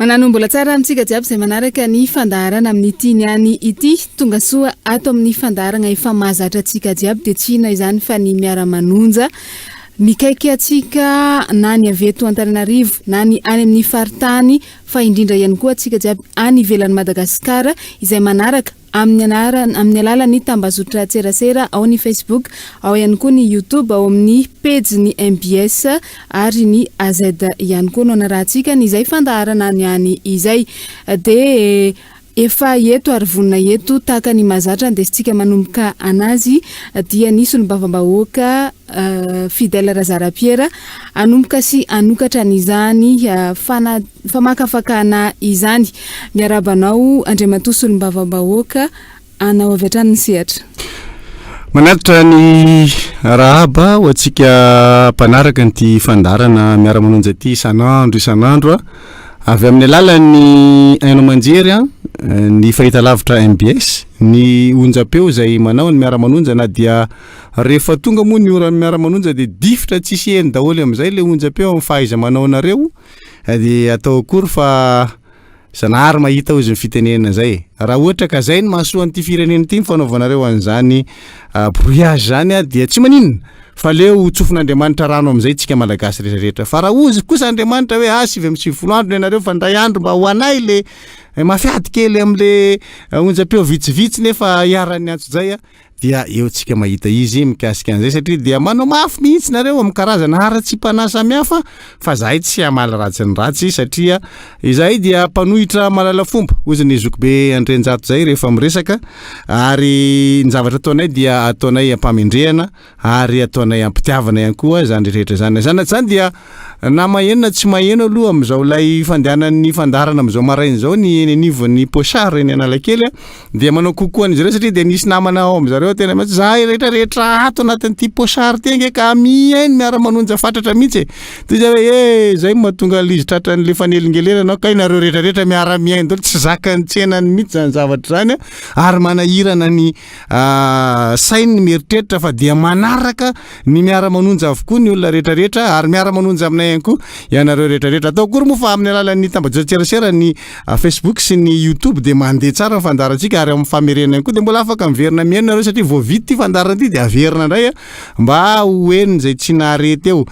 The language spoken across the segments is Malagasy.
Manano mbola tsara amintsika jiaby izay manaraka ny fandaharana amin'ity niany ity. Tonga soa ato amin'ny fandaharana efa mahazatra antsika jiaby dia tsy inona izany fa ny miara-manonja. Mikaiky antsika na ny avy eto Antananarivo na ny any amin'ny faritany fa indrindra ihany koa antsika jiaby any ivelan'i Madagasikara izay manaraka amin'ny anarana amin'ny alalan'ny tambazotran-tserasera ao ny Facebook, ao ihany koa ny YouTube ao amin'ny pejin'ny mbs ary ny AZ ihany koa no anarahantsika ny izay fandaharana any any izay. Dia efa eto ary vonona eto tahaka ny mahazatra andesintsika manomboka anazy dia ny solombavambahoaka Fidèle Razara Pierre hanomboka sy hanokatra an'izany fana famakafakana izany. Miarahaba anao Andriamatoa Solombavambahoaka, anao avy hatrany ny sehatra. Manatitra ny arahaba ho antsika mpanaraka an'ity fandaharana miara-manonja ity isan'andro isan'andro avy amin'ny alalan'ny haino aman-jery ny fahitalavitra mbs, ny onjam-peo izay manao ny miara-manonja na dia Rehefa tonga moa ny oran'ny miara-manonja dia difotra tsisy heno daholo amin'izay ilay onjam-peo amin'ny fahaiza-manaonareo dia atao akory fa Zanahary mahita hozy ny fitenenana izay e. Raha ohatra ka izay no mahasoa an'ity firenena ity ny fanaovanareo an'izany brouillage izany dia tsy maninona fa aleo ho tsofin'Andriamanitra rano amin'izay tsika Malagasy rehetra rehetra. Fa raha hozy kosa Andriamanitra hoe ah 99 andro ny anareo fa indray andro mba ho anay le mafy ady kely amin'le onjam-peo vitsivitsy nefa iharan'ny antsojay dia eo tsika mahita izy mikasika an'izay satria dia manao mafy mihitsy nareo amin'ny karazana haratsiam-panahy samihafa fa zahay tsy hamaly ratsy ny ratsy satria izahay dia mpanohitra malala fomba hozy ny zokibe Andrianjato zay rehefa miresaka ary ny zavatra ataonay dia ataonay am-pamendrehana ary ataonay am-pitiavana ihany koa izany rehetra izany. Izany na izany dia na maheno na tsy maheno aloha amin'izao ilay fandehanan'ny fandaharana amin'izao maraina izao ny eny anivon'ny Pochard eny Analakely dia manao coucou an'izy ireo satria dia nisy namana ao amin'izareo tena mihitsy zahay rehetra rehetra ato anatin'ity Pochard ity ange ka mihaino miara-manonja fatratra mihitsy e. Toy izay hoe eh izay no mahatonga an'ilay izy tratran'ilay fanelingelenana kay nareo rehetra rehetra miara-mihaino daholo tsy zakan'ny tsenany mihitsy izany zavatra izany ary manahirana ny Sainy ny mieritreritra fa dia manaraka ny miara-manonja avokoa ny olona rehetrarehetra ary miara-manonja aminay ihany koa ianareo rehetrarehetra. Atao akory moa fa amin'ny alalan'ny tambajotran-tserasera ny Facebook sy ny YouTube dia mandeha tsara ny fandaharantsika ary amin'ny famerenana ihany koa dia mbola afaka miverina mihaino nareo satria vao vita ity fandaharana ity dia averina indray mba ho henon'izay tsy nahare teo.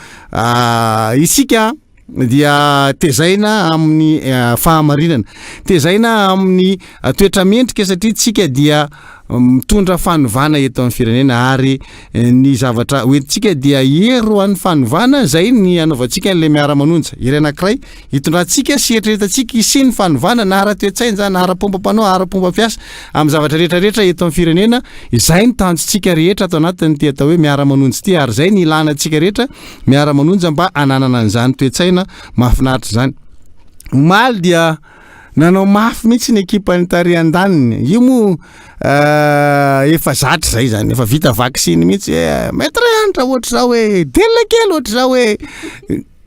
Isika dia tezaina amin'ny fahamarinana, tezaina amin'ny toetra mendrika satria tsika dia mitondra fanovana eto amin'ny firenena ary ny zavatra hoentintsika dia hery ho an'ny fanovana izay ny anaovantsika an'ilay miara-manonja. Hery anankiray hitondrantsika sy eritreretantsika hisian'ny fanovana na ara-toe-tsaina izany na ara-pombam-panao, ara-pomba-fiasa amin'ny zavatra rehetra rehetra eto amin'ny firenena. Izay no tanjontsika rehetra ato anatin'ity atao hoe miara-manonja ity ary izay ny ilana antsika rehetra Miara-manonja mba hananana an'izany toe-tsaina mahafinaritra izany. Omaly dia nanao mafy mihitsy ny ekipan'ny tary andaniny. Io moa efa zatra izay izany, efa vita vaksiny mihitsy hoe maître Hanitra ohatr'izao hoe, delona kely ohatr'izao hoe.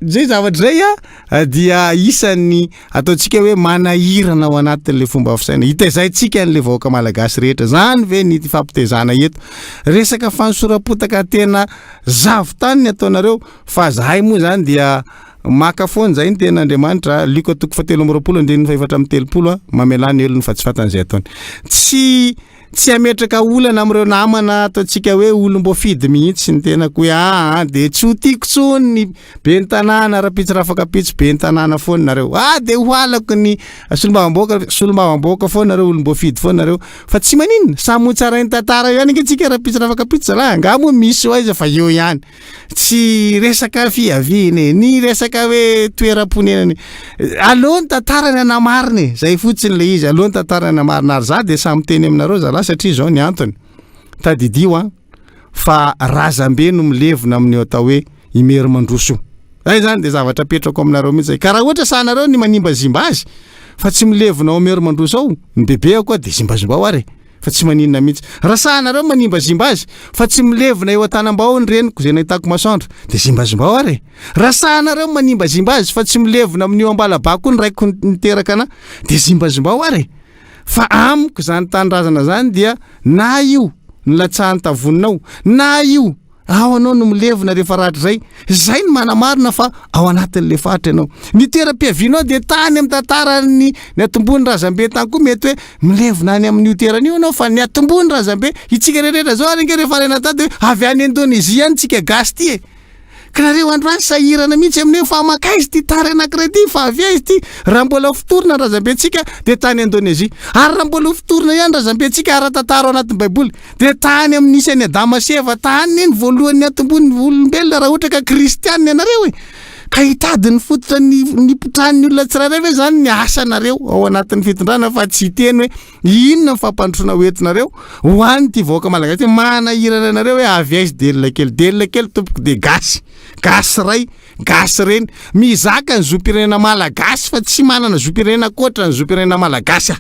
Izay zavatra izay a dia isan'ny ataontsika hoe manahirana ao anatin'ilay fomba fisaina. Hitezaintsika an'ilay vahoaka malagasy rehetra. Izany ve ny fampitezana eto? Resaka fanosoram-potaka tena Zavon-tany ny ataonareo fa zahay moa zany dia maka foana zay ny tenin'Andriamanitra, Lioka toko fahatelo amby 20 andininy fahefatra amby 30 a, mamelà ny helony fa tsy fantany izay ataony. Tsy tsy hametraka olana amin'ireo namana ataontsika hoe olom-boafidy mihitsy ny tenako hoe aa dia tsy ho tiako tsony ny ben'ny tanàna rahampitso rafakampitso ben'ny tanàna foana nareo, ah dia ho halako ny solombavambahoaka, solombavambahoaka foana nareo, olom-boafidy foana nareo. Fa tsy maninona, samy ho tsarain'ny tantara eo ihany ange tsika rahampitso rafakampitso zalahy, angaha moa misy ho aiza fa eo ihany. Tsy resaka fiaviana e, ny resaka hoe toeram-ponenana e. Aleo ny tantara ny hanamarina e, zay fotsiny le izy, aleo ny tantara ny hanamarina ary za dia samy miteny aminareo zalahy satria izao ny antony. Tadidio an, fa razambe no milevina amin'io atao hoe Imerimandroso io. Zay zany dia zavatra apetrako aminareo mihitsy zay. Ka raha ohatra sahanareo ny manimbazimba azy fa tsy milevina ao Imerimandroso ao, ny bebeako dia zimbazimbao ary e, fa tsy maninona mihitsy. Raha sahanareo ny manimbazimba azy fa tsy milevina eo Antanambao ny reniko izay nahitako masoandro dia zimbazimbao ary e. Raha sahanareo ny manimbazimba azy fa tsy milevina amin'io Ambalabako io ny raiko niteraka anah dia zimbazimbao ary e. Fa amiko izany tanindrazana izany dia na io nilatsahan'ny tavoninao na io. Ao ianao no milevina rehefa rahatrizay. Izay no manamarina fa ao anatin'ilay faritra ianao. Ny toeram-piavianao dia tany amin'ny tantaran'ny niatombohan'ny razambe tany koa mety hoe milevina any amin'io toerana io ianao fa niatombohan'ny razambe. Itsika rehetra izao ary ange rehefa alaina tany dia hoe avy any Indonesia any tsika gasy ity e. Ka nareo androany sahirana mihitsy amin'ny hoe fa mankaiza ity tary anankiray ity, fa avy aiza ity? Raha mbola ho fotorina ny razambentsika dia tany Indonesia. Ary raha mbola ho fotorina ihany ny razambentsika ara-tantara ao anatin'ny Baiboly dia tany amin'ny nisy an'i Adama sy Eva, tany ny voalohany niantombohan'ny olombelona raha ohatra ka kristianina ianareo e. Ka hitady ny fototra nipotrahan'ny olona tsirairay ve izany ny asanareo ao anatin'ny fitondrana fa tsy hiteny hoe Inona ny fampandrosoana ho entinareo ho an'ity vahoaka malagasy ity? Manahirana anareo hoe avy aiza delona kely? Delona kely tompoko dia gasy, gasy ray, gasy reny, mizaka ny zom-pirenena malagasy fa tsy manana zom-pirenena ankoatra ny zom-pirenena malagasy aho.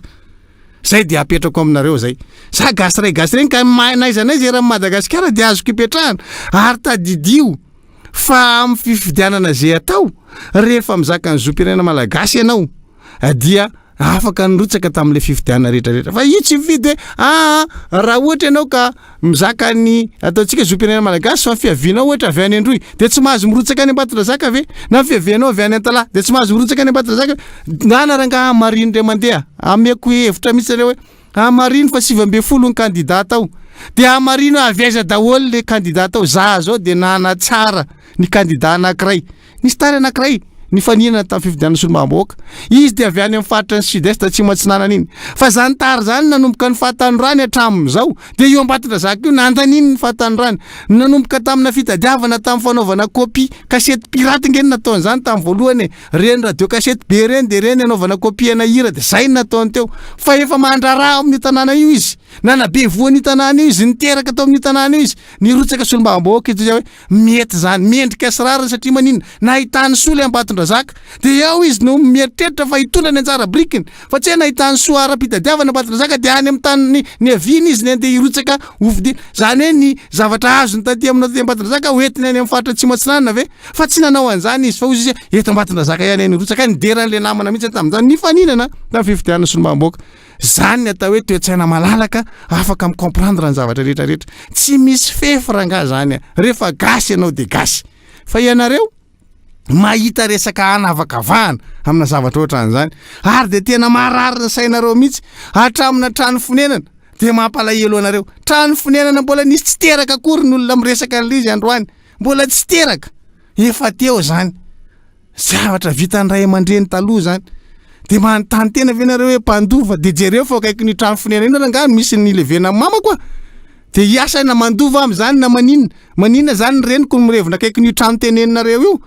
Zay dia apetrako aminareo zay. Za gasy ray gasy reny ka n'aiza n'aiza eran'i Madagasikara dia azoko ipetrahana. Ary tadidio fa amin'ny fifidianana zay atao, rehefa mizaka ny zom-pirenena malagasy ianao dia Afaka nirotsaka tamin'ilay fifidianana rehetra rehetra. Fa io tsy mifidy hoe aa raha ohatra ianao ka mizaka ny ataontsika zom-pirenena malagasy fa ny fiavianao ohatra avy any Androy dia tsy mahazo mirotsaka any Ambatondrazaka ve? Na ny fiavianao avy any Antalaha dia tsy mahazo mirotsaka any Ambatondrazaka ve? Ndana rangaha hamarino indray mandeha. Ameko hevitra mihitsy nareo hoe hamarino fa 19 ny kandida tao. Dia hamarino hoe avy aiza daholo le kandida tao. Za zao dia nanatsara ny kandida anankiray. Nisy tary anankiray nifaninana tamin'ny fifidianana solombavambahoaka. Izy dia avy any amin'ny faritra ny Sud-Est atsimo atsinanana iny. Fa izany tary izany nanomboka ny fahatanorany hatramin'izao dia io Ambatondrazaka io nandaniany ny fahatanorany. Nanomboka tamina fitadiavana tamin'ny fanaovana copie kasety pirate ange no nataony izany tamin'ny voalohany e. Ireny radio kasety be ireny dia ireny anaovana copie ana hira dia izay no nataony teo. Fa efa mandraharaha ao amin'io tanàna io izy. Nanabe voa an'io tanàna io izy, niteraka tao amin'io tanàna io izy. Nirotsaka solombavambahoaka izy hoe Mety izany, mendrika sy rariny satria maninona? Nahitany soa ilay Ambatondrazaka, dia eo izy no mieritreritra fa hitondra ny anjara birikiny, fa tsy hoe nahitany soa ara-pitadiavana Ambatondrazaka dia any amin'ny tany niaviany izy ny andeha hirotsaka hofidiana. Izany hoe ny zavatra azony taty aminao taty Ambatondrazaka hoentiny any amin'ny faritra Atsimo Atsinanana ve? Fa tsy nanao an'izany izy fa hoy izy hoe eto Ambatondrazaka ihany aho nirotsaka, nidera an'ilay namana mihitsy aho tamin'izany, nifaninana tamin'ny fifidianana solombavambahoaka. Zany ny atao hoe toe-tsaina malalaka afaka mi comprendre ny zavatra rehetra rehetra. Tsy misy fefy rangaha zany a. Rehefa gasy ianao dia gasy. Fa ianareo mahita resaka hanavakavahana amina zavatra ohatran'izany ary dia tena marary ny sainareo mihitsy hatramina trano fonenana dia mampalahelo anareo. Trano fonenana mbola nisy tsy teraka akory ny olona miresaka an'ilay izy androany. Mbola tsy teraka. Efa teo zany. Zavatra vitan'ny ray aman-dreny taloha zany. De manontany tena ve nareo hoe mpandova? De jereo fa akaikin'io trano fonenana io rangaha no misy ny levenan'ny mamako a! De hiasa na mandova aho amin'izany na maninona? Maninona zany ny reniko no mirevina akaikin'io trano teneninareo io?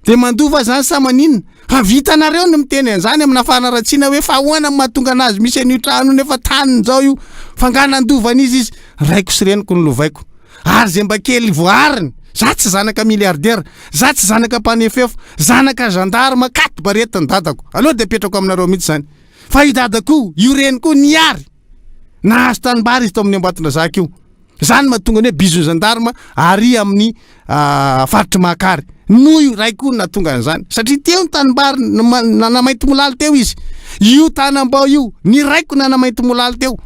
De mandova aho zany sa maninona? Fa vitanareo ny miteny an'izany amina fanaratsiana hoe fa ahoana no mahatonga anazy misy an'io trano io nefa taniny zao io? Fa angaha nandova an'iza izy? Raiko sy reniko no lovaiko. Ary zay mba kely voaariny, za tsy zanaka milliardaire, za tsy zanaka mpanefefo, zanaka gendarme quatre barrettes ny dadako. Aleo de apetrako aminareo mihitsy zany. Fa io dadako io, io reniko io niary. Nahazo tanimbary izy tao amin'ny Ambatondrazaka io. Zany mahatonga ny hoe bizon'ny gendarme ary amin'ny faritry Mahakary. Noho io raiko io no nahatonga an'izany. Satria teo ny tanimbary, nanamaintimolaly teo izy. Io tanambao io, ny raiko nanamaintimolaly teo.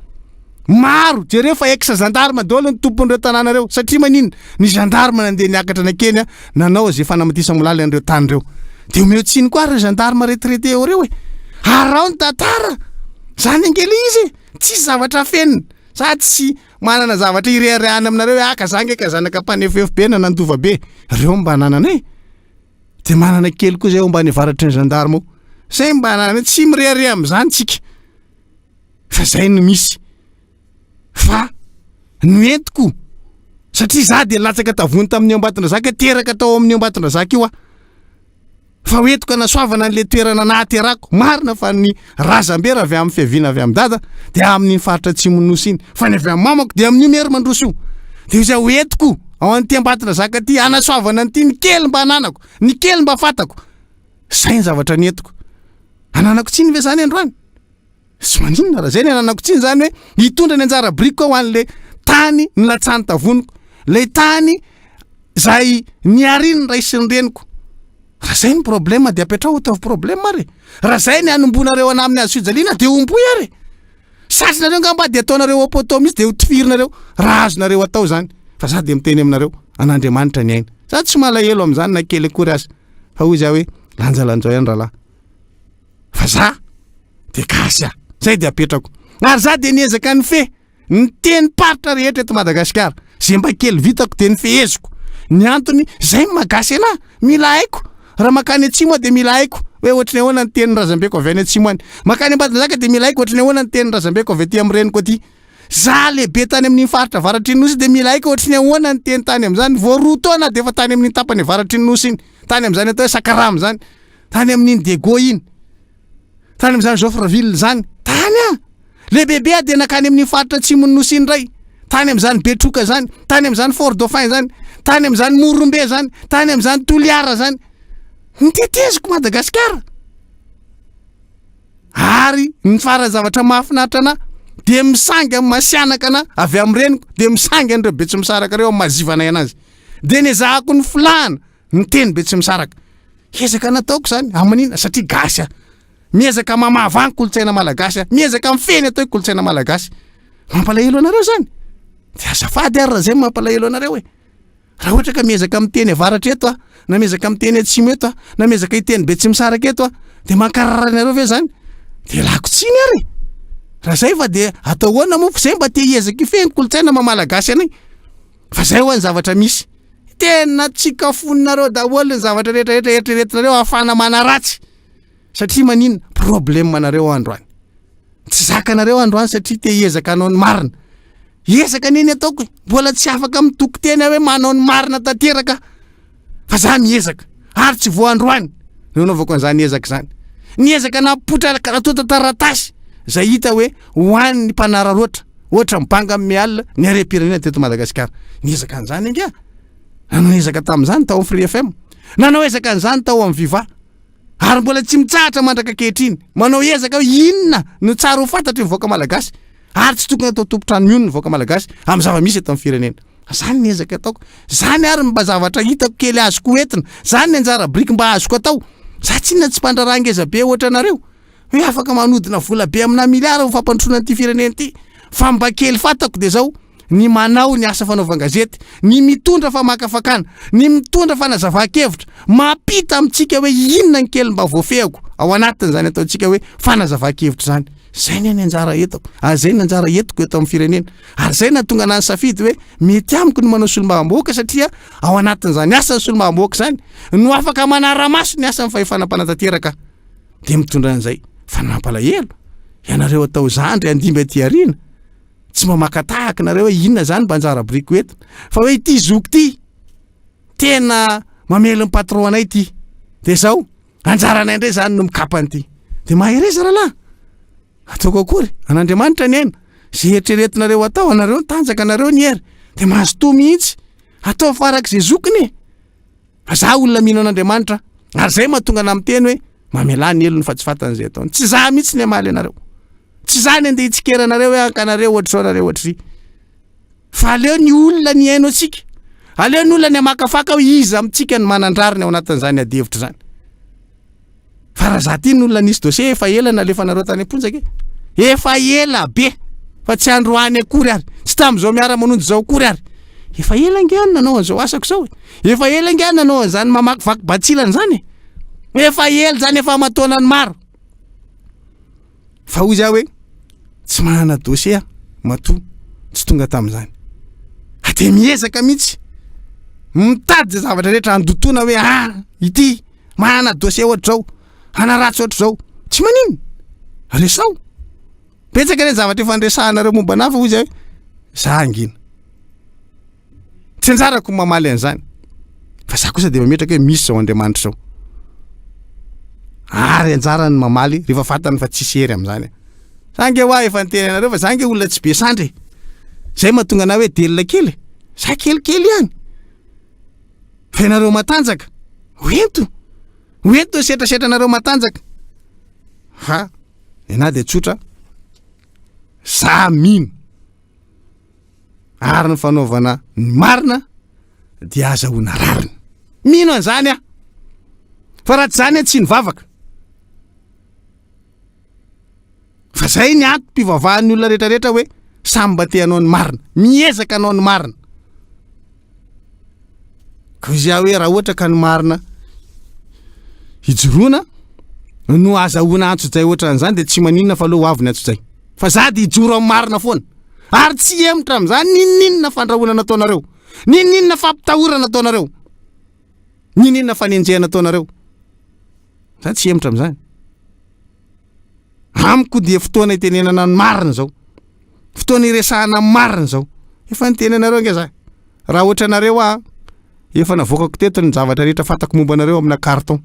Maro, jereo fa ex gendarme daholo ny tompon'ireo tanàna ireo, satria maninona? Ny gendarme nandeha niakatra nankeny nanao izay fanamatisamolaly an'ireo tany ireo. Dia omeo tsiny koa ary ireo gendarme retraité eo ireo e! Araho ny tantara! Zany ange ilay izy e! Tsisy zavatra afenina. Za tsy manana zavatra ireharehana aminareo hoe ah ka za ange ka zanaka mpanefoefo be na nandova be. Ireo mba anananay. Dia manana kely koa zay ao ambany avaratry ny gendarme ao. Zay mba anananay, tsy mirehareha amin'izany tsika. Fa zay no misy. Fa noentiko satria za dia latsaka tavony tamin'ny Ambatondrazaka, teraka tao amin'ny Ambatondrazaka io aho. Fa hoentiko hanasoavana an'ilay toerana nahaterako. Marina fa ny razambe raha avy amin'ny fiaviana avy amin'i dada dia amin'iny faritra atsimon'ny nosy iny. Fa ny avy amin'ny mamako dia amin'io Mery Mandroso io. Dia izay hoentiko ao an'ity Ambatondrazaka ity hanasoavana an'ity ny kely mba ananako, ny kely mba fantako. Izay ny zavatra nentiko. Ananako tsiny ve zany androany? Tsy maninona raha zay ny ananako tsiny zany hoe hitondra ny anjara birikiko aho ho an'le tany nilatsahan'ny tavoniko, lay tany zay niarian'ny ray sy ny reniko. Raha zay ny problème de apetraho ataovy problème ary e. Raha zay ny hanombonareo anah amin'ny hazo fijaliana de homboy ary e. Satrinareo ngamba de ataonareo au poteau mihitsy de ho tifirinareo raha azonareo atao zany. Fa za de miteny aminareo. An'Andriamanitra ny aina. Za tsy malahelo amin'izany na kely akory aza. Fa hoy za hoe lanjalanjao ihany rahalahy. Fa za dia gasy aho. Zay dia apetrako. Ary za dia niezaka nifehy ny tenim-paritra rehetra eto Madagasikara. Zay mba kely vitako dia nifeheziko. Ny antony, zay ny maha gasy anahy. Mila haiko. Raha mankany atsimo aho dia mila haiko hoe ohatry ny ahoana ny tenin'ny razambeko avy any atsimo any. Mankany Ambatondrazaka dia mila haiko ohatry ny ahoana ny tenin'ny razambeko avy aty amin'ny reniko aty. Za lehibe tany amin'iny faritra avaratry ny nosy dia mila haiko ohatry ny ahoana ny teny tany amin'izany. Vao 2 taona aho dia efa tany amin'iny tapany avaratry ny nosy iny. Tany amin'izany atao hoe Sakarama izany. Tany amin'iny Diego iny. Tany amin'izany Joffreville izany. Tany aho. Lehibebe aho dia nankany amin'iny faritra atsimon'ny nosy iny indray. Tany amin'izany Betroka izany. Tany amin'izany Fort Dauphin izany. Tany amin'izany Morombe izany. Tany amin'izany Toliara izany. Niteteziko Madagasikara. Ary ny farany zavatra mahafinaritra anah dia misangy amin'ny masianaka anah avy amin'ny reniko dia misangy an'ireo Betsimisaraka ireo amin'ny mahazivanay anazy. Dia nezahako ny filahana ny teny Betsimisaraka. Ezaka nataoko izany, amin'ny inona? Satria gasy aho. Miezaka mamahavaha ny kolontsaina malagasy aho. Miezaka mifehy ny atao hoe kolontsaina malagasy. Mampalahelo anareo izany? Dia azafady ary raha izay no mampalahelo anareo e. Raha ohatra ka miezaka miteny avaratra eto aho, na miezaka miteny atsimo eto aho, na miezaka hiteny betsimisaraka eto aho, dia mankarary anareo ve izany? Dia lako tsiny ary e! Raha izay fa dia atao ahoana moa fa izay mba te hiezaka hifehy ny kolontsaina maha malagasy anay. Fa izay ho'a ny zavatra misy. Tena tsy kafoninareo daholo ny zavatra rehetra rehetra eritreretinareo ahafahana manaratsy. Satria maninona? Problème nareo androany. Tsy zakanareo androany satria te hiezaka hanao ny marina. Ezaka anie ny ataoko e. Mbola tsy afaka mitoky tena hoe manao ny marina tanteraka aho. Fa za miezaka. Ary tsy vao androany no nanaovako an'izany ezaka izany. Niezaka nampipoitra antontan-taratasy izay hita hoe ho an'ny mpanararaotra, ohatra ny banga amin'ny alina, ny harem-pirenena teto Madagasikara. Niezaka an'izany angaha. Nanao ezaka tamin'izany tao amin'ny Free FM. Nanao ezaka an'izany tao amin'ny Viva. Ary mbola tsy mitsahatra mandraka ankehitriny. Manao ezaka hoe inona no tsara ho fantatry ny vahoaka malagasy. Ary tsy tokony atao tompon-trano mionona ny vahoaka malagasy amin'ny zava-misy eto amin'ny firenena. Zany ny ezaka ataoko. Zany ary mba zavatra hitako kely azoko hoentina. Zany ny anjara biriky mba azoko atao. Za tsinona tsy mpandraharaha ngeza be ohatra anareo. Hoe afaka manodina vola be amina miliara ho fampandrosoana an'ity firenena ity. Fa mba kely fantako dia zao, ny manao ny asa fanaovan-gazety, ny mitondra famakafakana, ny mitondra fanazavan-kevitra, mampita amintsika hoe inona ny kely mba voafehako ao anatin'izany ataontsika hoe fanazavan-kevitra izany. Izay ny anjara entako, ary izay ny anjara entiko eto amin'ny firenena. Ary izay nahatonga anah nisafidy hoe mety amiko ny manao solombavambahoaka satria ao anatin'izany asan'ny solombavambahoaka izany no afaka manara-maso ny asan'ny fahefana mpanatanteraka dia mitondra an'izay. Fa ny mampalahelo, ianareo atao zandry handimby aty aoriana, tsy mba maka tahaka nareo hoe inona zany mba anjara biriky eto fa hoe ity zoky ity tena mamely ny patron anay ity de zao anjaranay indray zany no mikapa an'ity de mahereza rahalahy ataoko akory an'Andriamanitra ny aina zay eritreretinareo atao anareo ny tanjaka anareo ny hery de mazotoa mihitsy atao farak'izay zokiny e Fa za olona mino an'Andriamanitra ary zay mahatonga anah miteny hoe mamelà ny helony fa tsy fantany izay ataony. Tsy za mihitsy ny hamaly anareo. Tsy za ny andeha hitsikera anareo hoe ankanareo ohatr'izao nareo ohatr'izay. Fa aleo ny olona ny haino antsika. Aleo ny olona ny hamakafaka hoe iza amintsika no manan-drariny ao anatin'izany adihevitra izany. Fa raha za ty ny olona nisy dossier efa ela nalefanareo tany am-ponja ke. Efa ela be fa tsy androany akory ary. Tsy tamin'izao miara-manonja izao akory ary. Efa ela ange aho nanao an'izao asako izao e. Efa ela ange aho nanao an'izany mamakivaky batsilana izany e. Efa ela izany efa aman-taonany maro. Fa hoy za hoe tsy manana dossier aho matoa tsy tonga tamin'izany. Fa dia miezaka mihitsy mitady izay zavatra rehetra handotoana hoe ah ity manana dossier ohatr'izao, hanaratsy ohatr'izao. Tsy maninona, resaho. Betsaka anie ny zavatra efa niresahanareo momba anah fa hoy za hoe za hangina. Tsy anjarako ny mamaly an'izany. Fa za kosa dia mametraka hoe misy izao Andriamanitra izao. Ary anjarany ny mamaly rehefa fantany fa tsisy hery amin'izany. Za nge hoa efa niteny anareo fa za nge olona tsy be sandry e. Zay mahatonga anah hoe delina kely e. Za kelikely ihany. Fa ianareo matanjaka, hoento. Hoento ny setrasetranareo matanjaka. Fa ny anah dia tsotra, za mino. Ary ny fanaovana ny marina dia azahoana rariny. Mino an'izany aho. Fa raha tsy izany aho tsy nivavaka. Fa zay ny antom-pivavahan'ny olona rehetrarehetra hoe samy mba te hanao ny marina. Miezaka hanao ny marina. Ka hoy aho hoe raha ohatra ka ny marina hijoroana no azahoana antsojay ohatran'izany dia tsy maninona fa aleo ho avy ny antsojay. Fa za dia hijoro amin'ny marina foana. Ary tsy hihemotra amin'izany n'inon'inona fandrahonana ataonareo, n'inon'inona fampitahorana ataonareo, n'inon'inona fanenjehana ataonareo. Za tsy hihemotra amin'izany. Amiko dia fotoana itenenana ny marina izao. Fotoana iresahana ny marina izao. Efa niteny anareo ange za. Raha ohatra anareo aho, efa navoakako teto ny zavatra rehetra fantako momba anareo amina carton.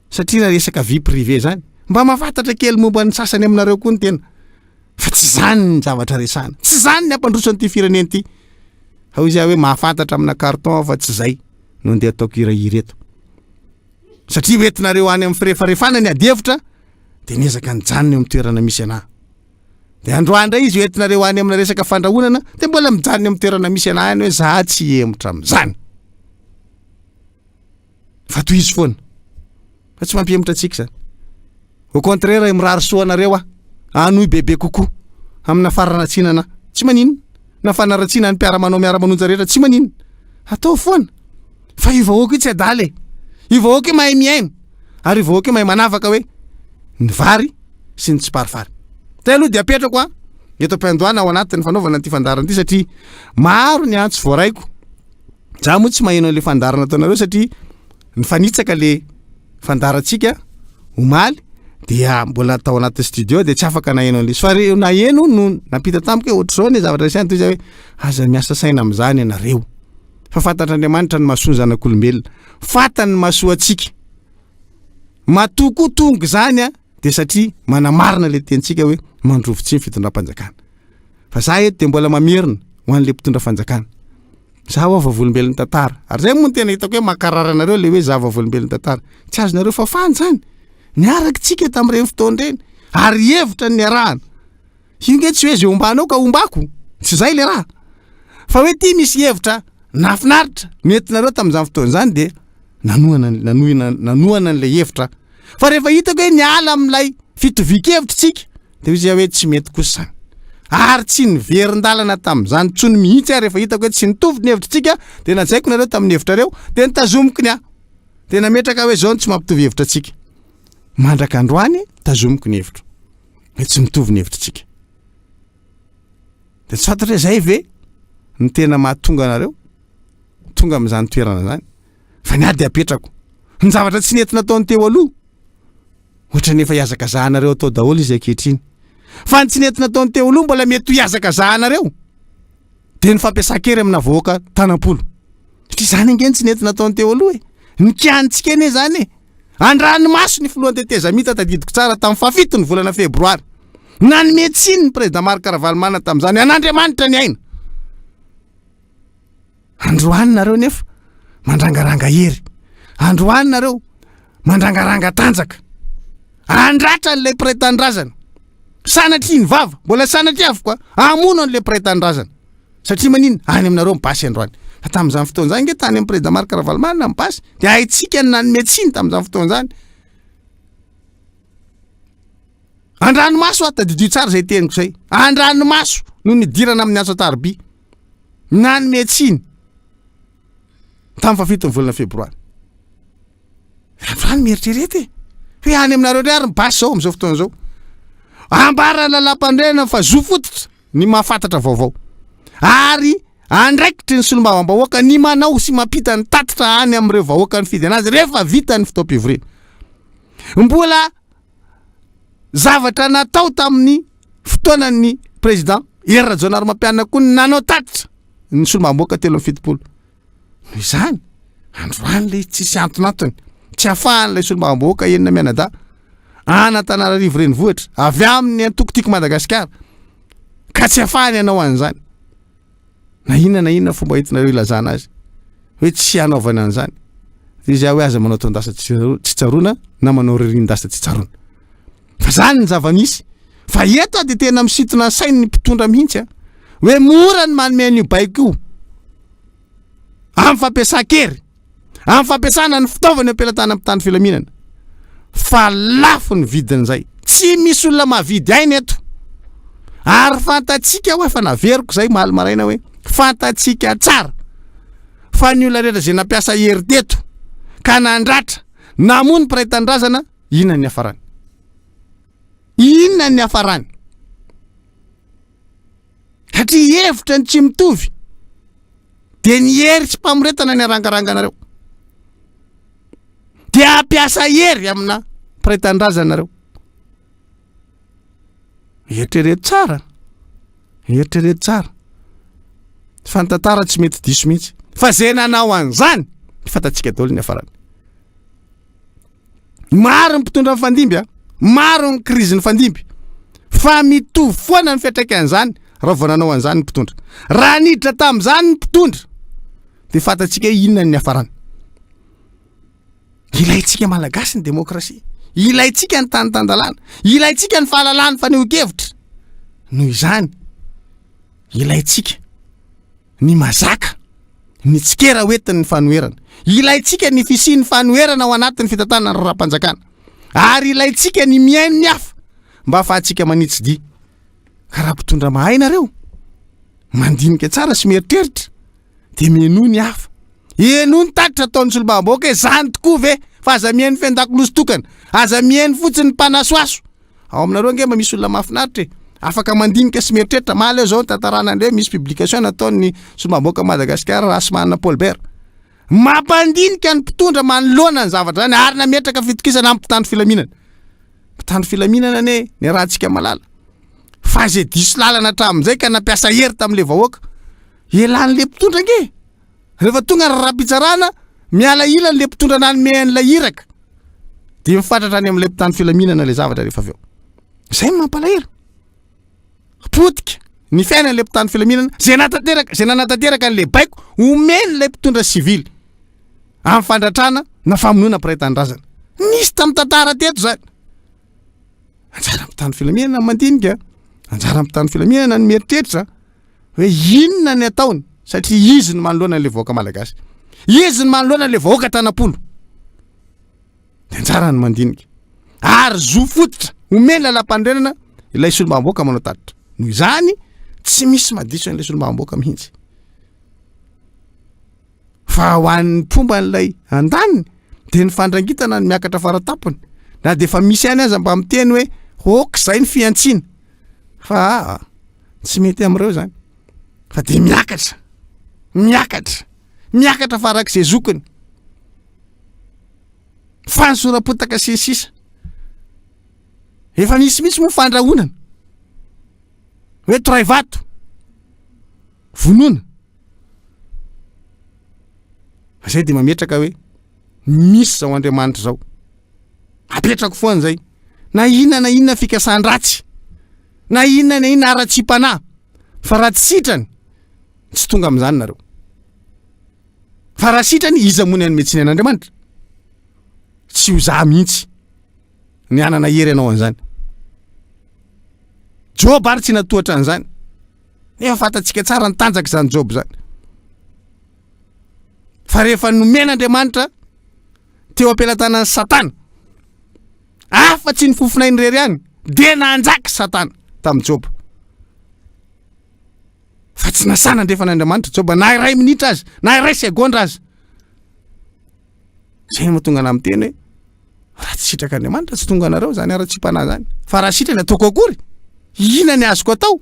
Satria raha resaka vie privée zany, mba mahafantatra kely momba ny sasany aminareo koa ny tena. Fa tsy zany ny zavatra resahana. Tsy zany ny hampandroso an'ity firenena ity. Fa hoy izy hoe mahafantatra amina carton aho fa tsy zay no andeha ataoko hirahira eto. Satria hoentinareo any amin'ny firefarefana ny adihevitra dia niezaka nijanona eo amin'ny toerana misy anah. Dia androany indray izy hoentinareo any amina resaka fandrahonana dia mbola mijanona eo amin'ny toerana misy anah ihany hoe za tsy hihemotra amin'izany. Fa tohizo foana. Fa tsy mampihemotra antsika izany. Au contraire, mirary soa anareo aho. Hanohy bebe kokoa amina fararatsiana anah. Tsy maninona. Na fanaratsiana ny mpiara-manao miara-manonja rehetra, tsy maninona. Ataovy foana. Fa io vahoaka io tsy adala e. Io vahoaka io mahay mihaino. Ary io vahoaka io mahay manavaka hoe ny vary sy ny tsiparifary. Zay aloha dia apetrako a eto am-piandohana ao anatin'ny fanaovana an'ity fandaharana ity satria maro ny antso voaraiko. Za moa tsy maheno an'le fandaharana ataonareo satria nifanitsaka le fandaharantsika omaly dia mbola tao anatin'ny studio dia tsy afaka naheno an'le izy fa reo naheno no nampita tamiko hoe ohatr'izao ny zavatra nisy any toy izay hoe aza miasa saina amin'izany ianareo fa fantatr'Andriamanitra ny mahasoa ny zanak'olombelona fantany ny mahasoa antsika matoa koa tonga izany a dia satria manamarina le tenintsika hoe mandrovitsihy ny fitondram-panjakana fa za eto dia mbola mamerina ho an'le mpitondra fanjakana Za hoa vavolombelon'ny tantara. Ary zay moa no tena hitako hoe mankarary anareo le hoe za vavolombelon'ny tantara. Tsy azonareo fafana izany. Niaraka tsika tamin'ireny fotoana ireny. Ary hevitra ny niarahana. Io nge tsy hoe ze ombanao ka ombako. Tsy zay le raha. Fa hoe ty misy hevitra nahafinaritra nentinareo tamin'izany fotoana izany dia nanohana nanohina nanohana an'ilay hevitra aho. Fa rehefa hitako hoe niala amin'ilay fitovian-kevitra tsika Dia hoy izy hoe tsy mety kosa izany. Ary tsy niverin-dalana tamin'izany intsony mihitsy aho rehefa hitako hoe tsy nitovy ny hevitritsika, dia najaiko nareo tamin'ny hevitrareo, dia notazomiko ny ahy. Dia nametraka hoe izao no tsy mampitovy hevitra antsika. Mandraka androany, tazomiko ny hevitro. Hoe tsy mitovy ny hevitritsika. Dia tsy fantatra hoe izay ve no tena mahatonga anareo tonga amin'izany toerana izany. Fa ny ahy dia apetrako. Ny zavatra tsy nety nataony teo aloha, Ohatran'ny efa ihazakazahanareo atao daholo izy ankehitriny. Fa ny tsy nety nataony teo aloha mbola mety ho ihazakazahanareo. Dia ny fampiasan-kery amina vahoaka tanam-polo. Satria izany ange ny tsy nety nataony teo aloha e. Nikianintsika anie izany e. Andranomaso ny filohan'ny tetezamita tadidiko tsara tamin'ny fahafito ny volana febroary. Nanome tsiny ny président Marc Ravalomanana tamin'izany. An'Andriamanitra ny aina. Androany nareo nefa mandrangaranga hery. Androany nareo mandrangaranga tanjaka. Andratra an'ilay mpiray tanindrazana. Sanatria ny vava, mbola sanatria avokoa, hamono an'ilay mpiray tanindrazana. Satria maninona? Any aminareo ny basy androany. Fa tamin'izany fotoana izany nge tany amin'ny président Marc Ravalomanana ny basy. Dia haintsika ny nanome tsiny tamin'izany fotoana izany. Andranomaso aho, tadidio tsara izay teniko izay. Andranomaso no nidirana amin'ny antso an-tariby. Nanome tsiny tamin'ny fahafiton'ny volana febroary. Androany mieritrereta e. Hoe any aminareo indray ary ny basy izao amin'izao fotoana izao. Ambaran'ny lalàmpanorenana fa zo fototra ny mahafantatra vaovao. Ary andraikitry ny solombavambahoaka ny manao sy mampita ny tatitra any amin'ireo vahoaka nifidy anazy rehefa vita ny fotoam-pivoriana. Mbola zavatra natao tamin'ny fotoanan'ny président Hery Rajaonarimampianina koa ny nanao tatitra ny solombavambahoaka 73. Noho izany, androany ilay tsisy antonantony, tsy afahan'ilay solombavambahoaka enina mianadahy an'Antananarivo renivohitra avy amin'ny antoko Tiako Madagasikara ka tsy afahany hanao an'izany. Na inona na inona fomba entinareo ilazana azy hoe tsy hanaovana an'izany. Dia izy hoe aza manao taon-dasa tsy tsaroana na manao ririn-dasa tsy tsaroana. Fa zany ny zava-misy. Fa eto aho dia tena misintona ny sain'ny mpitondra mihitsy a. Hoe mora ny manome an'io baiko io amin'ny fampiasan-kery, amin'ny fampiasana ny fitaovana eo am-pelatanan'ny mpitandro filaminana. Fa lafo ny vidin'izay. Tsy misy olona mahavidy aina eto. Ary fantatsika hoe efa naveriko izay omaly maraina hoe fantatsika tsara. Fa ny olona rehetra izay nampiasa hery teto ka nandratra, namono ny mpiray tanindrazana, inona ny niafarany? Inona ny niafarany? Satria hevitra ny tsy mitovy dia ny hery tsy mpamoretana ny arangaranganareo. Dia hampiasa hery amina mpiray tanindrazana nareo. Eritrereto tsara. Eritrereto tsara. Fa ny tantara tsy mety diso mihitsy. Fa zay nanao an'izany, fantatsika daholo ny hafarany. Maro ny mpitondra nifandimby a, maro ny krizy nifandimby. Fa mitovy foana ny fiantraikan'izany raha vao nanao an'izany ny mpitondra. Raha niditra tamin'izany ny mpitondra, dia fantatsika hoe inona ny niafarany. Ilaintsika Malagasy ny demokrasia. Ilaintsika ny tany tan-dalàna. Ilaintsika ny fahalalahany fanehoan-kevitra. Noho izany, ilaintsika ny mazaka ny tsikera hoentin'ny fanoherana. Ilaintsika ny fisian'ny fanoherana ao anatin'ny fitantanana ny raharaham-panjakana. Ary ilaintsika ny mihaino ny hafa mba hahafahantsika manitsy dia. Ka raha mpitondra mahay nareo, mandinika tsara sy mieritreritra, dia mihainoa ny hafa. Henoy ny tatitra ataon'ny solombavambahoaka hoe zany tokoa ve fa aza mihaino feon-dakolosy tokana, aza mihaino fotsiny ny mpanasoaso. Ao aminareo ange mba misy olona mahafinaritra e! Afaka mandinika sy mieritreritra. Mahaleo zao ny tantarana an'ireo misy publication nataon'ny solombavambahoaka Madagasikara Rahasimanana Paul Bert. Mampandinika ny mpitondra manoloana ny zavatra zany ary nametraka fitokisana amin'ny mpitandro filaminana. Mpitandro filaminana anie niarahantsika malala fa izay diso lalana hatramin'izay ka nampiasa hery tamin'ilay vahoaka. Elan'ilay mpitondra ange. Rehefa tonga ny raharaham-pitsarana, miala ilany ilay mpitondra nanome an'ilay iraka. Dia mifatratra any amin'ilay mpitandro filaminana ilay zavatra rehefa avy eo. Izay no mampalahelo. Potika ny fiainan'ilay mpitandro filaminana izay nanatanteraka izay nanatanteraka an'ilay baiko omen'ilay mpitondra sivily amin'ny fandratrana na famonoana mpiray tanindrazana. Nisy tamin'ny tantara teto izany. Anjara mpitandro filaminana ny mandinika, anjara mpitandro filaminana ny mieritreritra. hoe inona ny ataony satria izy no manoloana an'ilay vahoaka malagasy, izy no manoloana an'ilay vahoaka tanam-polo. Dia anjara ny mandinika ary zo fototra omeny lalam-panorenana ilay solombavambahoaka manao tatitra. Noho izany tsy misy madiso an'ilay solombavambahoaka mihitsy. Fa ho an'ny mpomba an'ilay andaniny dia ny fandrangitana no miakatra faratampony na dia efa misy ihany aza mba miteny hoe ok izay ny fihantsiana fa aa tsy mety amin'ireo izany fa dia miakatra miakatra miakatra farak'izay zokiny fanosoram-potaka sy ny sisa efa misy mihitsy moa fandrahonana hoe toray vato vonoina Fa zay de mametraka hoe misy zao Andriamanitra zao. Apetrako foana zay. Na inona na inona fikasan-dratsy, na inona na inona haratsiam-panahy, fa raha tsy sitrany, tsy tonga amin'izany nareo. Fa raha sitrany, iza moa ny hanome tsiny an'Andriamanitra? Tsy ho za mihitsy ny hanana hery hanao an'izany. Joba ary tsy natohatra an'izany. Nefa fantatsika tsara ny tanjak'izany Joba izany. Fa rehefa nomen'Andriamanitra teo am-pelatanan'i Satana, afa-tsy ny fofonainy irery ihany, dia nanjaka Satana tamin'i Joba. Fa tsy nasahy nandrefan'Andriamanitra Joba na iray minitra aza, na iray segondra aza. Izay no mahatonga anah miteny hoe raha tsy sitrak'Andriamanitra tsy tonga anareo izany haratsiam-panahy izany. Fa raha sitrany ataoko akory? Inona ny azoko atao?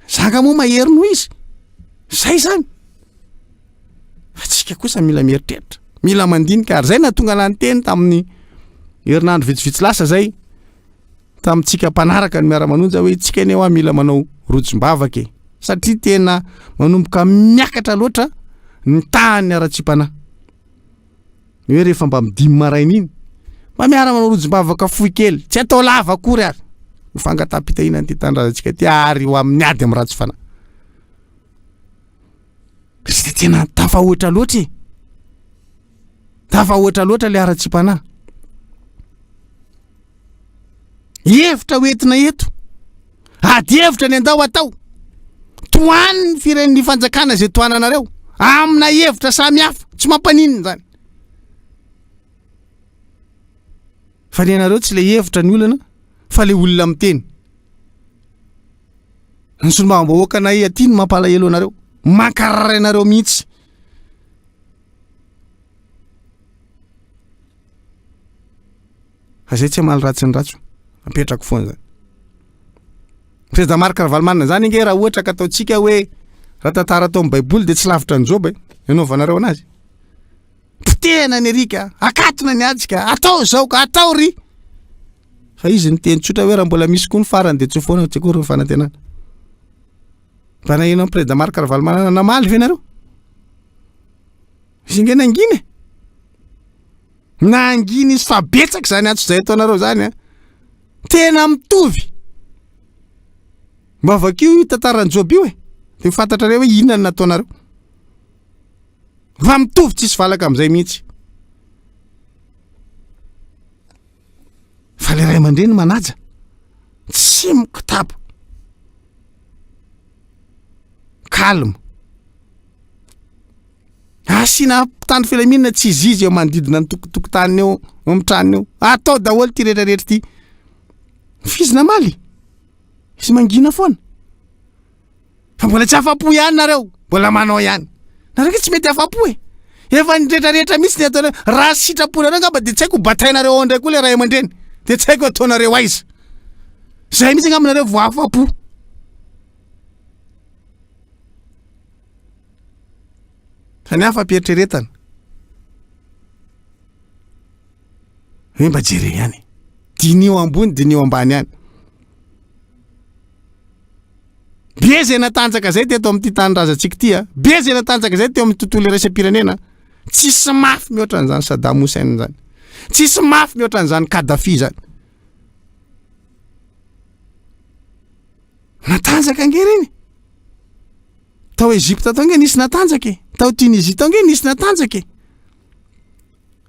Za nga moa mahery noho izy? Zay izany. Fa tsika kosa mila mieritreritra, mila mandinika ary zay nahatonga anah niteny tamin'ny herinandro vitsivitsy lasa zay tamintsika mpanaraka ny miara-manonja hoe tsika anie hoa mila manao rojom-bavaka e satria tena manomboka miakatra loatra ny tahan'ny haratsiam-panahy. Ny hoe rehefa mba midimy maraina iny, mba miara-manao rojom-bavaka fohy kely, tsy atao lava akory ary, ho fangataham-pitahiana an'ity tanindrazantsika ity ary ho amin'ny ady amin'ny ratsy fanahy. Satria tena tafahoatra loatra e. Tafahoatra loatra ilay haratsiam-panahy. Hevitra ho entina eto. Ady hevitra ny andao atao. Tohano ny firen'ny fanjakana izay tohananareo. Amina hevitra samy hafa. Tsy mampaninona izany. Fa ny anareo tsy le hevitra ny olana fa le olona miteny. Ny solombavambahoakanay aty no mampalahelo anareo. Mankarary anareo mihitsy. Fa zay tsy hamaly ratsy ny ratsy. Apetrako foana zany. Président Marc Ravalomanana zany ange raha ohatra ka ataontsika hoe raha tantara tao amin'ny baiboly dia tsy lavitra an'i Joba e. Nanaovanareo anazy. Potehina ny erika, akatona ny atsika, atao izao ka atao ry. Fa izy niteny tsotra hoe raha mbola misy koa ny farany dia tsy ho foana tsy akory ny fanantenana. Mba naheno an'i Président Marc Ravalomanana namaly ve nareo? Izy ange nangina e. Nangina izy fa betsaka izany antso izay ataonareo izany a. Tena mitovy. Mba vakio io tantaran'i Joba io e. Dia ho fantatrareo hoe inona no nataonareo. Fa mitovy tsisy valaka amin'izay mihitsy. Fa le ray aman-dreny manaja. Tsy mikitabo. Calme. Asiana mpitandro filaminana tsy izizy eo manodidina ny tokotokotaniny eo, eo amin'ny tranony eo. Atao daholo ity rehetra rehetra ity. Fa izy namaly. Izy mangina foana. Fa mbola tsy afa-po ihany nareo, mbola manao ihany. Nareo nge tsy mety afa-po e. Efa ny rehetra rehetra mihitsy ny ataonareo. Raha sitraponareo angamba dia tsy haiko batainareo ao indray koa le ray aman-dreny. Dia tsy haiko ataonareo aiza. Zay mihitsy angamba nareo vao afa-po. Fa ny hafa am-pieritreretana. Hoe mba jereo ihany. Diniho ambony, diniho ambany ihany. Be izay natanjaka izay teto amin'ity tanindrazantsika ity a. Be izay natanjaka izay teo amin'ny tontolo iraisam-pirenena. Tsisy mafy mihoatra an'izany Saddam Hussein izany. Tsisy mafy mihoatra an'izany Kadhafi izany. Natanjaka ange ireny. Tao Egypte tao ange nisy natanjaka e. Tao Tunisie tao ange nisy natanjaka e.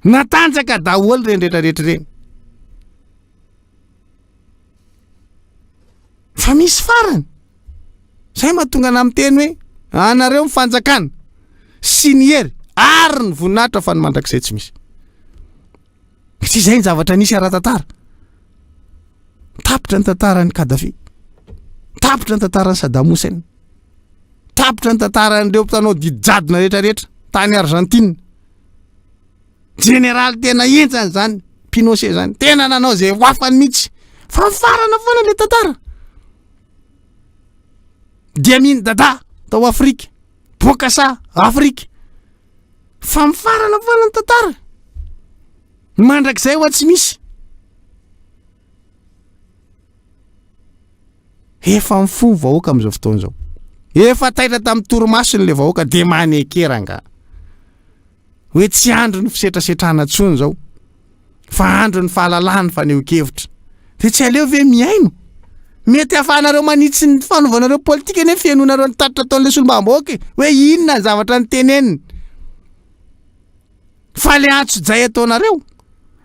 Natanjaka daholo ireny rehetra rehetra ireny. Fa misy farany. Zay mahatonga anah miteny hoe anareo ny fanjakana sy ny hery ary ny voninahitra fa ny mandrakizay tsy misy. Tsy izay ny zavatra nisy ara-tantara. Tapitra ny tantaran'i Kadhafi. Tapitra ny tantaran'i Saddam Hussein. Tapitra ny tantaran'ireo mpanao didy jadona rehetra rehetra tany Argentine. Jeneraly tena henjana izany Pinochet izany. Tena nanao izay ho afany mihitsy. Fa mifarana foana ilay tantara. Diamine Dada tao Afrika. Bokassa Afrika. Fa mifarana foana ny tantara. Mandrakizay hoa tsy misy. Efa mifoha ny vahoaka amin'izao fotoana izao. Efa taitra tamin'ny torimasony ilay vahoaka dia maneke rangaha. Hoe tsy andro ny fisetrasetrana intsony izao fa andro ny fahalalahana fanehoan-kevitra. Dia tsy aleo ve mihaino? Mety hahafahanareo manitsy ny fanaovanareo politika anie fihainoanareo ny tatitra ataon'ilay solombavambahoaka e! Hoe inona ny zavatra noteneniny. Fa le antsojay ataonareo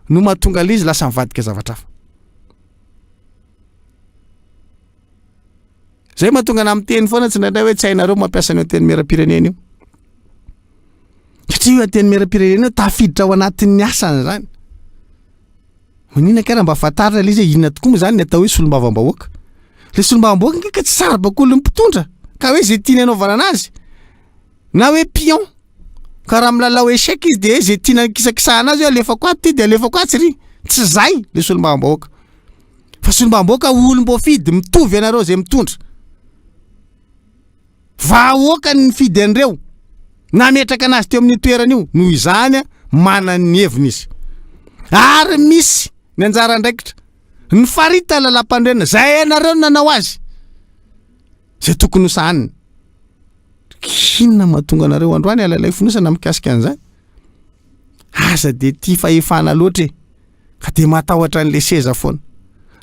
no mahatonga ilay izy lasa mivadika zavatra hafa. Zay mahatonga anah miteny foana tsindraindray hoe tsy hainareo mampiasa an'io antenimierampirenena io. Satria io antenimierampirenena io tafiditra ao anatin'ny asany zany. Maninona kay raha mba fantarina ilay izy hoe inona tokoa moa zany ny atao hoe solombavambahoaka. Le solombavambahoaka ange ka tsy saribakolin'ny mpitondra ka hoe zay tiany anaovana anazy. Na hoe pion. Ka raha milalao échec izy de zay tiana ankisakisahana azy hoe alefako ato ty de alefako atsy ry. Tsy zay le solombavambahoaka. Fa solombavambahoaka olom-boafidy mitovy anareo zay mitondra. Vahoaka ny nifidy an'ireo. Nametraka anazy teo amin'io toerana io. Noho izany manana ny heviny izy. Ary misy ny anjara andraikitra. Ny farita lalam-panorenana zay ianareo no nanao azy. Zay tokony ho sahaniny. Inona mahatonga anareo androany alailay fonosana mikasika an'izany? Aza dia tia fahefana loatra e. Ka dia matahotra an'ilay seza foana.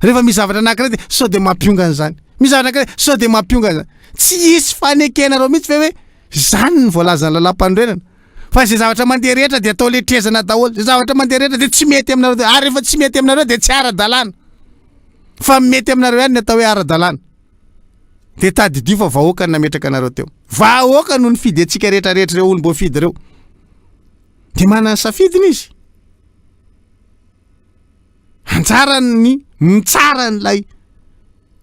Rehefa misy zavatra anankiray dia sao dia mampiongana izany. Misy zavatra anankiray sao dia mampiongana izany. Tsy hisy fanekenareo mihitsy ve hoe izany ny voalazan'ny lalàmpanorenana. Fa izay zavatra mandeha rehetra dia atao letrezana daholo. Izay zavatra mandeha rehetra dia tsy mety aminareo. Ary rehefa tsy mety aminareo dia tsy ara-dalàna. Fa mety aminareo ihany ny atao hoe ara-dalàna. Dia tadidio fa vahoaka no nametraka anareo teo. Vahoaka no nifidy antsika rehetra rehetra ireo olom-boafidy ireo. Dia manana ny safidiny izy. Anjarany ny mitsara an'ilay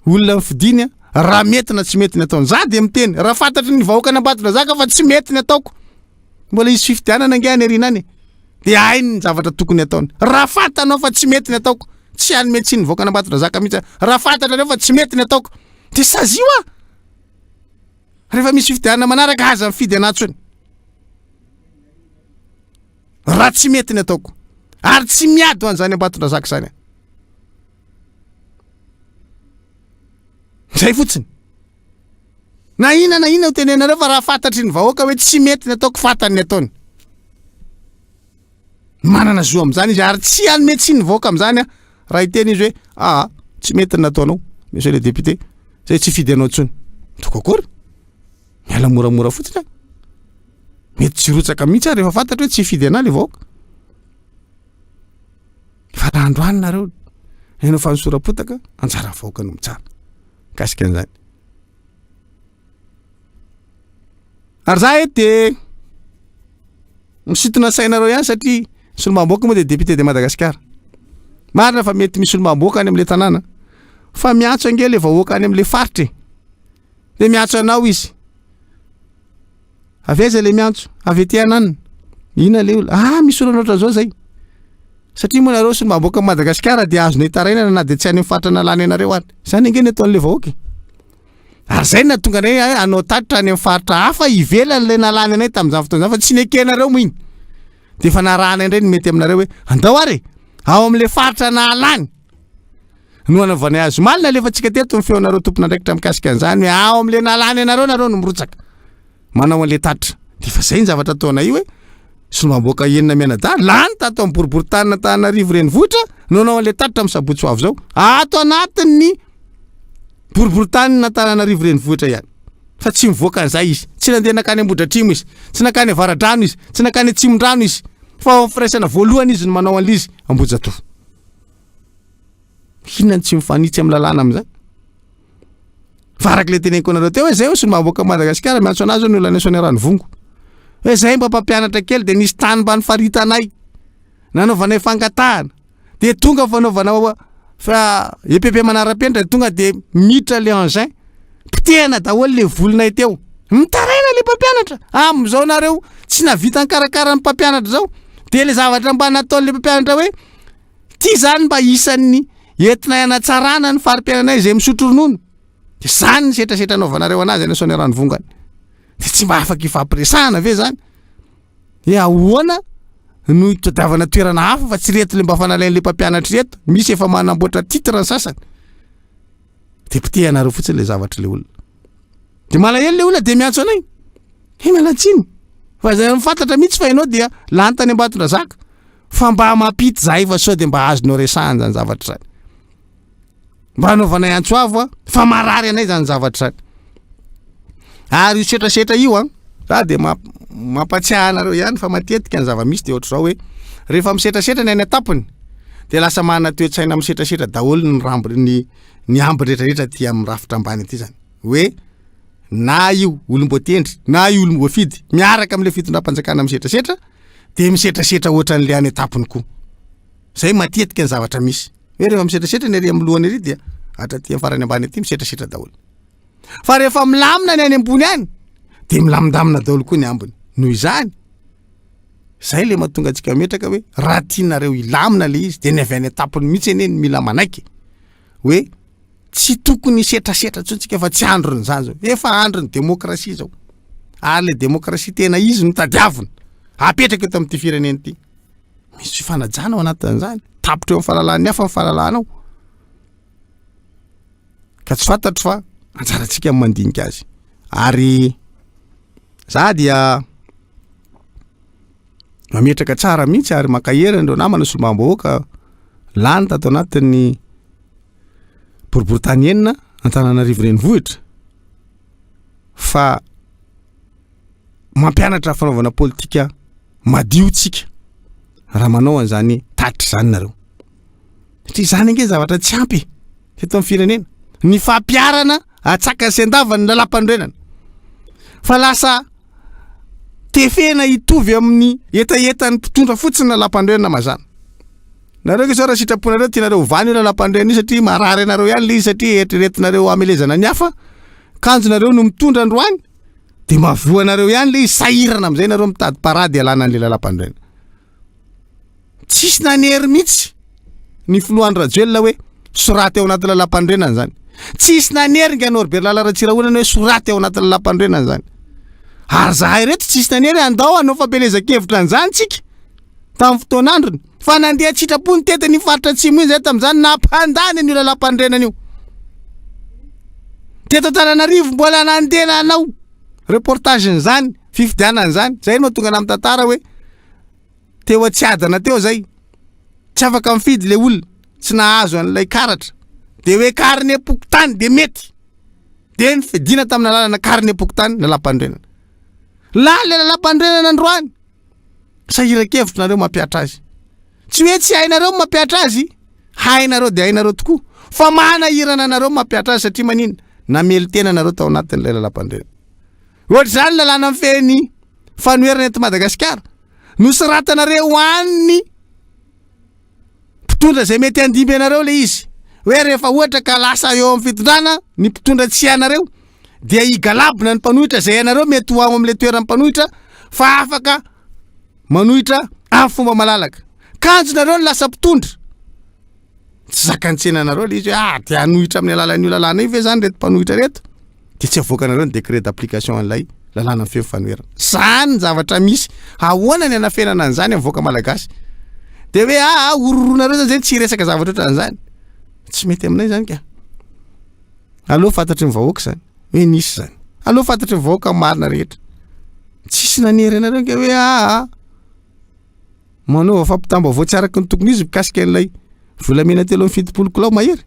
olona nifidiny raha mety na tsy mety ny ataony. Za dia miteny, raha fantatry ny vahoaka an'Ambatondrazaka fa tsy mety ny ataoko. Mbola hisy fifidianana ange any aoriana any. Dia hainy ny zavatra tokony ataony. Raha fantanao fa tsy mety ny ataoko. Tsy hanome tsiny ny vahoakan'Ambatondrazaka mihitsy aho. Raha fantatrareo fa tsy mety ny ataoko dia sazio aho. Rehefa misy fifidianana manaraka aza mifidy anah tsony. Raha tsy mety ny ataoko. Ary tsy miady ho an'izany Ambatondrazaka izany aho. Zay fotsiny. Na inona na inona ho tenenareo fa raha fantatry ny vahoaka hoe tsy mety ny ataoko fantany ny ataony. Manana zo amin'izany izy ary tsy hanome tsiny ny vahoaka amin'izany aho raha hiteny izy hoe aa tsy mety ny nataonao monsieur le député zay tsy hifidy anao intsony. Ataoko akory? Miala moramora fotsiny aho. Mety tsy hirotsaka mihitsy aho rehefa fantatro hoe tsy hifidy anah le vahoaka. Fa raha androany nareo nanao fanosoram-potaka, anjara vahoaka no mitsara mikasika an'izany. Ary za eto de misintona sainareo ihany satria ny solombavambahoaka moa dia député de Madagascar. Marina fa mety misy solombavambahoaka any amin'ilay tanàna fa miantso ange le vahoaka any amin'ilay faritra e. Dia miantso anao izy. Avy aiza le miantso? Avy aty ananona. Inona le olona? Ah, misy olana ohatran'izao zay. Satria moa nareo solombavambahoakan'i Madagasikara dia azonay itarainana na dia tsy any amin'ny faritra nalany anareo ary. Izany ange ny ataon'ilay vahoaka e. Ary izay no nahatonga anay hanao tatitra any amin'ny faritra hafa ivelan'ilay nalany anay tamin'izany fotoana izany fa tsy nekenareo moa iny. Dia efa narahanay indray ny mety aminareo hoe andao ary e, ao amin'ilay faritra nahalany no anaovanay azy. Omaly nalefantsika teto ny feonareo tompon'andraikitra mikasika an'izany hoe ao amin'ilay nalany anareo nareo no mirotsaka manao an'ilay tatitra. Dia efa izay ny zavatra ataonay io hoe solombavambahoaka enina mianadahy lany tato amin'ny boriboritanin'Antananarivo renivohitra no hanao an'ilay tatitra amin'ny sabotsy ho avy izao. Ato anatin'ny boriboritanin'Antananarivo renivohitra ihany. Fa tsy mivoaka an'izay izy. Tsy nandeha nankany Ambohidratrimo izy, tsy nankany Avaradrano izy, tsy nankany Atsimondrano izy. Fa ao amin'ny firaisana voalohany izy no manao an'ilay izy, Ambohijatovo. Inona no tsy mifanitsy amin'ny lalàna amin'izany? Fa araka ilay teneniko anareo teo hoe zay hoe solombavambahoakan'i Madagasikara miantso anazy hoe ny olona any Ranivongo. Hoe zay mba mpampianatra kely dia nisy tany mba nifaritanay. Nanaovanay fangatahana. Dia tonga fanaovana fa EPP manara-penitra dia tonga dia miditra le engin. Potehana daholo le volonay teo. Mitaraina le mpampianatra. Amin'izao nareo tsy nahavita nikarakara ny mpampianatra zao. Dia le zavatra mba nataon'le mpampianatra hoe Ity izany mba isan'ny entinay hanatsarana ny fari-piainanay izay misotro ronono. Dia izany ny setrasetra anaovanareo anazy any Soanierano-Vongany. Dia tsy mba afaka ifampiresahana ve izany? Hoe ahoana no hitadiavana toerana hafa fa tsy ireto le mba fanalain'le mpampianatra ireto. Misy efa manamboatra titre ny sasany. Dia potehanareo fotsiny le zavatra le olona. Dia malahelo le olona dia miantso anay. He miala tsiny. Fa zay fantatra mihitsy fa ianao dia lany tany Ambatondrazaka. Fa mba mampita zahay fa sao dia mba azonao resahana zany zavatra zany. Mba anaovanay antso avo a, fa marary anay zany zavatra zany. Ary io setrasetra io an, za dia mampatsiahy anareo ihany fa matetika ny zava-misy dia ohatr'izao hoe rehefa misetrasetra ny any an-tampony dia lasa manana toe-tsaina misetrasetra daholo ny rambo ny ny ambiny rehetrarehetra aty amin'ny rafitra ambany aty zany. Hoe na io olom-boatendry na io olom-boafidy miaraka amin'ilay fitondram-panjakana misetrasetra dia misetrasetra ohatran'ilay any an-tampony koa. Zay matetika ny zavatra misy. Hoe rehefa misetrasetra ny ary amin'ny lohany ary dia hatraty amin'ny farany ambany aty misetrasetra daholo. Fa rehefa milamina ny any ambony any dia milamindamina daholo koa ny ambiny. Noho izany, zay le mahatonga antsika mametraka hoe raha tianareo hilamina le izy dia ny avy any an-tampony mihitsy anie no mila manaiky hoe Tsy tokony hisetrasetra intsony tsika fa tsy andron'izany zao. Efa andron'ny demokrasia zao. Ary le demokrasia tena izy no tadiavina. Apetraka eto amin'ity firenena ity. Misy fifanajana ao anatin'izany. Tapitra eo amin'ny fahalalan'ny hafa ny fahalalanao. Ka tsy fantatro fa anjarantsika ny mandinika azy. Ary za dia mametraka tsara mihitsy ary mankahery an'ireo namana solombavambahoaka lany tato anatin'ny boriborintany enina Antananarivo renivohitra fa mampianatra fanaovana politika madio tsika raha manao an'izany tatitra izany nareo satria izany ange zavatra tsy ampy teto amin'ny firenena ny fampiharana atsakany sy andavany ny lalàmpanorenana fa lasa tefena hitovy amin'ny hetahetan'ny mpitondra fotsiny ny lalàmpanorenana mazàna Nareo nge zao raha sitraponareo tianareo ovana io lalam-pandriana io satria marary anareo ihany le izy satria eritreretinareo hamelezana ny hafa kanjo nareo no mitondra androany de mahavoa anareo ihany le izy sahirana amizay nareo mitady parady ialana an'le lalam-pandriana. Tsisy nanery mihitsy. ny filoha Andry Rajoelina hoe soraty ao anaty lalàmpanorenana izany. Tsisy nanery nga Norbert Lala Ratsirahonana hoe soraty ao anaty lalàmpanorenana izany. Ary zahay reto tsisy nanery andao hanao fampielezan-kevitra an'izany tsika tamin'ny fotoan'androny. Fa nandeha an-tsitrapo nitety an'iny faritra atsimo iny zahay tamin'izany nampandany an'io lalàmpanorenana io. Teto Antananarivo mbola nandeha nanao reportage an'izany fifidianana izany. Zay no mahatonga anah mitantara hoe teo Antsiadana teo zay, tsy afaka mifidy le olona, tsy nahazo an'ilay karatra, de hoe carnet-pokontany de mety, de nifidina tamin'ny alalana carnet-pokontany lalam-panorenana. Lany le lalam-panorenana androany, sahiran-kevitra nareo mampihatra azy. Tsy hoe tsy hainareo ny mampihatra azy, hainareo de hainareo tokoa, fa manahirana anareo ny mampihatra azy satria maninona? Namelo-tena nareo tao anatin'ilay lalam-panorenana. Ohatr'izany ny lalàna mifehy ny fanoherana eto Madagasikara. Nosoratanareo ho an'ny mpitondra izay mety handimby anareo ilay izy. Hoe rehefa ohatra ka lasa eo amin'ny fitondrana ny mpitondra tsy anareo dia higalabona ny mpanohitra izay anareo mety ho ao amin'ilay toeran'ny mpanohitra fa afaka manohitra amin'ny fomba malalaka. Kanjo nareo no lasa mpitondra. Tsy zakan'ny tsenanareo ilay izy hoe ah dia hanohitra amin'ny alalan'io lalàna io ve zany ireto mpanohitra ireto? Dia tsy avoakanareo ny décret d'application an'ilay lalàna mifehy fanoherana. Zany ny zavatra misy. Ahoana ny anafenana an'izany amin'ny vahoaka malagasy? Dia hoe ah ah horohoronareo zany zay tsy hiresaka zavatra ohatran'izany. Tsy mety aminay zany ka. Aleo fantatry ny vahoaka izany hoe nisy izany. Aleo fantatry ny vahoaka ny marina rehetra. Tsisy nanery anareo nge hoe ah ah. Manaova fampitam-baovao tsy araka ny tokony izy mikasika an'ilay volamena 73 kilao mahery.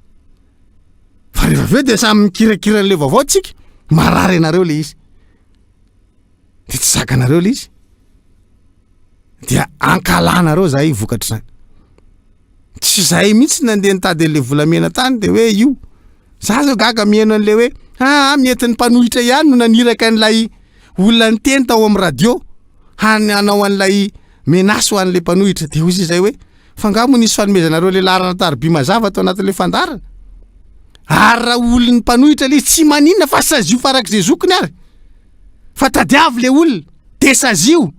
Fa rehefa avy eo dia samy mikirakira an'ilay vaovao tsika, marary anareo ilay izy. Dia tsy zakanareo ilay izy. Dia ankalanareo zahay vokatr'izany. Tsy zahay mihitsy nandeha nitady an'ilay volamena tany dia hoe io. Za zao gaga mihaino an'ilay hoe aa mety ny mpanohitra ihany no naniraka an'ilay olona niteny tao amin'ny radio hany hanao an'ilay menace ho an'ilay mpanohitra. Dia hoy izy izay hoe fa angaha moa nisy fanomezanareo ilay laharana tarobia mazava tao anatin'ilay fandaharana? Ary raha olon'ny mpanohitra ilay izy tsy maninona fa sazio farak'izay zokiny ary fa tadiavo ilay olona dia sazio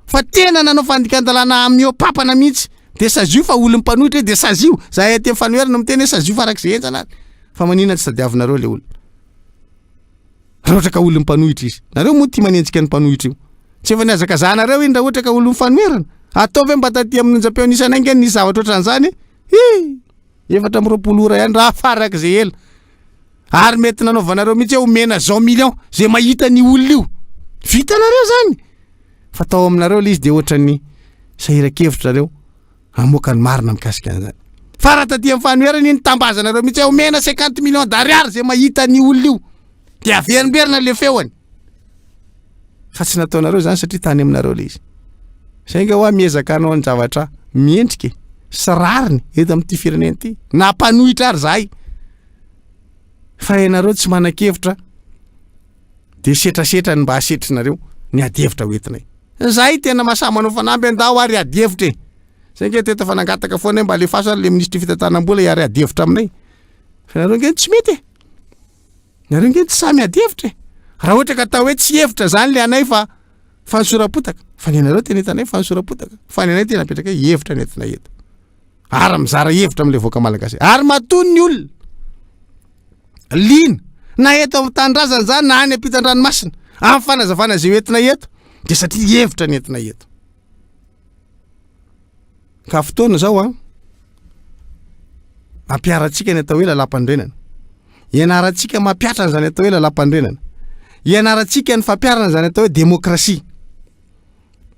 fa tena nanao fandikan-dalàna mihoa-papana mihitsy Dia sazio fa olon'ny mpanohitra io dia sazio, zahay aty amin'ny fanoherana miteny hoe sazio farak'izay henjana ary fa maninona tsy tadiavinareo ilay olona raha ohatra ka olon'ny mpanohitra izy, nareo moa tia manenjika ny mpanohitra io, tsy efa nihazakazahanareo iny raha ohatra ka olon'ny fanoherana, ataovy hoe mba taty amin'ny onjam-peo nisy anay nge nisy zavatra ohatran'izany e, hi! 24 ora ihany raha farak'izay ela, ary mety nanaovanareo mihitsy hoe omena zao million zay mahita ny olona io, vitanareo zany! Fa tao aminareo ilay izy dia ohatran'ny sahiran-kevitra nareo hamoaka ny marina mikasika an'izany. Fa raha taty amin'ny fanoherana iny tambazanareo mihitsy hoe omena 50 millions d'ariary izay mahita ny olona io dia averimberina le feony. Fa tsy nataonareo izany satria tany aminareo ilay izy. Zay nga hoa miezaka hanao ny zavatra mendrika e, sy rariny eto amin'ity firenena ity. Na mpanohitra ary zahay. Fa ianareo tsy manan-kevitra Dia setrasetra ny mba asetrinareo ny adihevitra ho entinay. Zahay tena masahy manao fanamby andao ary adihevitra e. Zay nge teto fa nangataka foana hoe mba alefaso ary le minisitry fitantanam-bola hiary adihevitra aminay. Fa nareo nge tsy mety e. Nareo nge tsy samy adihevitra e. Raha ohatra ka atao hoe tsy hevitra zany le anay fa fanosoram-potaka. Fa ny anareo tena hitanay fanosoram-potaka. Fa ny anay tena apetraka hoe hevitra ny entinay eto. Ary mizara hevitra amin'ilay vahoaka malagasy. Ary matoa ny olona liana na eto amin'ny tanindrazana izany na any ampitan-dranomasina amin'ny fanazavana izay hoentina eto dia satria hevitra ny entina eto. Ka fotoana izao an, ampiharantsika ny atao hoe lalàmpanorenana. Ianarantsika mampiatra an'izany atao hoe lalàmpanorenana. Ianarantsika ny fampiharana izany atao hoe demokrasia.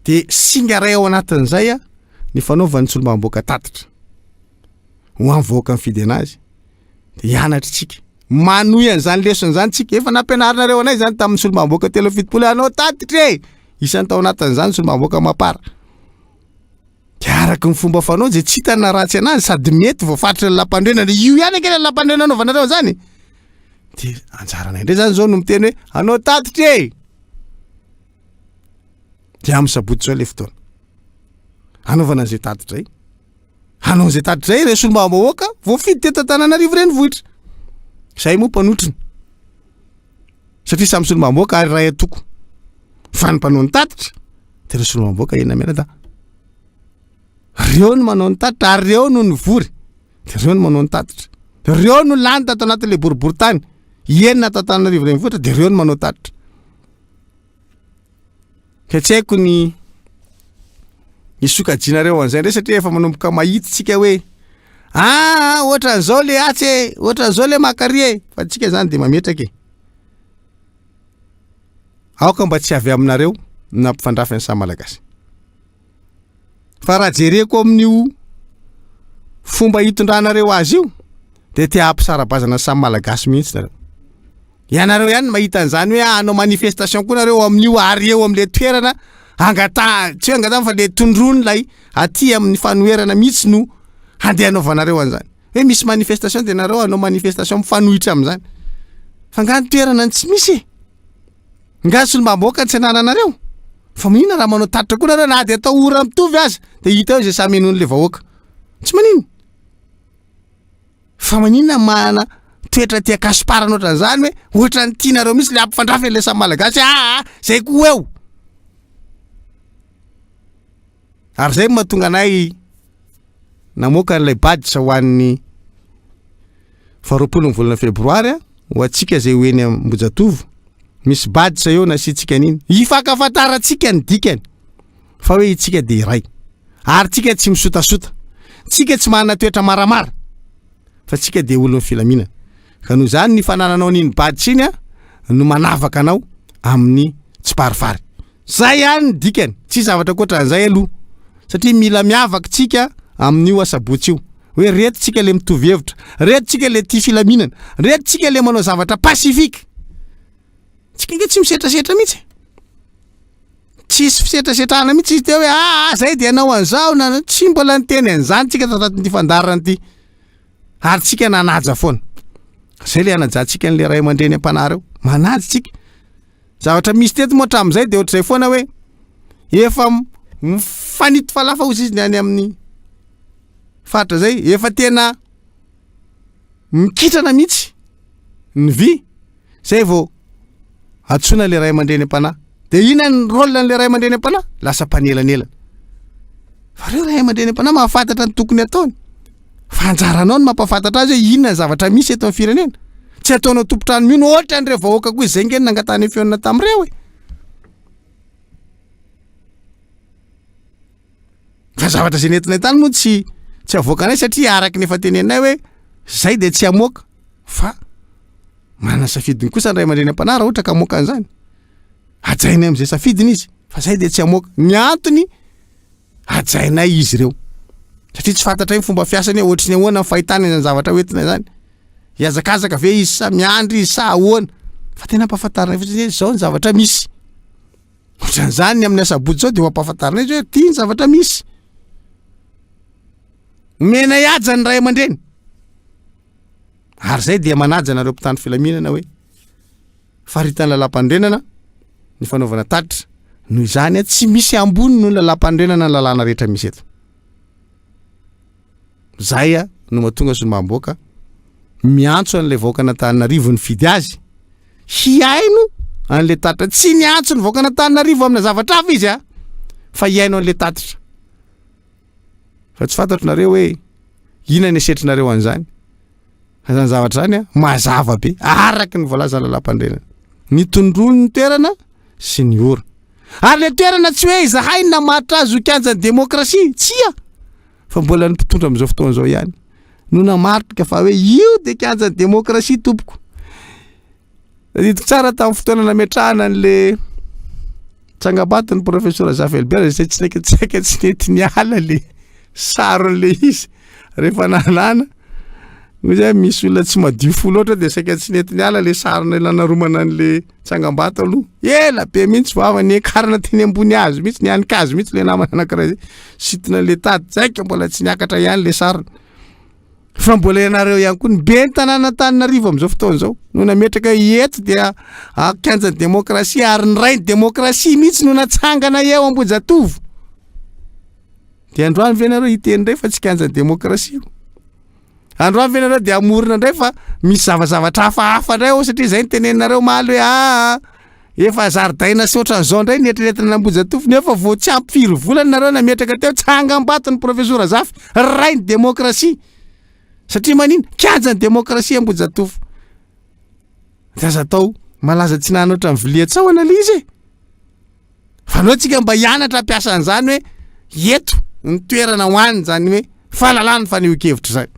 Dia singa iray ao anatin'izay ny fanaovan'ny solombavambahoaka tatitra ho an'ny vahoaka nifidy anazy. Dia hianatra isika. Manohy an'izany lesona izany isika. Efa nampianarinareo anay izany tamin'ny solombavambahoaka 73 hanao tatitra e! Isan'ny tao anatin'izany ny solombavambahoaka Mapar. Dia araka ny fomba fanao izay tsy hita na ratsy anazy sady mety voafaritry ny lampandrenana. Io ihany ange ilay lampandrenana anaovanareo an'izany e! Dia anjaranay indray izany izao no miteny hoe hanao tatitra e! Dia amin'ny sabotsy izao ilay fotoana. Hanaovana an'izay tatitra izay. Hanao an'izay tatitra izay ireo solombavambahoaka voafidy teto Antananarivo renivohitra. Izay moa mpanotrona. Satria samy solombavambahoaka ary iray antoko. Fa ny mpanao ny tatitra dia ireo solombavambahoaka enina mianadahy. Ireo no manao ny tatitra ary ireo no nivory. De reo no manao ny tatitra. Reo no lany tato anatin'le boriborintany enina tato Antananarivo renivohitra de reo no manao tatitra. Ka tsy haiko ny ny sokajianareo an'izay indray satria efa manomboka mahita tsika hoe ah ohatran'izao le atsy e, ohatran'izao le makary e, fa tsika zany de mametraka e. Aoka mba tsy avy aminareo no nampifandrafy ny samy Malagasy. Fa raha jereko amin'io fomba hitondranareo azy io dia te hampisara-bazana ny samy Malagasy mihitsy nareo. Ianareo ihany no mahita an'izany hoe hanao manifestation koa nareo amin'io ary eo amin'ilay toerana angataha, tsy hoe angatahana fa le tondroin'ilay aty amin'ny fanoherana mihitsy no handeha hanaovanareo an'izany. Hoe misy manifestation dia nareo hanao manifestation mifanohitra amin'izany. Fa nga ny toerana no tsy misy e? Nga solombavambahoaka tsy anananareo? Fa maninona raha manao tatitra koa nareo na dia atao ora mitovy aza dia hita eo izay samy henoin'ilay vahoaka. Tsy maninona. Fa maninona manana toetra tia kasiparana ohatran'izany hoe ohatran'ny tianareo mihitsy le hampifandrafy an'ilay samy malagasy aa zay koa eo. Ary zay no mahatonga anay namoaka an'ilay badge ho an'ny faharoapolo ny volana febroary ho antsika izay ho eny Ambohijatovo. Misy badge eo nasiantsika an'iny. Hifankafantarantsika ny dikany fa hoe itsika dia iray. Ary tsika tsy misotasota. Tsika tsy manana toetra maramara fa tsika dia olon'ny filaminana. Ka noho izany ny fanananao an'iny badge iny no manavaka anao amin'ny tsiparifary. Zay ihany ny dikany, tsisy zavatra ankoatran'izay aloha satria mila miavaka tsika amin'io asabotsy io hoe reto tsika le mitovy hevitra, reto tsika le tia filaminana, reto tsika le manao zavatra pacifique. Tsika ange tsy misetrasetra mihitsy e. Tsisy fisetrasetrana mihitsy izy teo hoe aa zay de hanao an'izao na tsy mbola niteny an'izany tsika tato anatin'ity fandaharana ity. Ary tsika nanaja foana. Zay le hanajantsika an'le ray aman-dreny am-panahy reo. Manaja tsika. Zavatra misy teto moa hatramin'izay dia ohatr'izay foana hoe efa mifanito falafa hozy izy ny any amin'ny faritra zay, efa tena mikitrana mihitsy ny vy zay vao antsoina le ray aman-dreny am-panahy. De inona ny rôle an'le ray aman-dreny am-panahy? Lasa mpanelanelana. Fa reo ray aman-dreny am-panahy mahafantatra ny tokony ataony. Fa anjaranao ny mampahafantatra azy hoe inona ny zavatra misy eto amin'ny firenena. Tsy ataonao tompon-trano mihona ohatran'ireo vahoaka koa izay nge no nangatahana fihaonana tamin'ireo e. Fa zavatra izay nentinay tany moa tsy tsy avoakanay satria araka ny efa teneninay hoe zay dia tsy hamoaka fa manana safidiny kosa ny ray aman-dreny am-panahy raha ohatra ka hamoaka an'izany. Hajainay amin'izay safidiny izy fa zay dia tsy hamoaka. Ny antony hajainay izy ireo satria tsy fantatray ny fomba fiasany hoe ohatry ny ahoana ny fahitana izany zavatra hoentina izany. Hihazakazaka ve izy sa miandry izy sa ahoana? Fa tena ampahafantarinay fotsiny hoe izao ny zavatra misy. Ohatran'izany ny amin'ny asabotsy izao dia ho ampahafantarinay izy hoe ity ny zavatra misy. Omenay haja ny ray aman-dreny. Ary izay dia manaja anareo mpitandro filaminana hoe faritan'ny lalàmpanorenana ny fanaovana tatitra. Noho izany, tsy misy ambony noho ny lalàmpanorenana ny lalàna rehetra misy eto. Zay no mahatonga solombavambahoaka miantso an'ilay vahoakan'Antananarivo nifidy azy hihaino an'ilay tatitra. Tsy niantso ny vahoakan'Antananarivo amina zavatra hafa izy a, fa hihaino an'ilay tatitra. Fa tsy fantatro nareo hoe inona ny esetrinareo an'izany. Fa zany zavatra zany a, mazava be araka ny voalazan'ny lalàmpanorenana. Ny tondroin'ny toerana sy ny ora. Ary le toerana tsy hoe izahay no namaritra azy ho kianjan'ny demokrasia, tsia! Fa mbola ny mpitondra amin'izao fotoana izao ihany no namaritra fa hoe io dia kianjan'ny demokrasia tompoko. Tadidiko tsara tamin'ny fotoana nametrahana an'le tsangambato ny professeur Zafy Albert izay tsy naika tsy haika tsy nety niala le saron'le izy rehefa nanana moa zay misy olona tsy madio fo loatra dia saika tsy nety niala le sarona nanaromana an'le tsangambato aloha ela be mihitsy vava niakarana teny ambony hazo mihitsy nihanika-hazo mihitsy le namana anankiray zay sitina le tady saika mbola tsy niakatra ihany le sarona Fa mbola ianareo ihany koa ny ben'ny tanàn'Antananarivo amin'izao fotoana izao no nametraka eto dia kianjan'ny demokrasia ary ny rain'ny demokrasia mihitsy no natsangana eo Ambohijatovo. Dia androany ve nareo hiteny indray fa tsy kianjan'ny demokrasia io? Androany ve nareo dia hamorona indray fa misy zavazavatra hafahafa indray ao satria izay no teneninareo omaly hoe aa efa zaridaina sy ohatran'izao indray ny eritreretina an'Ambohijatovo nefa vao tsy ampy firy volana nareo nametraka teo tsangambato ny profesora Zafy rain'ny demokrasia. Satria manina? Kianjan'ny demokrasia Ambohijatovo. Dia aza atao malaza tsy nahana ohatran'ny vilia tsahona ilay izy e. Fa aleo tsika mba hianatra hampiasa an'izany hoe eto ny toerana ho an'izany hoe fahalalahana fanehoan-kevitra izany.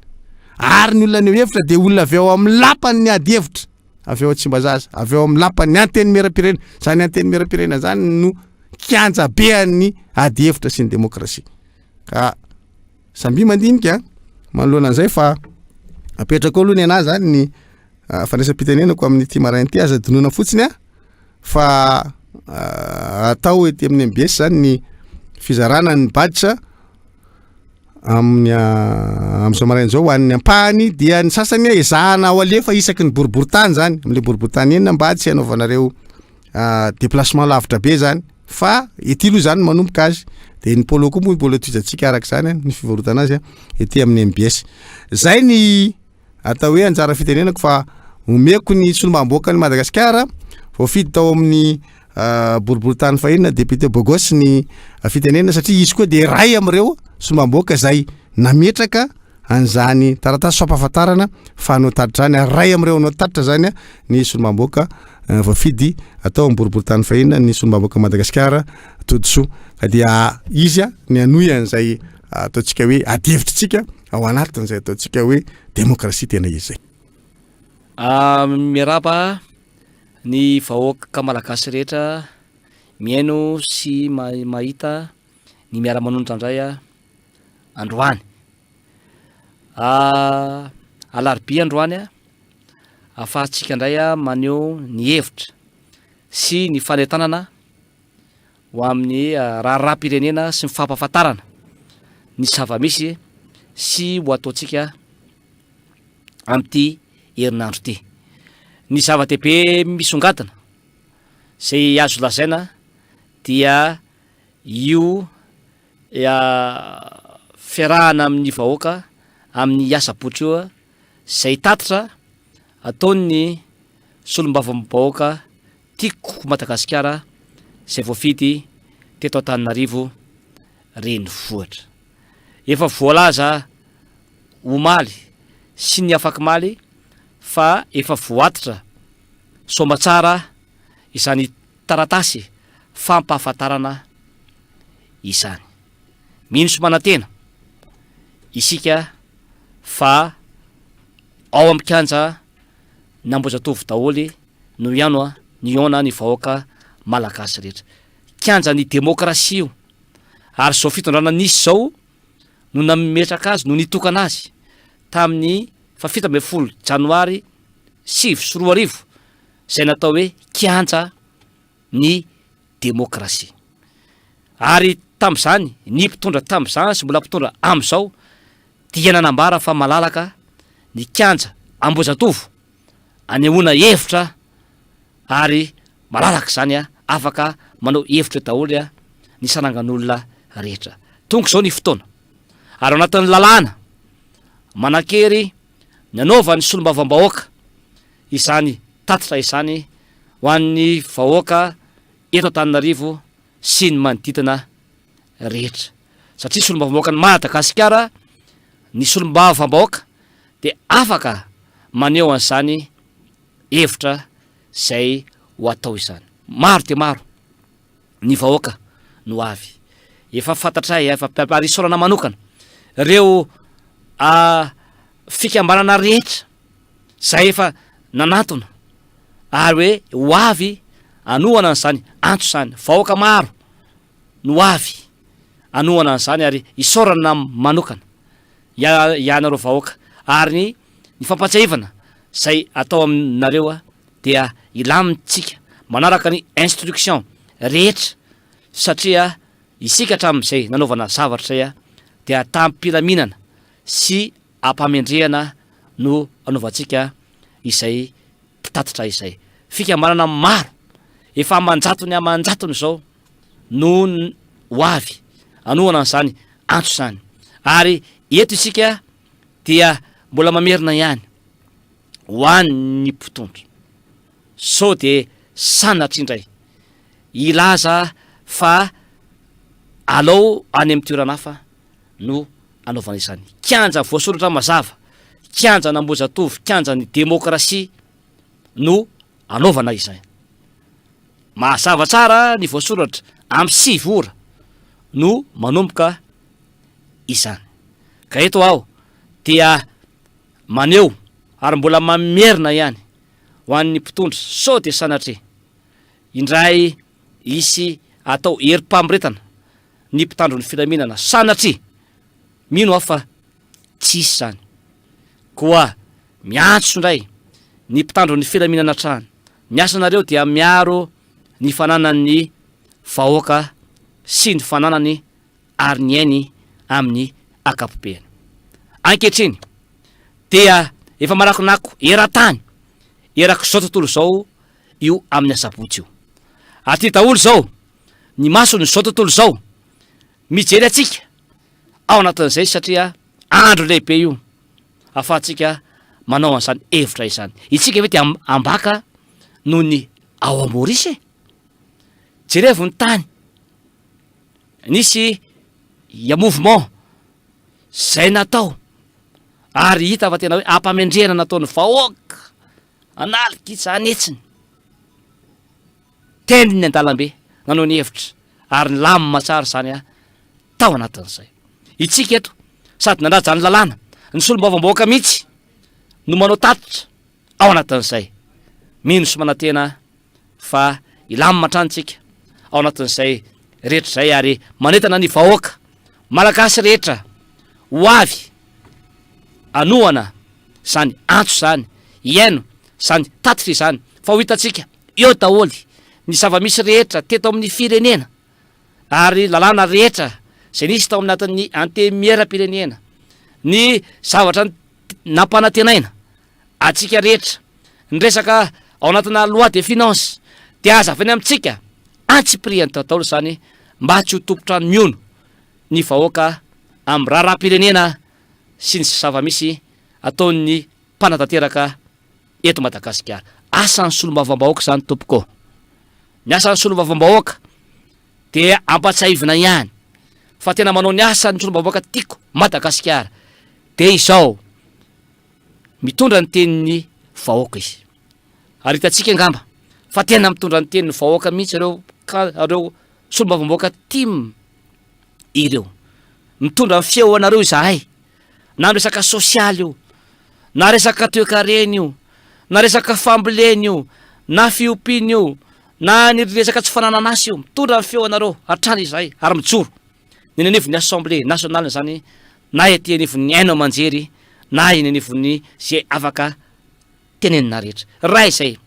Ary ny olona haneho hevitra dia olona avy ao amin'ny lapan'ny ady hevitra, avy ao Tsimbazaza, avy ao amin'ny lapan'ny Antenimierampirenena. Izany Antenimierampirenena izany no kianja be an'ny ady hevitra sy ny demokrasia. Ka samia mandinika manoloana an'izay fa apetrako aloha ny anahy zany ny ah, fandraisam-pitenenako amin'ity maraina ity aza adinoina fotsiny a fa ah, atao ety amin'ny MBS zany ny fizarana ny badge amin'ny ah, amin'izao maraina izao ho an'ny ampahany dia ny sasany ezahana ho alefa isaky ny boriborintany zany amin'le boriborintany enina mba tsy hanaovanareo déplacement lavitra be zany fa ety aloha zany manomboka azy de ny polo koa moa mbola tohizantsika araka izany ny fivarotana azy ety amin'ny MBS zay ny atao hoe anjara fitenenako fa omeko ny solombavambahoakan'i Madagasikara voafidy tao amin'ny boriborintany fahiny député Bogos ny fitenenana satria izy koa dia iray amin'ireo solombavambahoaka izay nametraka an'izany taratasy fampahafantarana fa hanao tatitra izany ary iray amin'ireo hanao tatitra izany ny solombavambahoaka voafidy atao amin'ny boriborintany fahiny ny solombavambahoaka Madagasikara Todisoa ka dia izy ny hanohy an'izay ataontsika hoe adihevitrintsika ao anatin'izay ataontsika hoe demokrasia tena izy izay. Miarahaba ny vahoaka malagasy rehetra mihaino sy mahita ny miara-manonitra indray androany. Alarobia androany, ahafahantsika indray maneho ny hevitra sy ny fanentanana ho amin'ny raharaham-pirenena sy ny fampahafantarana ny zava-misy sy ho ataontsika amin'ity herinandro ity. Ny zava-dehibe misongadina izay azo lazaina dia io fiarahana amin'ny vahoaka amin'ny asabotsy io izay tatitra ataon'ny solombavambahoaka Tiako Madagasikara izay voafidy teto Antananarivo renivohitra. Efa voalaza omaly sy ny afakomaly fa efa voatitra soamatsara izany taratasy fampahafantarana izany. Mino sy manantena isika fa ao amin'ny kianja n'Ambohijatovo daholo no hihaona nihaona ny vahoaka malagasy rehetra. Kianjan'ny demokrasia io ary izao fitondrana nisy izao no nametraka azy, no nitokana azy tamin'ny faha 17 janoary 2009 izay natao hoe kianja ny demokrasia. Ary tamin'izany, ny mpitondra tamin'izany sy mbola mpitondra amin'izao dia nanambara fa malalaka ny kianja Ambohijatovo anehoana hevitra ary malalaka izany afaka manao hevitra eo daholo ny sarangan'olona rehetra. Tonga izao ny fotoana ary ao anatin'ny lalàna manan-kery ny anaovan'ny solombavambahoaka izany tatitra izany ho an'ny vahoaka eto Antananarivo sy ny manodidina rehetra. Satria solombavambahoakan'i Madagasikara ny solombavambahoaka dia afaka maneho an'izany hevitra izay ho atao izany. Maro dia maro ny vahoaka no avy. Efa fantatray, efa ary isaorana manokana ireo fikambanana rehetra izay efa nanantona ary hoe ho avy hanohana an'izany antso izany. Vahoaka maro no avy hanohana an'izany ary isaorana manokana ianareo vahoaka ary ny fampatsiahivana izay atao aminareo dia hilamintsika manaraka ny instruction rehetra satria isika hatramin'izay nanaovana zavatra izay dia tamim-pilaminana sy am-pamendrehana no anaovantsika izay mpitatitra izay. Fikambanana maro efa aman-jatony aman-jatony izao no ho avy hanohana an'izany antso izany. Ary eto isika dia mbola mamerina ihany ho an'ny mpitondra. Sao dia sanatria indray hilaza fa alao any amin'ny toerana hafa no anaovana izany. Kianja voasoratra mazava, Kianjan'Ambohijatovo, kianjan'ny demokrasia no anaovana izay. Mazava tsara ny voasoratra, amin'ny 9 ora no manomboka izany. Ka eto aho dia maneho ary mbola mamerina ihany ho an'ny mpitondra sao dia sanatria indray hisy atao herim-pamoretana ny mpitandro ny filaminana, sanatria! Mino aho fa tsy hisy izany. Koa miantso indray ny mpitandro ny filaminana hatrany, ny asanareo dia miaro ny fananan'ny vahoaka sy ny fananany ary ny ainy amin'ny ankapobeny. Ankehitriny dia efa manakonako eran-tany erak'izao tontolo izao io amin'ny asabotsy io. Aty daholo izao ny mason'izao tontolo izao mijery antsika ao anatin'izay satria andro lehibe io ahafahantsika manao an'izany hevitra izany. Isika ve dia ambaka noho ny ao Maurice e? Jerevo ny tany. Nisy ya mouvement zay natao ary hita fa tena hoe ampamendrehana nataon'ny vahoaka analikitsa anetsiny teny ny an-dalambe nanao ny hevitra ary nilamina tsara izany a tao anatin'izay. Itsika eto sady nanaja ny lalàna, ny solombavambahoaka mihitsy no manao tatitra ao anatin'izay. Mino sy manantena fa hilamina hatrany tsika ao anatin'izay rehetra izay ary manentana ny vahoaka Malagasy rehetra ho avy hanohana izany antso izany, hihaino izany tatitra izany fa ho hitantsika eo daholo ny zava-misy rehetra teto amin'ny firenena ary lalàna rehetra izay nisy tao anatin'ny antenimieram-pirenena, ny zavatra nampanantenaina antsika rehetra, ny resaka ao anatina loi de finance dia hazavaina amintsika antsipiriany daholo izany mba tsy ho tompon-trano mihono ny vahoaka amin'ny raharaham-pirenena sy ny zava-misy ataon'ny mpanatanteraka eto Madagasikara. Asan'ny solombavambahoaka izany tompoko. Ny asan'ny solombavambahoaka dia ampatsiahivina ihany fa tena manao ny asan'ny solombavambahoaka tiako Madagasikara dia izao, mitondra ny tenin'ny vahoaka izy. Ary hitantsika angamba fa tena mitondra ny tenin'ny vahoaka mihitsy ireo ka ireo solombavambahoaka tim ireo. Mitondra ny feo anareo izahay na resaka sosialy io, na resaka toekarena io, na resaka fambolena io, na fiompiana io, na ny resaka tsy fananan'asa io, mitondra ny feo anareo hatrany izahay ary mijoro ny eny anivon'ny Assemblée nationale izany na ety anivon'ny haino aman-jery na eny anivon'ny izay afaka tenenina rehetra. Raha izay,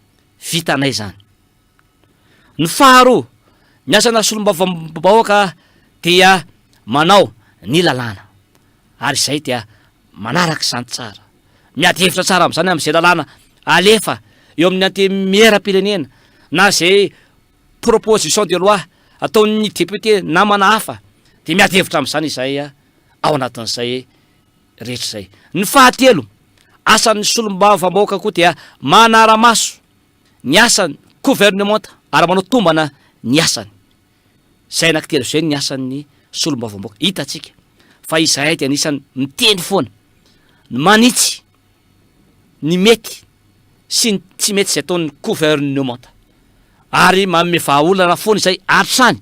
vitanay izany. Ny faharoa, ny asana solombavambahoaka dia manao ny lalàna ary izay dia manaraka izany tsara. Miady hevitra tsara amin'izany amin'izay lalàna alefa eo amin'ny antenimieram-pirenena na izay proposition de loi ataon'ny député namana hafa dia miady hevitra amin'izany izahay ao anatin'izay rehetra izay. Ny fahatelo, asan'ny solombavambahoaka koa dia manara-maso ny asan'ny governemanta ary manao tombana ny asany. Izay anankitelo izay ny asan'ny solombavambahoaka. Hitantsika fa izahay dia anisan'ny miteny foana, ny manitsy ny mety sy ny tsy mety izay ataon'ny governemanta. Ary manome vahaolana foana izay hatrany,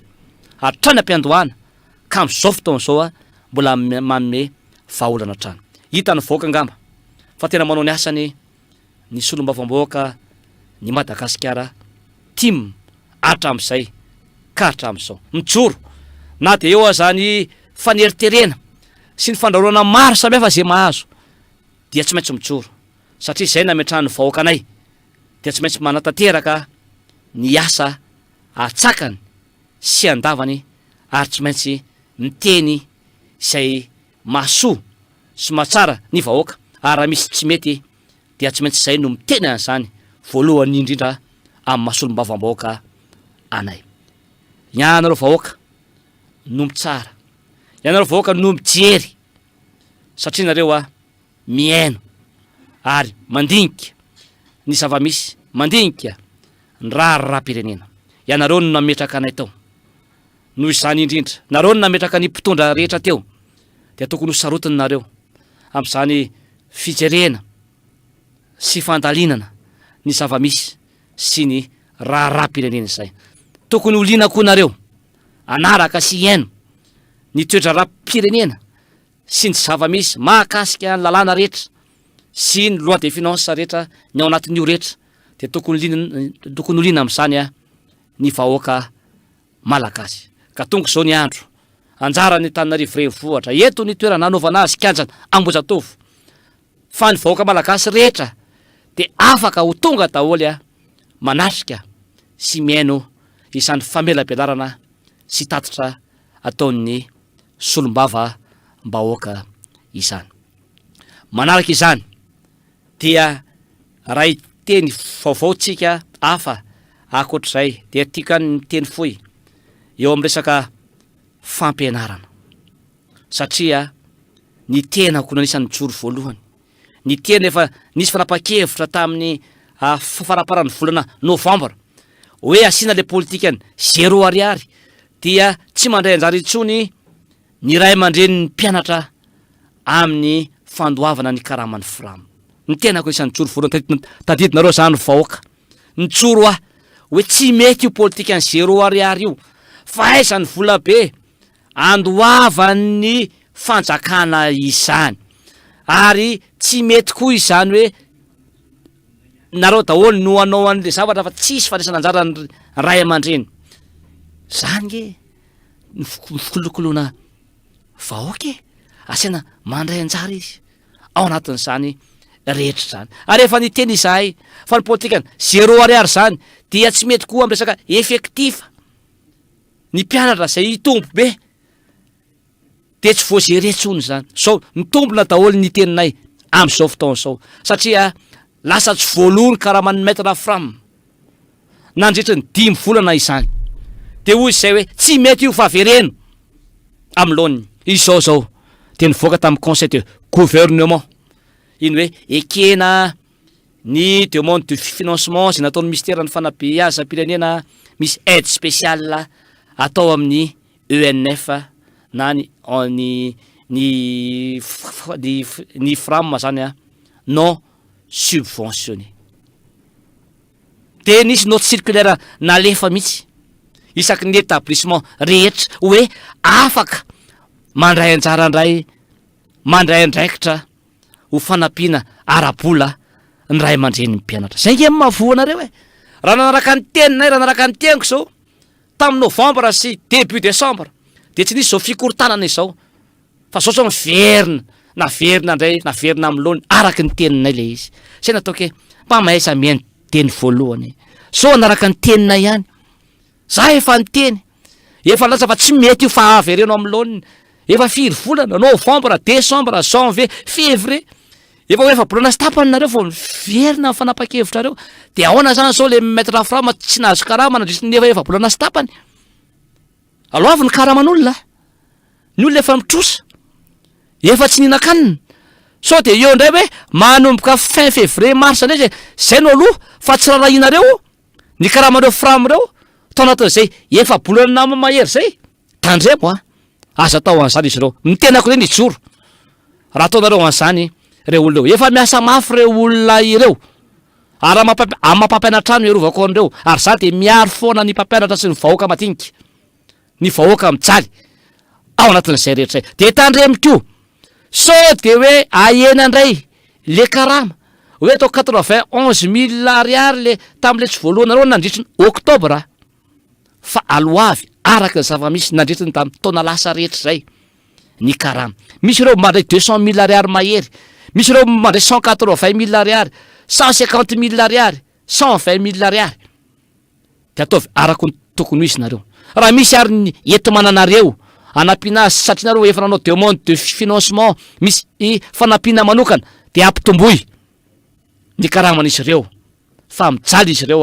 hatrany am-piandohana ka amin'izao fotoana izao mbola manome vahaolana hatrany. Hitan'ny vahoaka angamba fa tena manao ny asany ny solombavambahoaka ny Madagasikara tim hatramin'izay ka hatramin'izao. Mijoro na dia eo aza ny faneriterena sy ny fandrahonana maro samihafa izay mahazo dia tsy maintsy mijoro satria izay nametrahan'ny vahoaka anay dia tsy maintsy manatanteraka ny asa atsakany sy andavany ary tsy maintsy miteny izay mahasoa sy mahatsara ny vahoaka ary raha misy tsy mety dia tsy maintsy izay no miteny an'izany voalohany indrindra amin'ny maha solombavambahoaka anay. Ianareo vahoaka no mitsara, ianareo vahoaka no mijery satria nareo a mihaino ary mandinika ny zava-misy, mandinika ny raharaham-pirenena. Ianareo no nametraka anay tao. Noho izany indrindra, nareo no nametraka ny mpitondra rehetra teo, dia tokony ho sarotiny nareo amin'izany. fijerena sy fandalinana ny zava-misy sy ny raharaham-pirenena izay. Tokony ho liana koa nareo hanaraka sy hihaino ny toe-draharaham-pirenena sy ny zava-misy mahakasika ny lalàna rehetra sy ny loi de finance rehetra ny ao anatin'io rehetra dia tokony liana tokony ho liana amin'izany ny vahoaka Malagasy. Ka tonga izao ny andro. Anjaran'ny Antananarivo renivohitra. Eto ny toerana hanaovana azy kianjan Ambohijatovo. Fa ny vahoaka Malagasy rehetra dia afaka ho tonga daholo manatrika sy mihaino izany famelabelarana sy tatitra ataon'ny solombava mbahoaka izany. Manaraka izany dia raha hiteny vaovao tsika hafa ankoatr'izay dia tiako ihany ny miteny fohy eo amin'ny resaka fampianarana satria ny tenako no anisan'ny nijoro voalohany, ny tena efa nisy fanapahan-kevitra tamin'ny faramparan'ny volana novambra hoe asiana ilay politikan'ny zéro ariary dia tsy mandray anjara intsony ny ray aman-drenin'ny mpianatra amin'ny fandoavana ny karaman'ny fram. Ny tenako anisan'ny nijoro voalohany, tadidinareo izany ry vahoaka, nijoro aho hoe tsy mety io politikan'ny zéro ariary io, fa aiza ny volabe andoavan'ny fanjakana izany, ary tsy mety koa izany hoe nareo daholo no hanao an'le zavatra fa tsisy fandraisana anjara ny ray aman-dreny, zany nge ny fikolokoloana vahoaka e, asaina mandray anjara izy ao anatin'izany rehetra izany. Ary efa niteny izahay fa ny politikany zéro ariary izany dia tsy mety koa amin'ny resaka effectif ny mpianatra izay hitombo be dia tsy voa-gérer intsony izany. Zao, mitombina daholo ny teninay amin'izao fotoana izao satria lasa tsy voaloa ny karaman'ny maître Fram. nandritry ny dimy volana izany. Dia hoy izay hoe tsy mety io fa avereno amin'ny laoniny. Izao izao dia nivoaka tamin'ny conseil de gouvernement iny hoe ekena ny demande de financement izay nataon'ny minisiteran'ny fanabeazam-pirenena misy aide spéciale atao amin'ny ENF na ny ny ny ny ny Fram zany non subventionné. Dia nisy note circulaire nalefa mihitsy isaky ny établissement rehetra hoe afaka mandray anjara indray, mandray andraikitra ho fanampiana ara-bola ny ray aman-drenin'ny mpianatra. Izay ange no mahavoa anareo e! Raha nanaraka ny teninay, raha nanaraka ny teniko izao, tamin'ny novembre sy début décembre, dia tsy nisy izao fikorontanana izao. Fa zao zao miverina, naverina indray, naverina amin'ny laoniny araka ny teninay ilay izy. Zay nataoko hoe mba mahaiza mihaino teny voalohany. Sao hanaraka ny teninay ihany. Za efa niteny, efa nilaza fa tsy mety io fa avereno amin'ny laoniny. Efa firy volana, novembre, décembre, janvier, février. Efa ho efa-bolana sy tapany nareo vao miverina amin'ny fanapahan-kevitrareo. Dia ahoana zany zao le maître Raframa tsy nahazo karama nandritry ny efa efa-bolana sy tapany? Aloavy ny karaman'olona. Ny olona efa mitrosa, efa tsy nihinan-kanina. Sao dia eo indray hoe manomboka fin février mars indray izay, izay no aloha fa tsy rarahianareo ny karaman'ireo fram ireo tao anatin'izay efa-bolana mahery izay. Tandremo a! Aza atao an'izany izy ireo. Ny tenako indray nijoro raha ataonareo an'izany ireo olona ireo. Efa miasa mafy ireo olona ireo. Ary amin'ny maha mpampianatra ahy no iarovako an'ireo. Ary izaho dia miaro foana ny mpampianatra sy ny vahoaka madinika. Ny vahoaka mijaly ao anatin'izay rehetra izay. Dia tandremo koa sao dia hoe ahena indray le karama, hoe atao 91 mille ariary le tamin'le tsy voalohanareo nandritry ny octobre fa aloavy araka ny zava-misy nandritry ny tamin'ny taona lasa rehetra izay ny karama. Misy ireo mandray 200 mille ariary mahery, misy ireo mandray 180 mille ariary, 150 mille ariary, 120 mille ariary. Dia ataovy araka ny tokony ho izy nareo. Raha misy ary ny enti-mananareo hanampiana azy satria nareo efa nanao demande de financement misy fanampiana manokana dia ampitomboy ny karaman'izy ireo fa mijaly izy ireo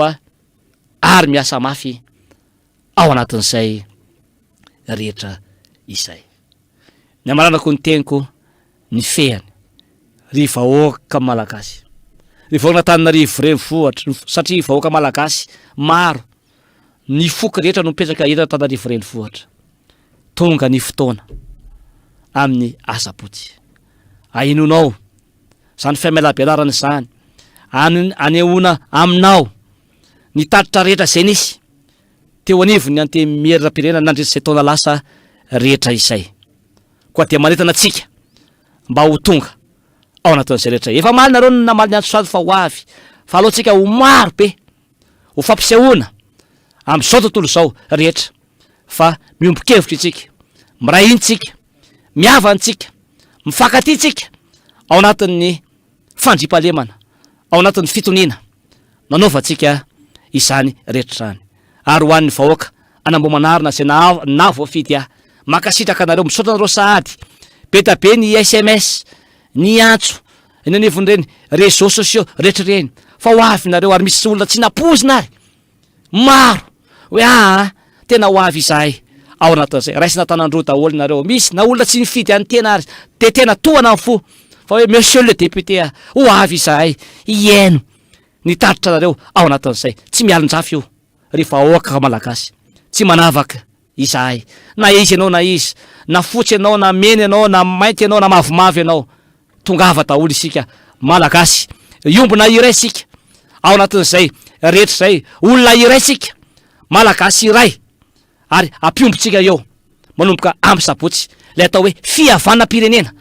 ary miasa mafy ao anatin'izay rehetra izay. Ny hamaranako ny teniko ny fehiny, ry vahoaka malagasy, ry vahoakan'Antananarivo renivohitra, satria vahoaka malagasy maro, ny foko rehetra no mipetraka eto Antananarivo renivohitra. Tonga ny fotoana amin'ny asabotsy. Ahinonao. izany famelabelarana izany, anehoana aminao ny tatitra rehetra izay nisy teo anivon'ny Antenimieram-pirenena nandritra izay taona lasa rehetra izay. Koa dia manentana antsika mba ho tonga ao anatin'izay rehetra. Efa omaly nareo no namaly ny antso sady fa ho avy, fa aleo tsika ho maro be ho fampisehoana amin'izao tontolo izao rehetra fa miombon-kevitra isika, miray hina isika, mihavana isika, mifankatia isika ao anatin'ny fandriampahalemana, ao anatin'ny fitoniana nanaovantsika izany rehetra izany. Ary ho an'ny vahoaka an'Ambohimanarina izay nahavoafidy ahy, mankasitraka anareo, misaotra anareo sahady, be dia be ny sms, ny antso, eny anivon'ireny réseaux sociaux rehetra ireny, fa ho avy nareo ary misy olona tsy nampoizina ary, maro, hoe aa tena ho avy izahay ao anatin'izay, raisina an-tanan-droa daholo nareo, misy na olona tsy nifidy an'ny tena ary dia tena tohana ny fo, fa hoe monsieur le député a, ho avy izahay hihaino ny tatitra anareo ao anatin'izay, tsy mialon-jafy io ry vahoaka malagasy, tsy manavaka izahay, na iza ianao na iza, na fotsy ianao na mena ianao na mainty ianao na mavomavo ianao, tongava daholo isika Malagasy, hiombona iray isika ao anatin'izay rehetra izay, olona iray isika, Malagasy iray, ary ampiombontsika eo manomboka amin'ny sabotsy ilay atao hoe fihavanam-pirenena,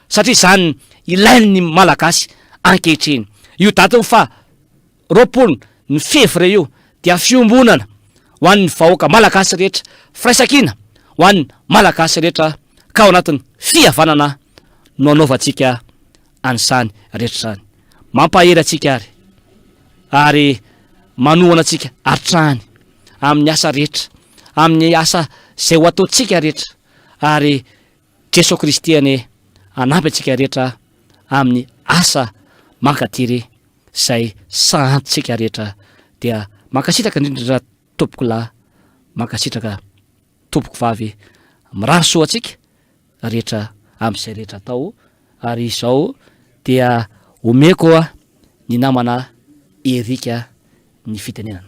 satria izany ilain'ny Malagasy ankehitriny. Io datin'ny faha 20 ny fevrier io dia fiombonana ho an'ny vahoaka Malagasy rehetra, firaisankina ho an'ny Malagasy rehetra ka ao anatin'ny fihavanana no anaovantsika an'izany rehetra izany. Mampahery antsika ary ary manohana antsika hatrany amin'ny asa rehetra, amin'ny asa izay ho ataontsika rehetra ary Jesoa Kristy anie hanampy antsika rehetra amin'ny asa mankatiry izay sahantsika rehetra dia mankasitraka indrindra tompoko lahy, mankasitraka tompoko vavy, mirary soa antsika rehetra amin'izay rehetra atao ary izao dia omeko ny namana Eric ny fitenenana.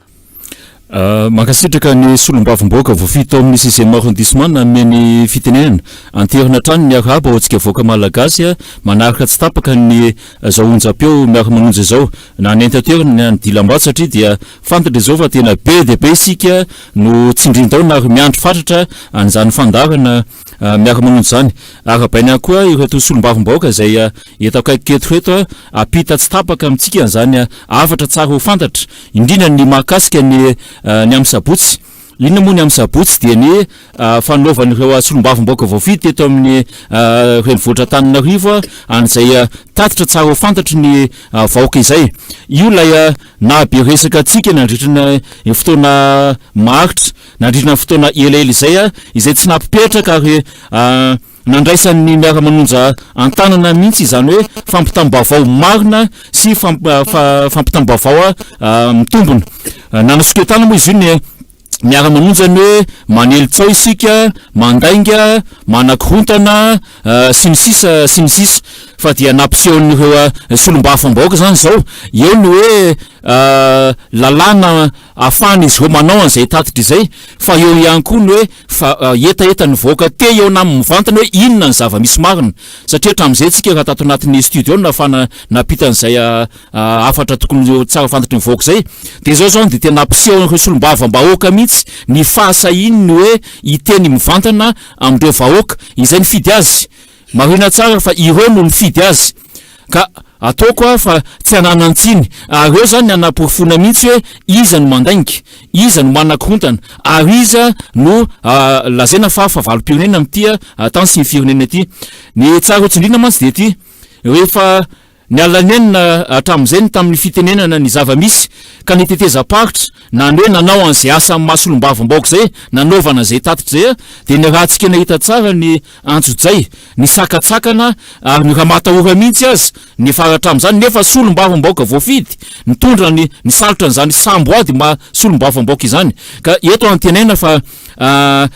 Mankasitraka ny solombavambahoaka voafidy tao amin'ny sixième arrondissement nanome ny fitenenana. Anterina hatrany ny arahaba ho antsika vahoaka malagasy manaraka tsy tapaka ny izao onjam-peo miara-manonja izao na ny enti-an-toerana na ny dilam-bato satria dia fantatra izao fa tena be dia be isika no tsindrin-daona ary miandry fatratra an'izany fandaharana miara-manonja izany. Arahabaina ihany koa ireto solombavambahoaka izay eto akaikiko eto ireto hampita tsy tapaka amintsika an'izany hafatra tsara ho fantatra Indrindra ny mahakasika ny ny amin'ny sabotsy. Inona moa ny amin'ny sabotsy dia ny fanaovan'ireo solombavambahoaka voafidy teto amin'ny renivohitra Antananarivo an'izay tatitra tsara ho fantatry ny vahoaka izay. Io ilay nahabe resaka antsika nandritra ny fotoana maharitra, nandritra ny fotoana elaela izay, izay tsy nampipetraka ary Nandraisan'ny Miara-manonja an-tanana mihitsy izany hoe fampitam-baovao marina sy fampitam-baovao mitombina. Nanasoketana moa izy io ny Miara-manonja ny hoe manely tsao isika, mandainga, manakorontana, sy ny sisa sy ny sisa. Fa dia nampisehon'ireo solombavambahoaka izany izao eo ny hoe lalàna ahafahan'izy ireo manao an'izay tatitra izay fa eo ihany koa ny hoe fa hetaheta ny vahoaka te hihaona aminy mivantana hoe inona ny zava-misy marina satria hatramin'izay tsika raha tato anatin'ny studio no nahafahana nampita an'izay hafatra tokony ho tsara fantatry ny vahoaka izay dia izao izany dia tena nampiseho an'ireo solombavambahoaka mihitsy ny fahasahiany ny hoe hiteny mivantana amin'ireo vahoaka izay nifidy azy Marina tsara fa ireo no nifidy azy ka ataoko aho fa tsy ananan-tsiny ary eo zany ny anaporofoana mihitsy hoe iza no mandainga, iza no manakorontana ary iza no lazaina fa fahavalom-pirenena amin'ity tany sy ny firenena ity. Ny tsara ho tsindriana mantsy dia ity, rehefa Niala nenina hatramin'izay ny tamin'ny fitenenana ny zava-misy ka ny tetezam-paritra na ny hoe nanao an'izay asa amin'ny maha solombavambahoaka izay, nanaovana izay tatitra izay dia niarahantsika nahita tsara ny antsojay, ny sakantsakana ary ny ramatahora mihitsy aza niafara hatramin'izany nefa solombavambahoaka voafidy nitondra ny nisalotra an'izany samboady maha solombavambahoaka izany ka eto antenaina fa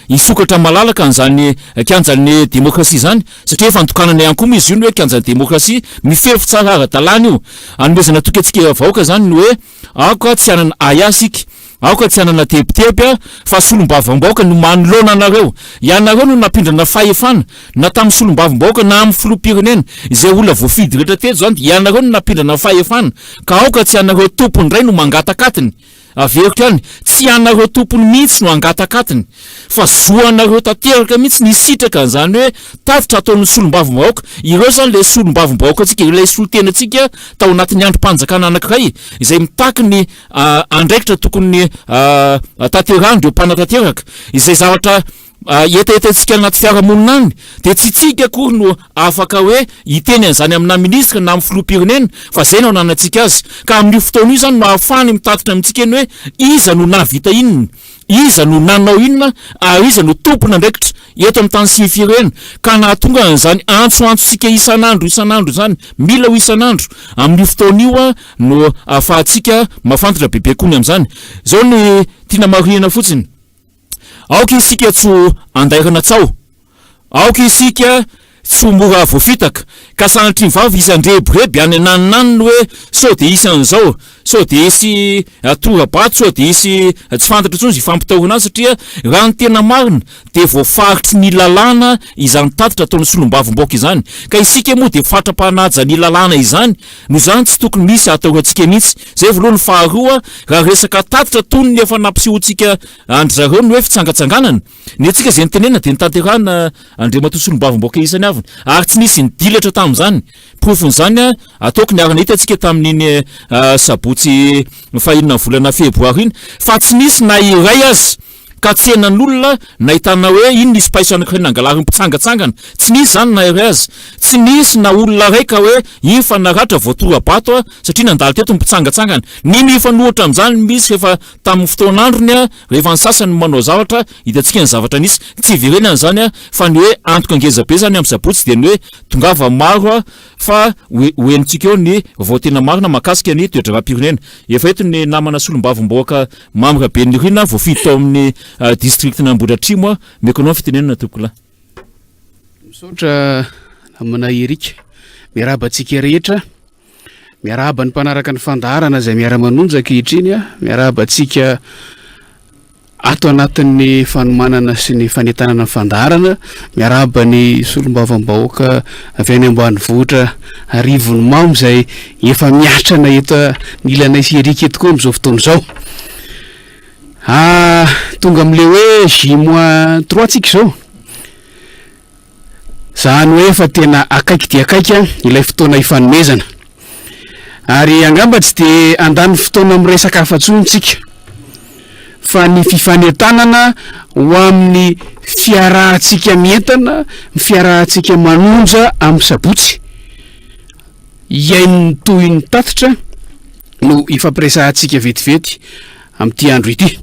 hisokatra malalaka an'izany kianjan'ny demokrasia izany Satria efa notokanana ihany koa moa izy io ny hoe kianjan'ny demokrasia, mifefy tsara ara-dalàna io. Anomezana toky antsika vahoaka izany ny hoe aoka tsy hanana ahiahy isika. Aoka tsy hanana tebiteby fa solombavambahoaka no manoloana anareo. Ianareo no nampindrana fahefana na tamin'ny solombavambahoaka na amin'ny filoham-pirenena. Izay olona voafidy rehetra teto izany dia ianareo no nampindrana fahefana ka aoka tsy ianareo tompony indray no mangataka atiny. Averiko ihany, tsy ianareo tompony mihitsy no hangataka atiny, fa zo anareo tanteraka mihitsy ny hisitraka an'izany hoe tatitra ataon'ny solombavambahoaka. Ireo izany ilay solombavambahoakantsika, ilay solontenantsika tao anatin'ny andrim-panjakana anankiray izay mitaky ny andraikitra tokony tanterahan'ireo mpanatanteraka. Izay zavatra hetahetantsika anaty fiarahamonina any dia tsy tsika akory no afaka hoe hiteny an'izany amina ministra na amin'ny filoham-pirenena fa izay no ananantsika azy. Ka amin'io fotoana io izany no ahafahany mitatitra amintsika ny hoe iza no nahavita inona, iza no nanao inona ary iza no tompon'andraikitra eto amin'ny tany sy ny firenena ka nahatonga an'izany antsoantsontsika isan'andro isan'andro izany, mila ho isan'andro. Amin'io fotoana io no ahafahantsika mahafantatra bebe koa ny amin'izany. Izao ny tiana marihina fotsiny. Aoka isika tsy ho andairana tsaho. Aoka isika tsy ho mora voafitaka, ka sanatria ny vava hisy handrebireby any ananonanony hoe sao dia hisy an'izao, sao dia hisy tora-bato, sao dia hisy tsy fantatra intsony izay hifampitahorana any satria raha ny tena marina dia voafaritry ny lalàna izany tatitra ataon'ny solombavambahoaka izany. Ka isika moa dia fatra-panaja ny lalàna izany, noho izany tsy tokony misy hatahorantsika mihitsy. Izay voalohany. Faharoa, raha resaka tatitra toy ny efa nampisehoantsika an-dry zareo ny hoe fitsangatsanganana, ny antsika izay nitenenina dia notanterahina Andriamatoa Solombavambahoaka isany avy, ary tsy nisy nidilatra tamin'izany. Porofon'izany, ataoko niara-nahita antsika tamin'iny sabotsy fahenina ny volana febroary iny, fa tsy nisy na iray aza ka tsenan'olona nahitana hoe iny nisy paiso anankiray nangalarin'ny mpitsangatsangana, tsy nisy izany na iray aza, tsy nisy na olona iray ka hoe iny fa naratra voatora-bato satria nandalo teto ny mpitsangatsangana, ny mifanohitra amin'izany misy rehefa tamin'ny fotoan'androny rehefa ny sasany manao zavatra hitantsika ny zavatra nisy, tsy hiverenana izany fa ny hoe antoka ngeza be izany amin'ny sabotsy dia ny hoe tongava maro fa ho henontsika eo ny vaovao tena marina mahakasika ny toe-draharaham-pirenena. Efa eto ny namana solombavambahoaka Mamy Rabenirina, voafidy tao amin'ny district-n'Ambohidratrimo. Omeko anao ny fitenenana tompokolahy. Misaotra namana Eric. Miarahaba antsika rehetra. Miarahaba ny mpanaraka ny fandaharana izay miara-manonja ankehitriny. Miarahaba antsika Ato anatin'ny fanomanana sy ny fanentanana ny fandaharana, miarahaba ny solombavambahoaka avy any ambanivohitra Arivonimamo izay efa miatrana eto anilanay sy Eric eto koa amin'izao fotoana izao. Ah, tonga amin'ilay hoe J moins trois tsika izao. Zany hoe efa tena akaiky dia akaiky ilay fotoana ifanomezana. Ary angamba tsy dia handany fotoana miresaka hafa intsony tsika fa ny fifanentanana ho amin'ny fiarahantsika mientana, ny fiarahantsika manonja amin'ny sabotsy hihaino ny tohin'ny tatitra no ifampiresahantsika vetivety amin'ity andro ity.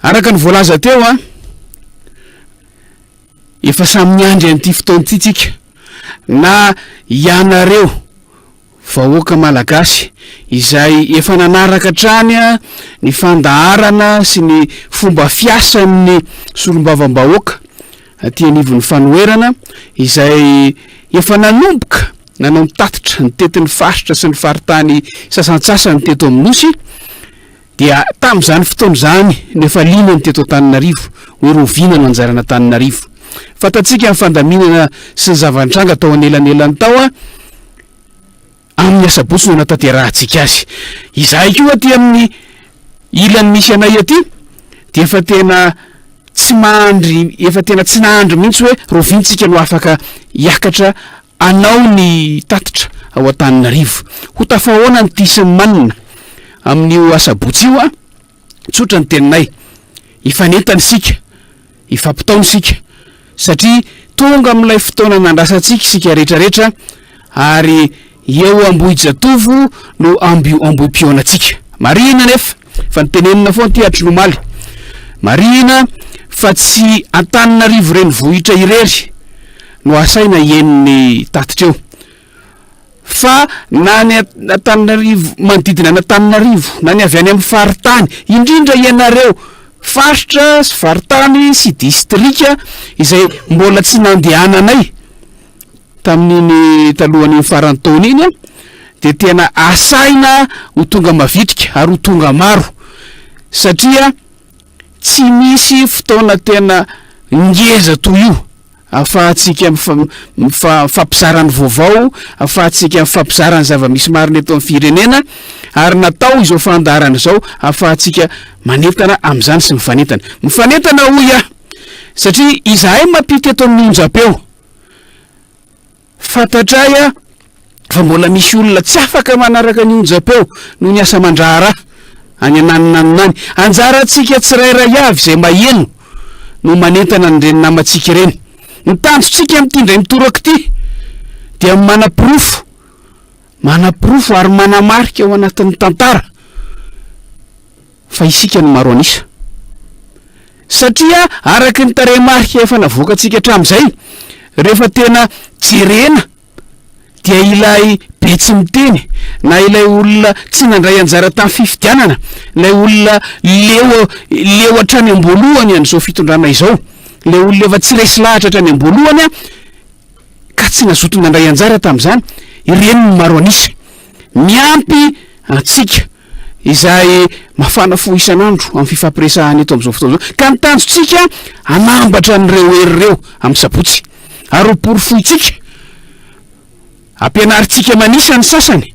Araka ny voalaza teo an, efa samy miandry an'ity fotoana ity tsika, na ianareo vahoaka malagasy izay efa nanaraka hatrany ny fandaharana sy ny fomba fiasan'ny solombavambahoaka aty anivon'ny fanoherana izay efa nanomboka nanao ny tatitra nitety ny faritra sy ny faritany sasantsasany teto amin'ny nosy, Dia tamin'izany fotoana izany no efa liana ny teto Antananarivo hoe rahoviana no anjaran'Antananarivo. Fantatsika ny fandaminana sy ny zava-nitranga tao anelanelany tao amin'ny asabotsy no nanatanterahantsika azy. Izahay koa aty amin'ny ilany misy anay aty dia efa tena tsy mahandry, efa tena tsy nahandry mihitsy hoe rahoviana isika no afaka hiakatra Anao ny tatitra ao Antananarivo. Ho tafahoana ny tia sy ny manina amin'io asabotsy io a! Tsotra ny teninay. Hifanentana isika, hifampitaona isika satria tonga amin'ilay fotoana nandrasantsika isika rehetrarehetra ary eo Ambohijatovo no ambohi-pihaonantsika. Marihina anefa fa notenenina foana ity hatry ny omaly. Marihina fa tsy Antananarivo renivohitra irery no asaina hihaino ny tatitra eo. Fa na ny Antananarivo, manodidina an'Antananarivo, na ny avy any amin'ny faritany, indrindra ianareo faritra sy faritany sy distrika izay mbola tsy nandehananay tamin'iny talohan'iny faran'ny taona iny, dia tena asaina ho tonga mavitrika ary ho tonga maro. Satria tsy misy fotoana tena ngeza toy io ahafahantsika mifampizara ny vaovao, ahafahantsika mifampizara ny zava-misy marina eto amin'ny firenena, ary natao izao fandaharana izao ahafahantsika manentana amin'izany sy mifanentana. Mifanentana hoy aho, satria izahay mampita eto amin'ny onjam-peo. Fantatray fa mbola misy olona tsy afaka manaraka ny onjam-peo noho ny asa aman-draharaha any ananonanona any. Anjarantsika tsirairay avy izay maheno no manentana an'ireny namantsika ireny. Ny tanjontsika amin'ity indray mitoraka ity dia ny manaporofo, manaporofo ary manamarika ao anatin'ny tantara fa isika no maro an'isa. Satria araka ny tarehimarika efa navoakantsika hatramin'izay, rehefa tena jerena dia ilay be tsy miteny na ilay olona tsy nandray anjara tamin'ny fifidianana, ilay olona leo leo hatrany am-boalohany an'izao fitondrana izao, ilay olona efa tsy resy lahatra hatrany am-boalohany ka tsy nazoto nandray anjara tamin'izany, ireny no maro an'isa. Miampy antsika izay mafana fo isan'andro amin'ny fifampiresahana eto amin'izao fotoana izao, ka ny tanjontsika hanambatra an'ireo hery ireo amin'ny sabotsy, ary ho porofointsika, ampianarintsika manisa ny sasany,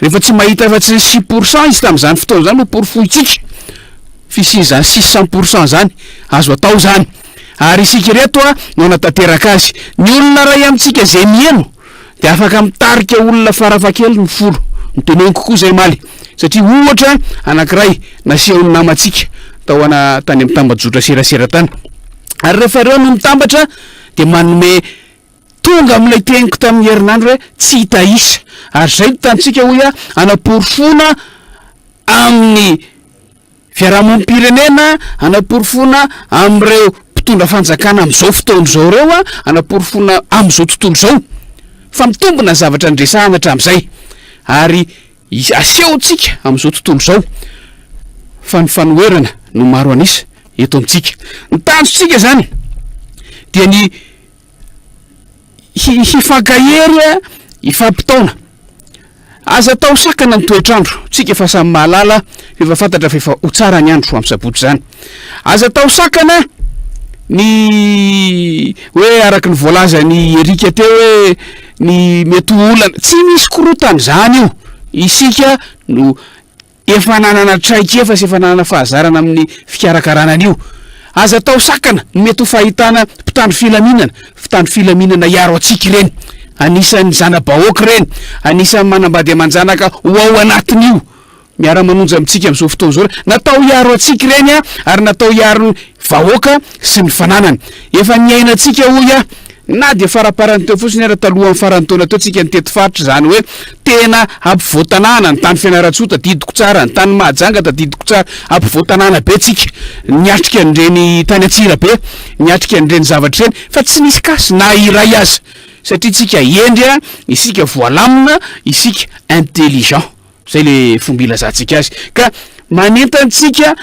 rehefa tsy mahita afa-tsy ny six pour cent izy tamin'izany fotoana izany, ho porofointsika fisian'izany 600 pour cent izany, azo atao izany, ary isika ireto no hanatanteraka azy, ny olona iray amintsika izay miheno, dia afaka mitarika olona farafahakeliny folo. Noteneniko koa izay omaly, satria ohatra anankiray nasehon'ny namantsika tao ana tany amin'ny tambajotra serasera tany. Ary rehefa ireo no mitambatra dia manome tonga amin'ilay teniko tamin'ny herinandro hoe tsy hita isa. Ary izay no tantsika hoy aho hanaporofoana amin'ny Fiarahamonim-pirenena hanaporofoana amin'ireo mpitondra fanjakana amin'izao fotoana izao ireo, hanaporofoana amin'izao tontolo izao fa mitombina ny zavatra niresahana hatramin'izay ary asehontsika amin'izao tontolo izao fa ny fanoherana no maro an'isa eto amintsika. Ny tanjontsika izany dia ny hifankahery, hifampitaona. Aza atao sakana ny toetr'andro, tsika efa samy mahalala, efa fantatra fa efa ho tsara ny andro amin'ny sabotsy izany. Aza atao sakana ny hoe araka ny voalazan'i Eric teo hoe ny mety ho olana, tsy misy korontana izany io, isika no Efa nanana traikefa sy efa nanana fahazarana amin'ny fikarakarana an'io. Aza atao sakana ny mety ho fahitana mpitandro filaminana, mpitandro filaminana hiaro antsika ireny. Anisan'ny zana-bahoaka ireny, anisan'ny manambady aman-janaka ho ao anatin'io miara-manonja amintsika amin'izao fotoana izao. Natao hiaro antsika ireny ary natao hiaro ny vahoaka sy ny fananany. Efa niainantsika hoy aho Na dia faraparany teo fotsiny ara talohan'ny faran'ny taona teo tsika nitety faritra izany hoe tena ampovoan-tanàna, ny tany Fianarantsoa tadidiko tsara, ny tany Mahajanga tadidiko tsara, ampovoan-tanàna be tsika niatrika an'ireny tany Antsirabe, niatrika an'ireny zavatra ireny fa tsy nisy cas na iray aza satria tsika hendry, isika voalamina, isika intelligent, zay le fomba ilazantsika azy ka manentantsika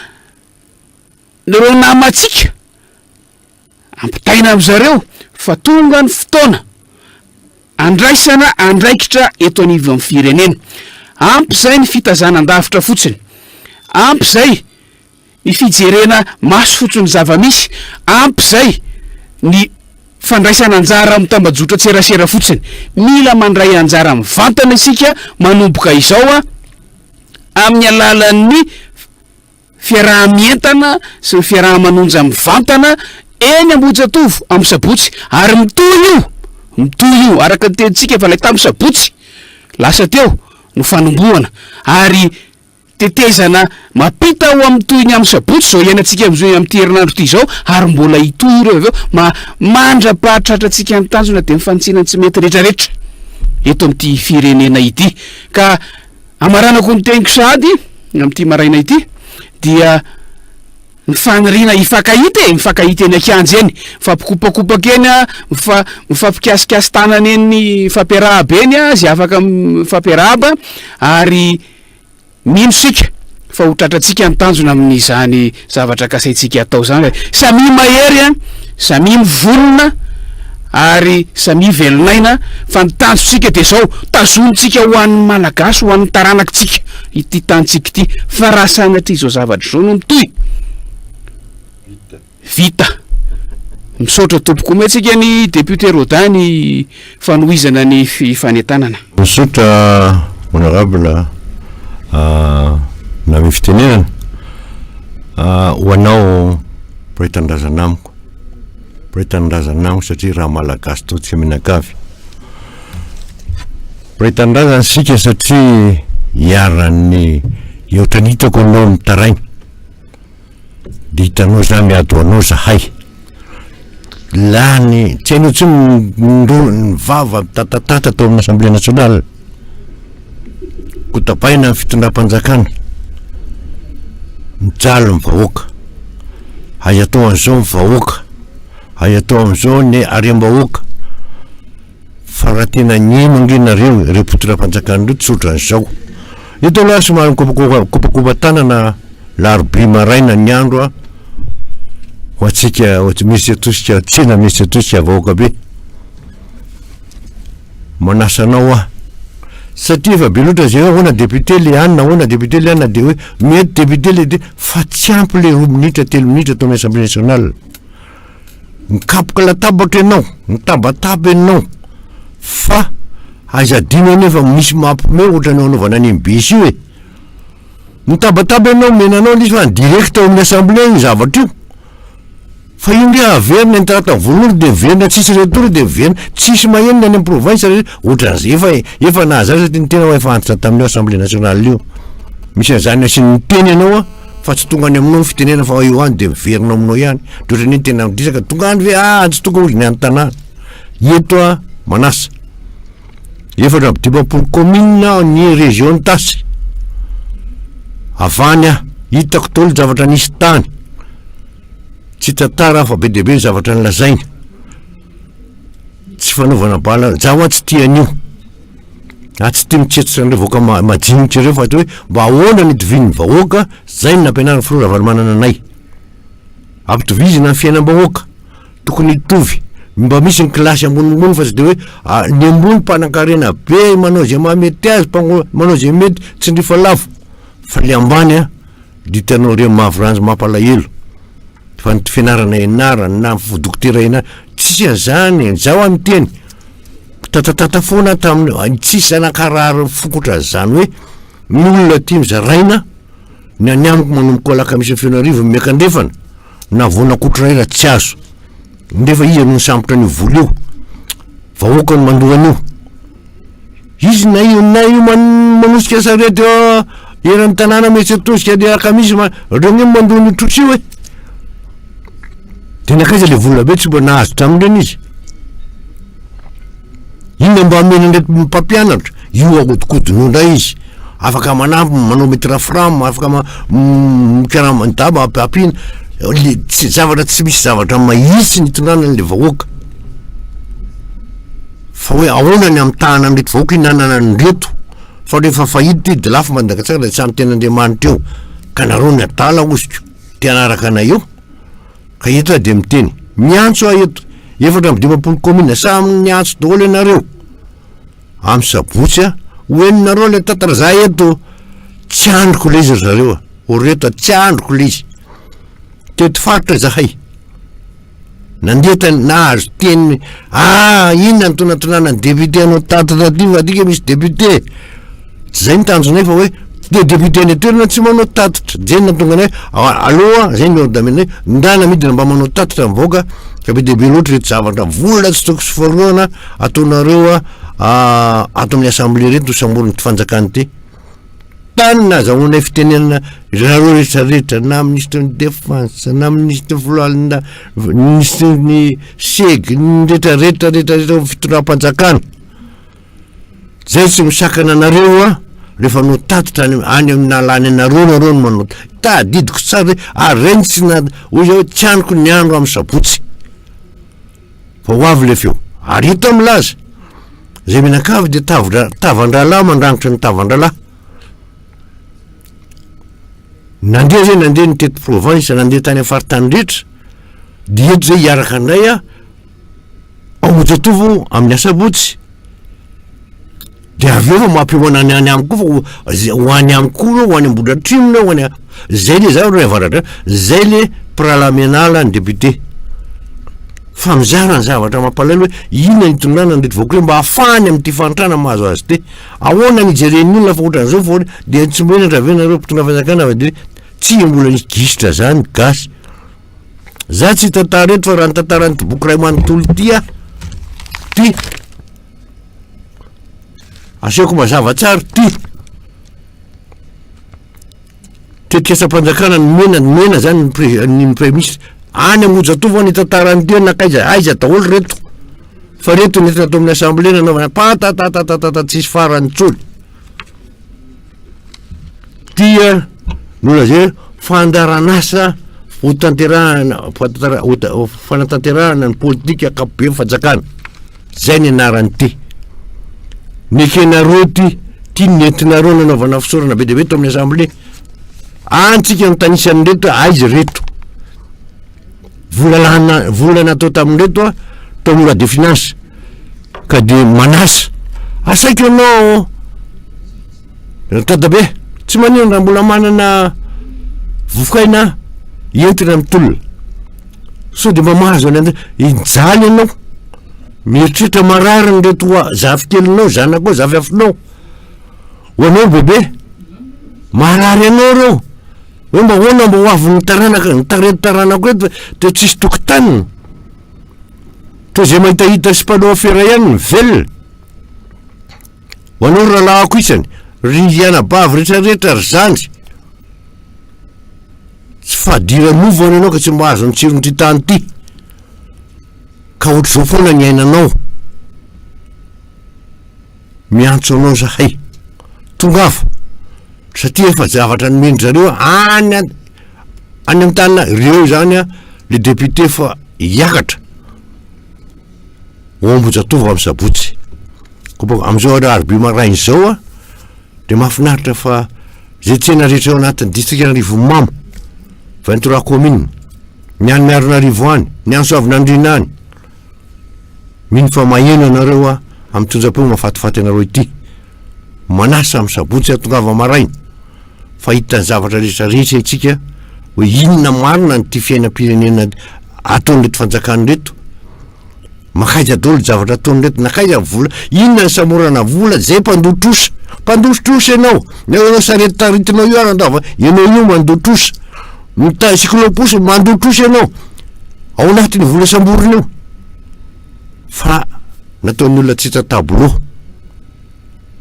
ireo namantsika. Ampitaina amin-dry zareo fa tonga ny fotoana andraisana andraikitra eto anivon'ny firenena. Ampy izay ny fitazanan-davitra fotsiny. Ampy izay ny fijerena maso fotsiny ny zava-misy. Ampy izay ny fandraisana anjara amin'ny tambajotran-tserasera fotsiny. Mila mandray anjara mivantana isika manomboka izao amin'ny alalan'ny fiaraha-mientana sy ny fiaraha-manonja mivantana eny Ambohijatovo amin'ny sabotsy ary mitohy io, mitohy io araka ny tenintsika fa ilay tamin'ny sabotsy lasa teo no fanombohana ary tetezana mampita ho amin'ny tohiny amin'ny sabotsy izao iainantsika amin'izao amin'ity herinandro ity izao ary mbola hitohy ireo avy eo ma mandra-pahatratrantsika ny tanjona dia mifanitsina ny tsy mety rehetrarehetra eto amin'ity firenena ity ka Amaranako ny teniko sahady amin'ity maraina ity dia ny faniriana hifankahita e, mifankahita eny an-kianja eny, mifampikopakopaka eny a, mifa- mifampikasikasi-tanana eny, mifampiarahaba eny a, izay afaka mifampiarahaba ary mino isika fa ho tratrantsika ny tanjona amin'izany zavatra kasaintsika atao izany. Samia mahery a, samia mivonona. ary samia velon'aina fa ny tanjontsika dia izao, tazonintsika ho an'ny Malagasy, ho an'ny taranakitsika ity tanintsika ity fa raha sanatria izao zavatra izao no mitohy, vita. Misaotra tompoko. Omentsika ny député Rodin ny fanohizana ny fanentanana. Misaotra honorable nanome fitenenana ho anao mpiray tanindrazana amiko, mpiray tanindrazana amiko satria raha malagasy toa tsy mianakavy. Mpiray tanindrazana isika satria iharan'ny ohatran'ny hitako anao mitaraina. Dia hitanao za miady ho anao zahay. Lany, tsy hainao intsony ny ro- ny vava mitatatata tao amin'ny Assemblée nationale. Kotabaina ny fitondram-panjakana. Mijaly ny vahoaka. Hay atao an'izao ny vahoaka. Hay atao amin'izao ny harem-bahoaka. Fa raha tena nihaino ange nareo ireo mpitondra fanjakana ireo tsy ohatran'izao. Eto aloha somary mikopakopa-tanana larobia maraina ny andro a, ho antsika Mieritreritrosika tsena Mieritreritrosika vahoaka be. Manasa anao aho. Satria efa be loatra zay hoe ahoana député le anona, ahoana député le anona de hoe mety député le de fa tsy ampy le roa minitra telo minitra ato amin'ny assemblée nationale. Mikapoka latabatra ianao, mitabataba ianao fa aiza adino anefa misy mampime ohatran'io anaovana any mbs io e. Mitabataba ianao omena anao ilay izy fa en direct ao amin'ny assemblée io zavatra io. Fa io nge averina ny tarata voalohany dia miverina tsisy retour dia miverina tsisy maheno ny any amin'ny province rehetra ohatran'izay efa efa nahazatra satria ny tena efa antitra tamin'io assemblée nationale io. Misy an'izany asiany miteny ianao an. Fa tsy tonga any aminao ny fitenena fa eo any dia miverina ao aminao ihany. Dia ohatran'ny hoe tena midisaka, tonga any ve? Ah, tsy tonga hozy ny any tanàna. Eto a, manasa. 54 commune ny région Itasy. Avy any aho, hitako daholo ny zavatra nisy tany. Tsy tantara aho fa be dia be ny zavatra nolazaina. Tsy fanaovana bala, zaho an tsy tia an'io. Aho tsy tia mitsetsitra an'ireo vahoaka majinika ireo fa hoe mba ahoana ny itovian'ny vahoaka, zay no nampianarin'ny filoha Ravalomanana anay. Ampitovizina ny fiainam-bahoaka, tokony hitovy, mba misy ny kilasy ambonimbony fa tsy de hoe ny ambony mpanankarena be manao izay mahamety azy, manao izay mety, tsindrifa lafo, fa le ambany an, de hitanao ireo mavo ranjo mampalahelo. Fa ny fianarana ianarana na ny dokotera ianarana, tsisy an'izany e, zaho aho miteny. Mitatatata foana aho tamin'io, tsisy nankarary foko ohatran'izany hoe ny olona aty mizaraina, ny any amiko manomboka alakamisy Fenoarivo miakandrefana, na voan'akotry iray raha tsy azo, nefa iza no nisambotra an'io vola io, vahoaka no mandoa an'io, izy na io na io manosika sarety eo eran'ny tanàna mihetsy atosika ny alakamisy, reo anie mandoa an'io trosa io e, de nankaiza le vola be tsy mba nahazo tamin'ireny izy. Inona mba hamena an'ireto mpampianatra? Io ahodikodiny io indray izy. Afaka manampy, manao maitre fram, afaka mikarama ny daba ampiana. Le tsy zavatra tsy misy zavatra mahitsy ny hitondrana an'le vahoaka. Fa hoe ahoana ny hamitahana an'ireto vahoaka hinanana an'ireto? Fa rehefa fahita ity de lafo Madagasikara de samy tenin'Andriamanitra eo. Ka nareo ny adala hoziko, te hanaraka anay eo. Ka eto aho dia miteny, miantso aho eto, 54 commune, samy niantso daholo ianareo, amin'ny sabotsy a, ho henonareo ilay tantara, za eto tsy andriko ilay izy ry zareo a, ho reto a, tsy andriko ilay izy, teto faritra izahay, nandeha tany, nahazo teny, ah inona ny tonatonana ny député anao tatitra aty fa aty misy député, Tsy zay ny tanjonay fa hoe le député any an-toerana tsy manao tatitra, zay no nahatonga anay aloha zay no ordamenay ndana midina mba manao tatitra ny vahoaka fa be dia be loatra ireto zavatra vola tsy tokony sy faroana ataonareo ato amin'ny assemblée ireto samborin'ity fanjakana ity. Tany nahazahoanay fitenenana zareo rehetra rehetra na ministre ny défense na ministre foloalinda ministre ny seg ny rehetra rehetra rehetra rehetra fitondram-panjakana. Zay tsy misakana anareo a, rehefa hanao tatitra any any amin'ny nahalany anareo nareo no manao, tadidiko tsara hoe ary reny tsy na hoy zay hoe tsy aniko ny andro amin'ny sabotsy fa ho avy le feo, ary eto aho milaza, zay mianakavy dia tavdra tavan-drahalahy mandrangitra ny tavan-drahalahy, nandeha zay nandeha nitety province nandeha tany amin'ny faritany rehetra, dia eto zay hiaraka indray a. Ao Ambohijatovo amin'ny asabotsy. Dia avy eo vao mampiomana ny any amiko koa fa ho any amiko koa ireo, ho any Ambohidratrimo ireo, ho any zay le za ry avaratra, zay le mpirahalahy mianala ny député. Fa mizara ny zavatra mampalahelo hoe inona ny itondrana an'ireto vahoaka ireto mba hahafahany amin'ity fahantrana mahazo azy ity. Ahoana ny hijeren'ny olona fa ohatran'izao fa dia tsy menatra ve nareo mpitondra fanjakana fa dia tsy mbola nisy gisitra zany gasy. Za tsy hitantara eto fa raha ny tantaran'ity boky iray manontolo ity aho, ty asehoko mazava tsara ty tetikasam-panjakana nomena nomena zany ny pre- ny premier ministre any Ambohijatovo any tantaran'ity hoe nankaiza aiza daholo reto fa reto nentina tao amin'ny assemblée nanaovana patatatatata tsisy farany intsony. Dia nolazainy fandaharanasa ho tanterahana fanatanterahana ny politika ankapoben'ny fanjakana. Zay ny anaran'ity. Nekenareo ity, ity nentinareo nanaovana fisaorana be dia be tao amin'ny assemblée. Any tsika mitanisa an'ireto aiza ireto. Vola lana vola natao tamin'ireto a tao amin'ny loi de finance ka dia manasa. Asaiko ianao Ry dadabe, tsy maninona raha mbola manana vokaina entina mitolona. Sao dia mba mahazo any an-dra- hijaly ianao. Mieritreritra marary ny reto zafikelinao, zanakao, zafiafinao. Ho anao bebe, marary anao ireo. Hoe mba ahoana mba ho avin'ny taranaka, ny tareto taranako eto dia tsisy tokotaniny. Toa izay mahitahita sy mpanao afera ihany ny velona. Ho anao ry rahalahiko isany, ry anabavy rehetra rehetra, ry zandry, tsy fadiranovana ianao ka tsy mahazo ny tsiron'ity tany ity, ka ohatr'izao foana ny ainanao. Miantso anao zahay, tongava, satria efa zavatra nomen-dry zareo any an- any amin'ny tanana, ireo izany an, le député efa hiakatra. Ho Ambohijatovo amin'ny sabotsy. Koa amin'izao alarobia maraina izao a, dia mahafinaritra fa izay tsena rehetra ao anatin'ny distrikan'Arivonimamo, 23 communes, ny any Miarinarivo any, ny any Soavinandriana any, mino fa maheno anareo aho amin'ny onjam-peo mahafatifaty anareo ity. Manasa amin'ny sabotsy hahatongava maraina fa hita ny zavatra rehetra rehetra isika hoe inona marina ny ity fiainam-pirenena ataon'ireto fanjakana ireto. Mankaiza daholo ny zavatra ataon'ireto, nankaiza ny vola, inona ny samorana vola, zay mpandoa trosa, mpandoa trosa ianao, na eo sarety taritinao io ary andava, ianao io mandoa trosa, mita cyclo-pousse mandoa trosa ianao, ao anatin'ny vola samborina io, fa nataon'ny olona tsy hita tableau,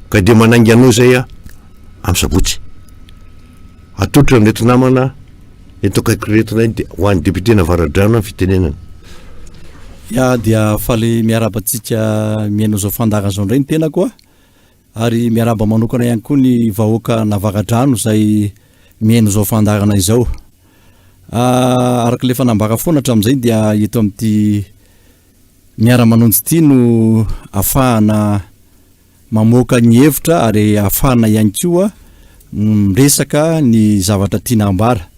ka dia manainga anao zay aho amin'ny sabotsy. Atolotra an'ireto namana eto akaiky ireto indray dia ho an'ny député-n'Avaradrano ny fitenenana. Ya dia faly miarahaba antsika mihaino izao fandaharana izao indray ny tenako a! Ary miarahaba manokana ihany koa ny vahoaka an'Avaradrano izay mihaino izao fandaharana izao. Araka ilay efa nambara foana hatramin'izay dia eto amin'ity miara-manonjy ity no afahana mamoaka ny hevitra ary ahafahana ihany koa miresaka ny zavatra tiana ambara.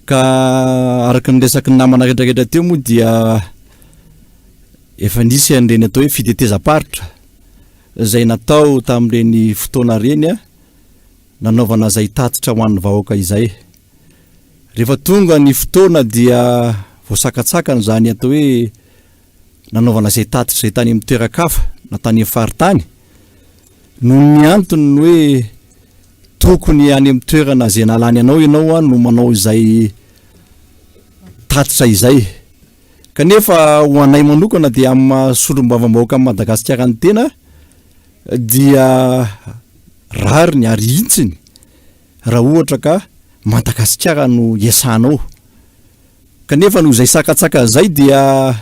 Ka araka ny resaky ny namana rehetrarehetra teo moa dia efa nisy an'ireny atao hoe fitetezam-paritra izay natao tamin'ireny fotoana ireny nanaovana izay tatitra ho an'ny vahoaka izay. Rehefa tonga ny fotoana dia voasakatsakana izany atao hoe nanaovana izay tatitra izay tany amin'ny toeran-kafa na tany amin'ny faritany noho ny antony ny hoe tokony any amin'ny toerana izay nalany anao ianao no manao izay tatitra izay. Kanefa ho anay manokana dia amin'ny maha solombavambahoakan'i Madagasikara ny tena dia rariny ary hintsiny raha ohatra ka Madagasikara no iasanao. Kanefa noho izay sakantsakana izay dia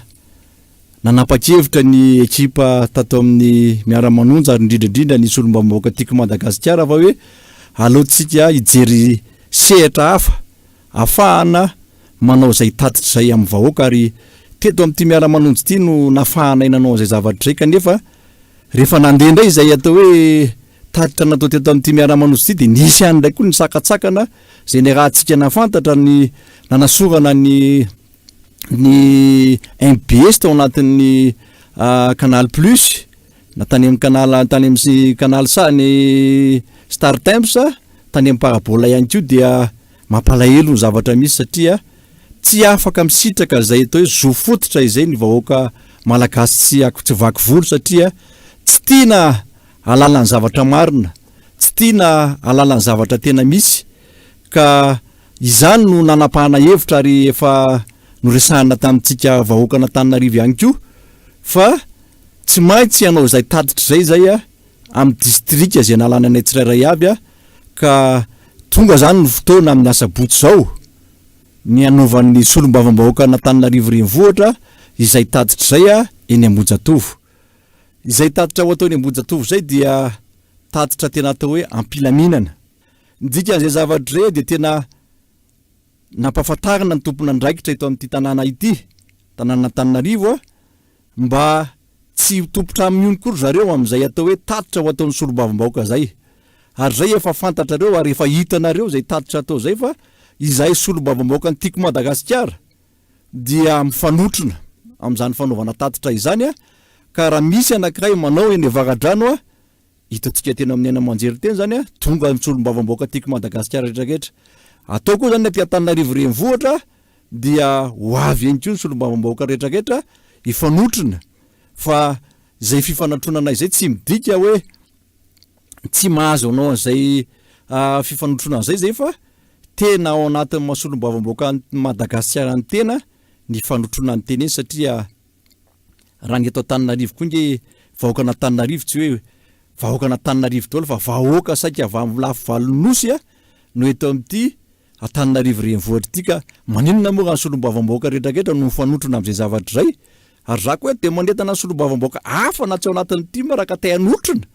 nanapa-kevitra ny ekipa tato amin'ny Miara-manonja ary indrindra indrindra ny solombavambahoaka Tiako Madagasikara fa hoe aleontsika hijery sehatra hafa afahana manao izay tatitra izay amin'ny vahoaka ary teto amin'ity Miara-manonja ity no nafahanay nanao an'izay zavatra izay kanefa rehefa nandeha indray izay atao hoe tatitra natao teto amin'ity Miara-manonja ity dia nisy ihany indray koa ny sakantsakana Izay niarahantsika nahafantatra ny nanasorana ny ny mbs tao anatin'ny Canal Plus, na tany amin'ny canal tany amin'ny canal sa ny Star Times, tany amin'ny parabole ihany koa dia mampalahelo ny zavatra misy satria tsy afaka misitraka izay atao hoe zo fototra izay ny vahoaka malagasy tsy tsy vaky volo satria tsy tiana hahalala ny zavatra marina, tsy tiana hahalala ny zavatra tena misy ka izany no nanapahana hevitra ary efa noresahana tamintsika vahoakan'Antananarivo ihany koa fa tsy maintsy hanao izay tatitra izay izay amin'ny distrika izay nalana anay tsirairay avy ka tonga izany ny fotoana amin'ny asabotsy izao ny hanaovan'ny solombavambahoakan'Antananarivo renivohitra izay tatitra izay eny Ambohijatovo. Izay tatitra ho atao eny Ambohijatovo izay dia tatitra tena atao hoe am-pilaminana. Ny dikan'izay zavatra izay dia tena nampahafantarina ny tompon'andraikitra eto amin'ity tanàna ity, tanànan'Antananarivo, mba tsy ho tompon-trano mihony koa ry zareo amin'izay atao hoe tatitra ho ataon'ny solombavambahoaka izay. Ary izay efa fantatrareo ary efa hitanareo izay tatitra atao izay fa izahay solombavambahoakan'ny Tiako Madagasikara dia mifanotrona amin'izany fanaovana tatitra izany ka raha misy anankiray manao eny Avaradrano Hitantsika teny amin'ny haino aman-jery teny izany a, tonga ny solombavambahoaka tiako Madagasikara rehetra rehetra. Atao koa izany ny aty Antananarivo renivohitra dia ho avy ihany koa ny solombavambahoaka rehetra rehetra hifanotrona fa izay fifanatronana izay tsy midika hoe tsy mahazo anao an'izay fifanotronana izay izay fa tena ao anatin'ny maha solombavambahoaka an'i Madagasikara ny tena ny fanotronana ny tena iny satria Raha ny eto Antananarivo koa nge vahoakan'Antananarivo tsy hoe vahoakan'Antananarivo daholo fa vahoaka saika avy amin'ny lafy valon'ny nosy no eto amin'ity Antananarivo renivohitra ity ka maninona moa raha ny solombavambahoaka rehetrarehetra no mifanotrona amin'izay zavatra izay? Ary za koa dia manentana ny solombavambahoaka hafa na tsy ao anatin'ny tim raha ka te hanotrona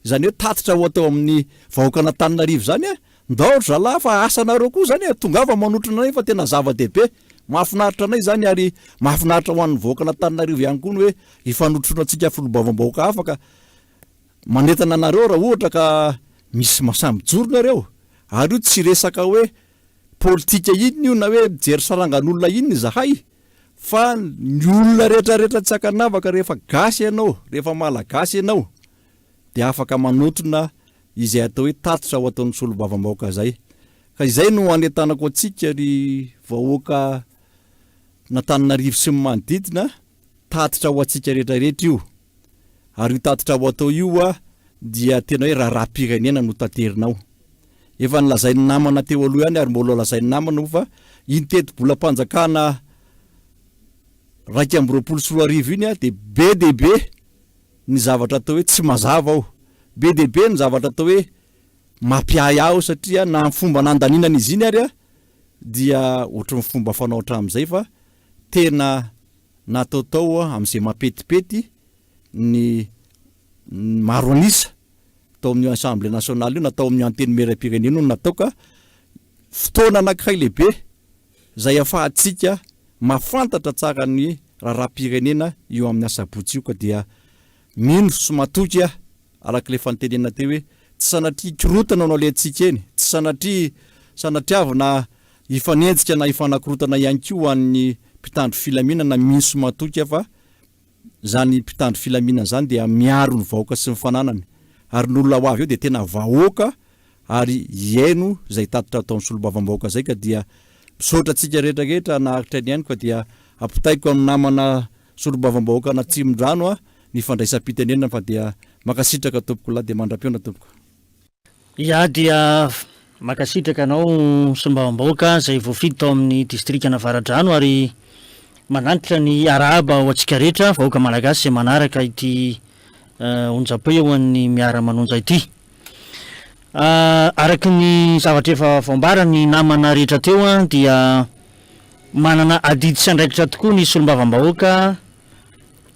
izany hoe tatitra ho atao amin'ny vahoakan'Antananarivo izany Ndao ry zalahy fa asanareo koa zany e, tongava manotrona anay fa tena zava-dehibe, mahafinaritra anay izany ary mahafinaritra ho an'ny vahoakan'Antananarivo ihany koa ny hoe hifanotronantsika filoham-bavam-bahoaka hafa ka manentana anareo raha ohatra ka misy masahy mijoro nareo ary io tsy resaka hoe politika inona io na hoe mijery sarangan'olona inona izahay fa ny olona rehetra rehetra tsy ankanavaka rehefa gasy ianao, rehefa malagasy ianao dia afaka manotrona izay atao hoe tatitra ho ataon'ny solombavambahoaka izay. Ka izay no anentanako antsika ry vahoaka n'Antananarivo sy ny manodidina, tatitra ho antsika rehetra rehetra io. Ary io tatitra ho atao io dia tena hoe raharaham-pirenena no taterina ao. Efa nolazain'ny namana teo aloha ihany ary mbola holazain'ny namana moa fa iny tetibolam-panjakana 2021 iny dia be dia be ny zavatra atao hoe tsy mazava ao. Be dia be ny zavatra atao hoe mampiahiahy ao satria na ny fomba nandaninana izy iny ary dia ohatry ny fomba fanao hatramin'izay fa tena nataotao amin'izay mampetipety ny maro an'isa tao amin'io Assemblée nationale io na tao amin'io Antenimierampirenena io no natao ka fotoana anankiray lehibe izay afahantsika mahafantatra tsara ny raharaham-pirenena io amin'ny asabotsy io ka dia mino sy matoky aho araka ilay fantenena teo hoe tsy sanatria hikorotana no alehantsika eny, tsy sanatria sanatriavina hifanenjika na hifanakorotana ihany koa ho an'ny mpitandro filaminana, mino sy matoky aho fa Izany mpitandro filaminana izany dia miaro ny vahoaka sy ny fananany, ary ny olona ho avy eo dia tena vahoaka ary hihaino izay tatitra ataon'ny solombavambahoaka izay ka dia misaotra antsika rehetra rehetra naharitra nihaino ka dia ampitaiko amin'ny namana solombavambahoaka an'Atsimondrano ny fandraisam-pitenenana fa dia mankasitraka tompokolahy dia mandra-pihaona tompoko. Izaho dia mankasitraka anao solombavambahoaka izay voafidy tao amin'ny distrikan'Avaradrano ary manantitra ny arahaba ho antsika rehetra vahoaka malagasy izay manaraka ity onjam-peo an'ny Miara-manonja ity. Araka ny zavatra efa voambara ny namana rehetra teo dia manana adidy sy andraikitra tokoa ny solombavambahoaka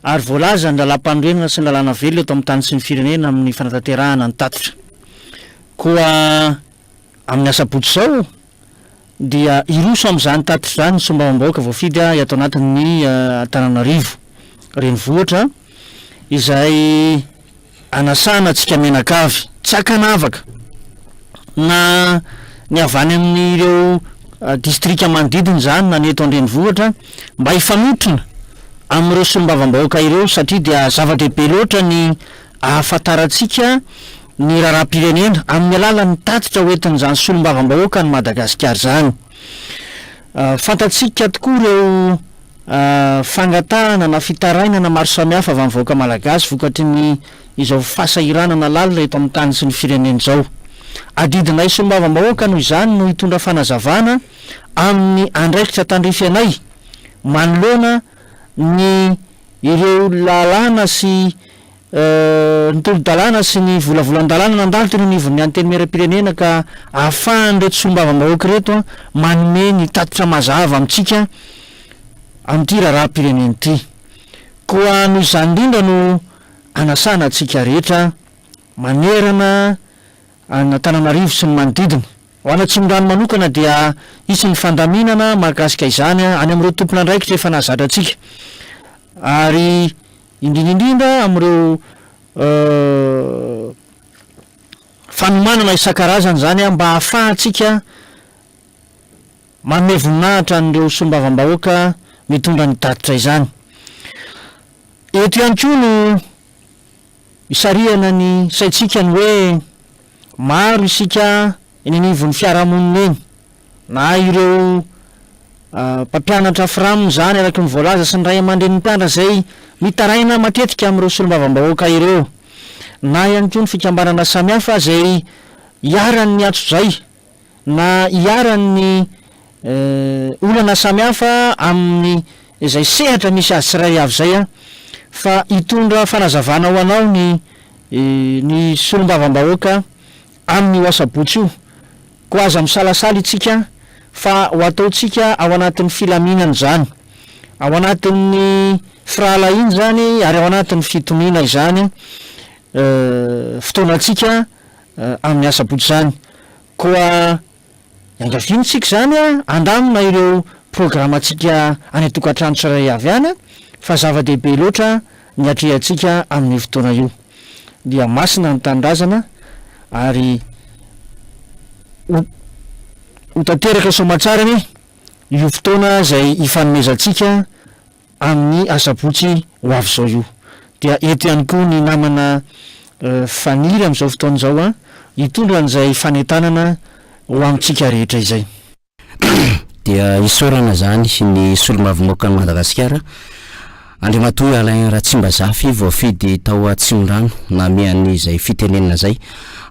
Ary voalaza ny lalàmpanorenana sy ny lalàna velona eto amin'ny tany sy ny firenena amin'ny fanatanterahana ny tatitra. Koa amin'ny asabotsy izao dia hiroso amin'izany tatitra izany ny solombavambahoaka voafidy ato anatin'ny Antananarivo renivohitra izay anasana antsika mianakavy tsy ankanavaka na ny avy any amin'ireo distrika manodidina izany na ny eto an-drenivohitra mba hifanotrona. amin'ireo solombavambahoaka ireo satria dia zava-dehibe loatra ny ahafantarantsika ny raharaham-pirenena amin'ny alalan'ny tatitra hoentin'izany solombavambahoaka an'i Madagasikara izany. Fantatsika tokoa ireo fangatahana na fitarainana maro samihafa avy amin'ny vahoaka malagasy vokatry ny izao fahasahiranana lalina eto amin'ny tany sy ny firenena izao. Adidinay solombavambahoaka noho izany no hitondra fanazavana amin'ny andraikitra tandrify anay manoloana ny ireo lalàna sy ny tolo-dalàna sy ny volavolan-dalàna nandalo teny anivon'ny Antenimierampirenena ka ahafahan'ireto solombavambahoaka ireto manome ny tatitra mazava amintsika amin'ity raharaham-pirenena ity. Koa noho izany indrindra no anasana antsika rehetra manerana an'Antananarivo sy ny manodidina. Ho an'Atsimondrano manokana dia hisy ny fandaminana mahakasika izany any amin'ireo tompon'andraikitra efa nahazatra antsika ary indrindra indrindra amin'ireo fanomanana isan-karazany izany mba hahafahantsika manome voninahitra an'ireo solombavambahoaka mitondra ny tatitra izany. Eto ihany koa no isarihana ny saintsika ny hoe maro isika eny anivon'ny fiarahamonina eny, na ireo mpampianatra fram izany araka ny voalaza sy ny ray aman-drenin'ny mpianatra izay mitaraina matetika amin'ireo solombavambahoaka ireo, na ihany koa ny fikambanana samihafa izay iharan'ny antsojay na iharan'ny olana samihafa amin'ny izay sehatra misy azy tsirairay avy izay fa hitondra fanazavana ho anao ny ny solombavambahoaka amin'io asabotsy io koa aza misalasala itsika fa ho ataontsika ao anatin'ny filaminana izany ao anatin'ny firahalahiana izany ary ao anatin'ny fitoniana izany fotoanantsika amin'ny asabotsy izany. Koa iangaviana isika izany handamina ireo programantsika any an-tokantrano tsirairay avy any fa zava-dehibe loatra ny hatrehantsika amin'io fotoana io. Dia masina ny tanindrazana ary ho ho tanteraka soamantsara anie io fotoana izay hifanomezantsika amin'ny asabotsy ho avy izao io. Dia eto ihany koa ny namana Faniry amin'izao fotoana izao hitondra an'izay fanentanana ho amintsika rehetra izay. Dia isaorana izany ny solombavambahoakan'i Madagasikara, Andriamatoa Alain Ratsimbazafy voafidy tao Atsimondrano namehy an'izay fitenenana izay.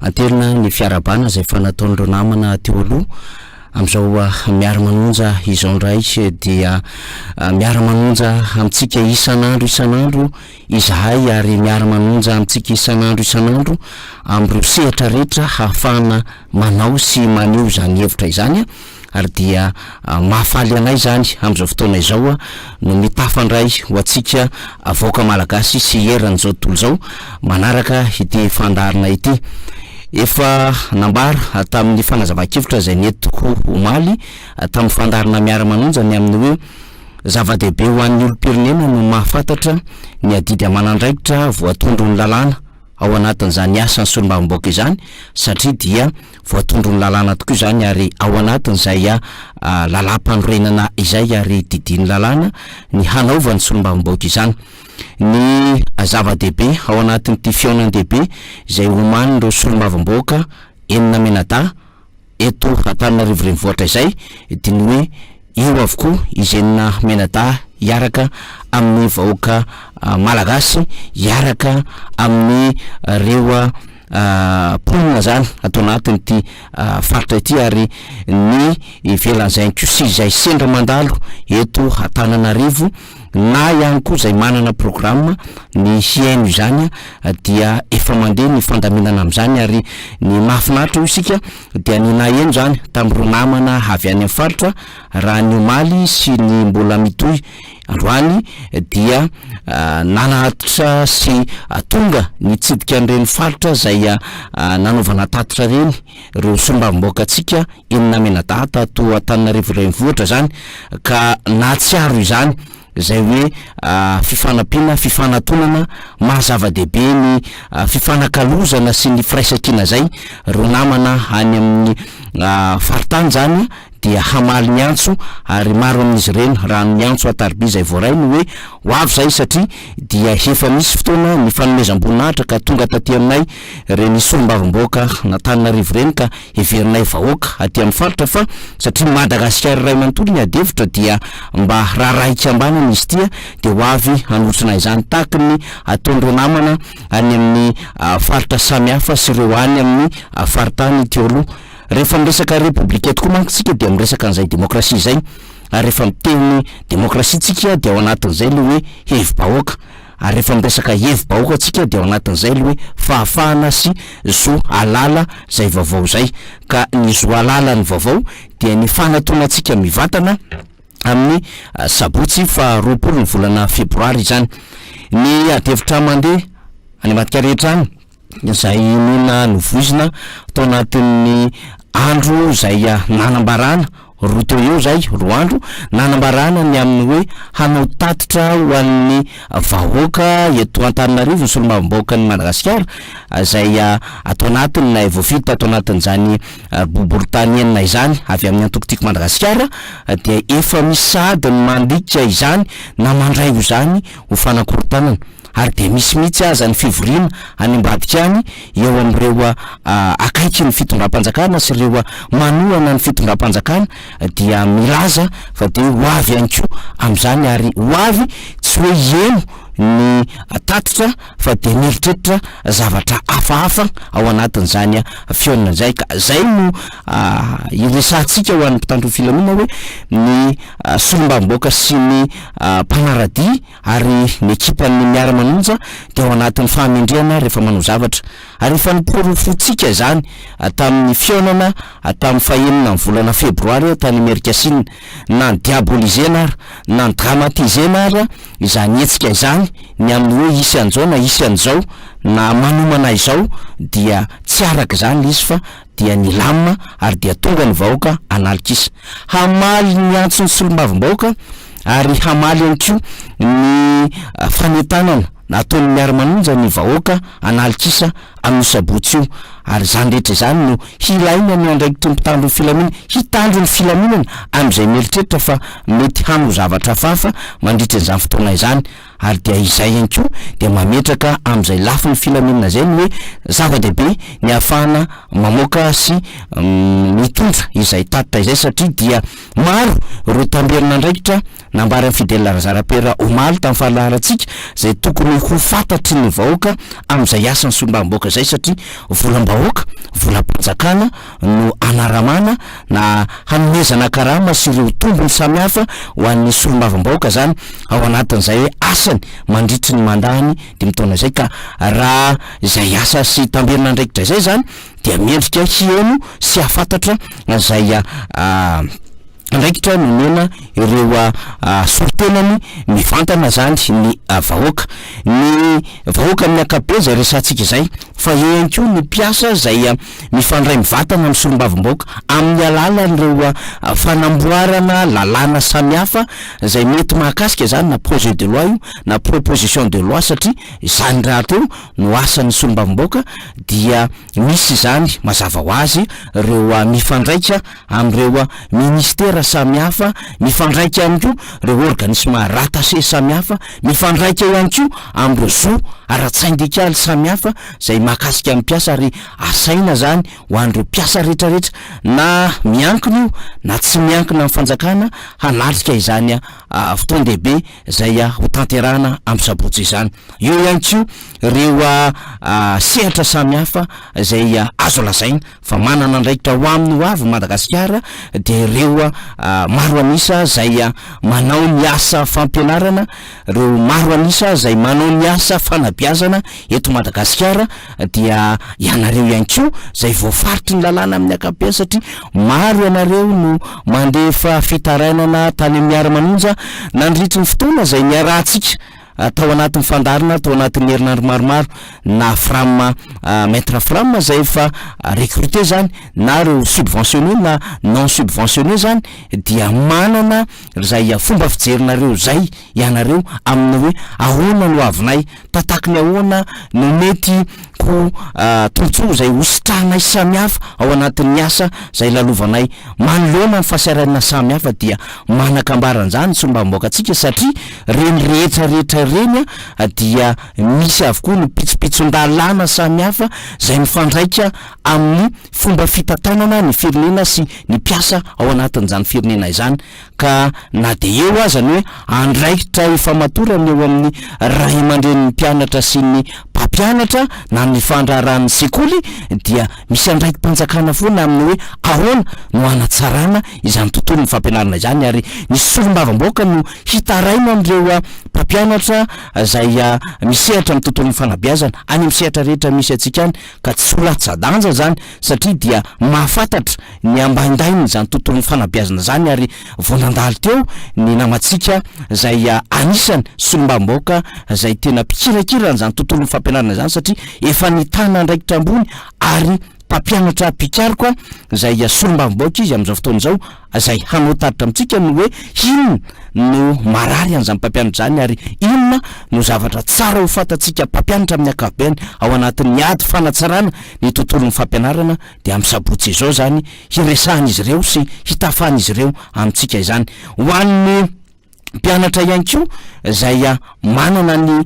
Anterina ny fiarahabana izay efa nataon'ireo namana teo aloha. Amin'izao miara-manonja izao indray dia miara-manonja amintsika isan'andro isan'andro izahay ary miara-manonja amintsika isan'andro isan'andro amin'ireo sehatra rehetra hahafahana manao sy maneho izany hevitra izany ary dia mahafaly anay izany amin'izao fotoana izao no mitafa indray ho antsika vahoaka malagasy sy eran'izao tontolo izao manaraka ity fandaharana ity. Efa nambara tamin'ny fanazavan-kevitra izay nentiko omaly tamin'ny fandaharana Miara-manonja ny amin'ny hoe zava-dehibe ho an'ny olom-pirenena no mahafantatra ny adidy aman'andraikitra voatondron'ny lalàna ao anatin'izany asan'ny solombavambahoaka izany satria dia voatondron'ny lalàna tokoa izany ary ao anatin'izay lalàmpanorenana izay ary didian'ny lalàna ny hanaovan'ny solombavambahoaka izany. Ny zava-dehibe ao anatin'ity fihaonan-dehibe izay omanin'ireo solombavambahoaka enina mianadahy eto Antananarivo Renivohitra izay dia ny hoe eo avokoa izy enina mianadahy hiaraka amin'ny vahoaka malagasy, hiaraka amin'ireo mponina izany ato anatin'ity faritra ity ary ny ivelan'izay ihany koa sy izay sendra mandalo eto Antananarivo na ihany koa izay manana programa ny hihaino izany dia efa mandeha ny fandaminana amin'izany ary ny mahafinaritra hoy isika dia ny naheno izany tamin'ireo namana avy any amin'ny faritra raha ny omaly sy ny mbola mitohy androany dia nanatitra sy tonga nitsidika an'ireny faritra izay nanaovana tatitra ireny ireo solombavambahoakantsika enina mianadahy tato Antananarivo renivohitra izany ka nahatsiaro izany izay hoe fifanampiana, fifanatonana, maha zava-dehibe ny fifanakalozana sy ny firaisankina izay ireo namana any amin'ny faritany izany. dia hamaly ny antso ary maro amin'izy ireny raha ny antso an-tariby izay voaray no hoe ho avy izay satria dia efa misy fotoana ny fanomezam-boninahitra ka tonga taty aminay ireny solombavambahoaka an'Antananarivo ireny ka heverinay vahoaka aty amin'ny faritra fa satria Madagasikara iray manontolo ny ady hevitra dia mba raharaha ikambanana izy ity dia ho avy hanotrona izany tahaky ny ataon'ireo namana any amin'ny faritra samihafa sy ireo any amin'ny faritany teo aloha. Rehefa miresaka repoblika tokoa manko tsika dia miresaka an'izay demokrasia izay ary rehefa miteny demokrasia tsika dia ao anatin'izay le hoe hevi-bahoaka ary rehefa miresaka hevi-bahoaka tsika dia ao anatin'izay le hoe fahafahana sy zo halala izay vaovao izay ka ny zo halala ny vaovao dia ny fanatonantsika mivantana amin'ny sabotsy faha 20 ny volana febroary izany. Ny adihevitra mandeha any ambadika rehetra any izay inoana novoizina tao anatin'ny andro izay nanambarana, roa teo eo izay, roa andro, nanambarana ny amin'ny hoe hanao tatitra ho an'ny vahoaka eto Antananarivo ny solombavambahoakan'i Madagasikara izay ato anatin'ny voafidy tato anatin'izany boriborintany enina izany avy amin'ny antoko Tiako Madagasikara dia efa misy sahady ny mandika izany na mandray ho izany ho fanakorontanana ary dia misy mihitsy aza ny fivoriana any ambadika any eo amin'ireo akaiky ny fitondram-panjakana sy ireo manohana ny fitondram-panjakana dia milaza fa dia ho avy ihany koa amin'izany ary ho avy tsy hoe hieno ny tatitra fa dia mieritreritra zavatra hafahafa ao anatin'izany fihaonana izay ka izay no iresahantsika ho an'ny mpitandro ny filaminana hoe ny solombavambahoaka sy ny mpanaradia ary ny ekipan'ny miara-manonja dia ao anatin'ny fahamendrehana rehefa manao zavatra ary efa noporofointsika izany tamin'ny fihaonana tamin'ny fahenina ny volana febroary tany Imerinkasinina na ni-diabolisena ary na ni-dramatisena ary izany hetsika izany ny amin'ny hoe hisy an'izao na hisy an'izao na manomana izao dia tsy araka izany ilay izy fa dia nilamina ary dia tonga ny vahoaka analikisa hamaly ny antson'ny solombavambahoaka ary hamaly ihany koa ny fanentanana nataon'ny miara-manonja ny vahoaka analikisa amin'io sabotsy io ary izany rehetra izany no hilaina ny andraikitry ny mpitandro ny filaminana hitandro ny filaminana amin'izay mieritreritra fa mety hanao zavatra hafahafa mandritra izany fotoana izany ary dia izay ihany koa dia mametraka amin'izay lafiny filaminana izay ny hoe zava-dehibe ny ahafahana mamoaka sy mitondra izay tatitra izay satria dia maro ireo tamberin'andraikitra Nambaran'i Fidèle Razarapera omaly tamin'ny fahalaharantsika izay tokony ho fantatry ny vahoaka amin'izay asan'ny solombavambahoaka izay satria volam-bahoaka, volam-panjakana no anaramana na hanomezana karama sy ireo tombony samihafa ho an'ny solombavambahoaka izany ao anatin'izay hoe asany mandritry ny mandany dimy taona izay ka raha izay asa sy tamberin'andraikitra izay izany dia mendrika hiheno sy hahafantatra izay Andraikitra nomena ireo solontenany mivantana izany ny vahoaka. Ny vahoaka amin'ny ankapobeny izay resahantsika izay, fa eo ihany koa ny mpiasa izay mifandray mivantana amin'ny solombavambahoaka amin'ny alalan'ireo fanamboarana lalàna samihafa izay mety mahakasika izany na projet de loi io na proposition de loi satria izany rahateo no asan'ny solombavambahoaka dia misy izany mazava ho azy ireo mifandraika amin'ireo ministera samihafa, mifandraika ihany koa ireo organisme rattaché samihafa, mifandraika ihany koa amin'ireo zo ara-tsindikaly samihafa izay mahakasika ny mpiasa ary asaina izany ho an'ireo mpiasa rehetrarehetra na miankina io na tsy miankina amin'ny fanjakana hanatrika izany fotoan-dehibe izay hotanterahana amin'ny sabotsy izany. Eo ihany koa ireo sehatra samihafa izay azo lazaina fa manana andraikitra ho amin'ny ho avy Madagasikara dia ireo maro an'isa izay manao ny asa fampianarana, ireo maro an'isa izay manao ny asa fanabeazana eto Madagasikara dia ianareo ihany koa izay voafaritry ny lalàna amin'ny ankapobeny satria maro ianareo no mandefa fitarainana tany amin'ny miara-manonja nandritry ny fotoana izay niarahantsika tao anatin'ny fandaharana tao anatin'ny herinandro maromaro na Fram Maître Fram izay efa recruté zany na ireo subventionné na non subventionné zany dia manana izay fomba fijerinareo izay ianareo amin'ny hoe ahoana no avinay tataky ny ahoana no mety Koa tombontsoa izay hositrahanay samihafa ao anatin'ny asa izay lalovanay manoloana ny fahasahiranana samihafa dia manan-kambara an'izany ny solombavambahoakantsika satria ireny rehetra rehetra ireny dia misy avokoa ny pitsopitson-dalàna samihafa izay mifandraika amin'ny fomba fitantanana ny firenena sy ny mpiasa ao anatin'izany firenena izany ka na dia eo aza ny hoe andraikitra ifamatorana eo amin'ny ray aman-drenin'ny mpianatra sy ny mpampianatra na ny fandraharahan'ny sekoly dia misy andraiki-panjakana foana amin'ny hoe ahoana no hanatsarana izany tontolon'ny fampianarana izany ary ny solombavambahoaka no hitaraina an'ireo mpampianatra izay misehatra amin'ny tontolon'ny fanabeazana any amin'ny sehatra rehetra misy antsika any ka tsy ho latsa-danja izany satria dia mahafantatra ny ambaindainy izany tontolon'ny fanabeazana izany ary vao nandalo teo ny namantsika izay anisany solombavambahoaka izay tena mpikirakira an'izany tontolon'ny fampianarana izany satria efa nitana andraikitra ambony ary mpampianatra mpikaroka izay solombavambahoaka izy amin'izao fotoana izao izay hanao tatitra amintsika ny hoe inona no marary an'izany mpampianatra izany ary inona no zavatra tsara ho fantatsika mpampianatra amin'ny ankapobeny ao anatin'ny ady fanatsarana ny tontolon'ny fampianarana dia amin'ny sabotsy izao izany hiresahan'izy ireo sy hitafan'izy ireo amintsika izany. Ho an'ny mpianatra ihany koa izay manana ny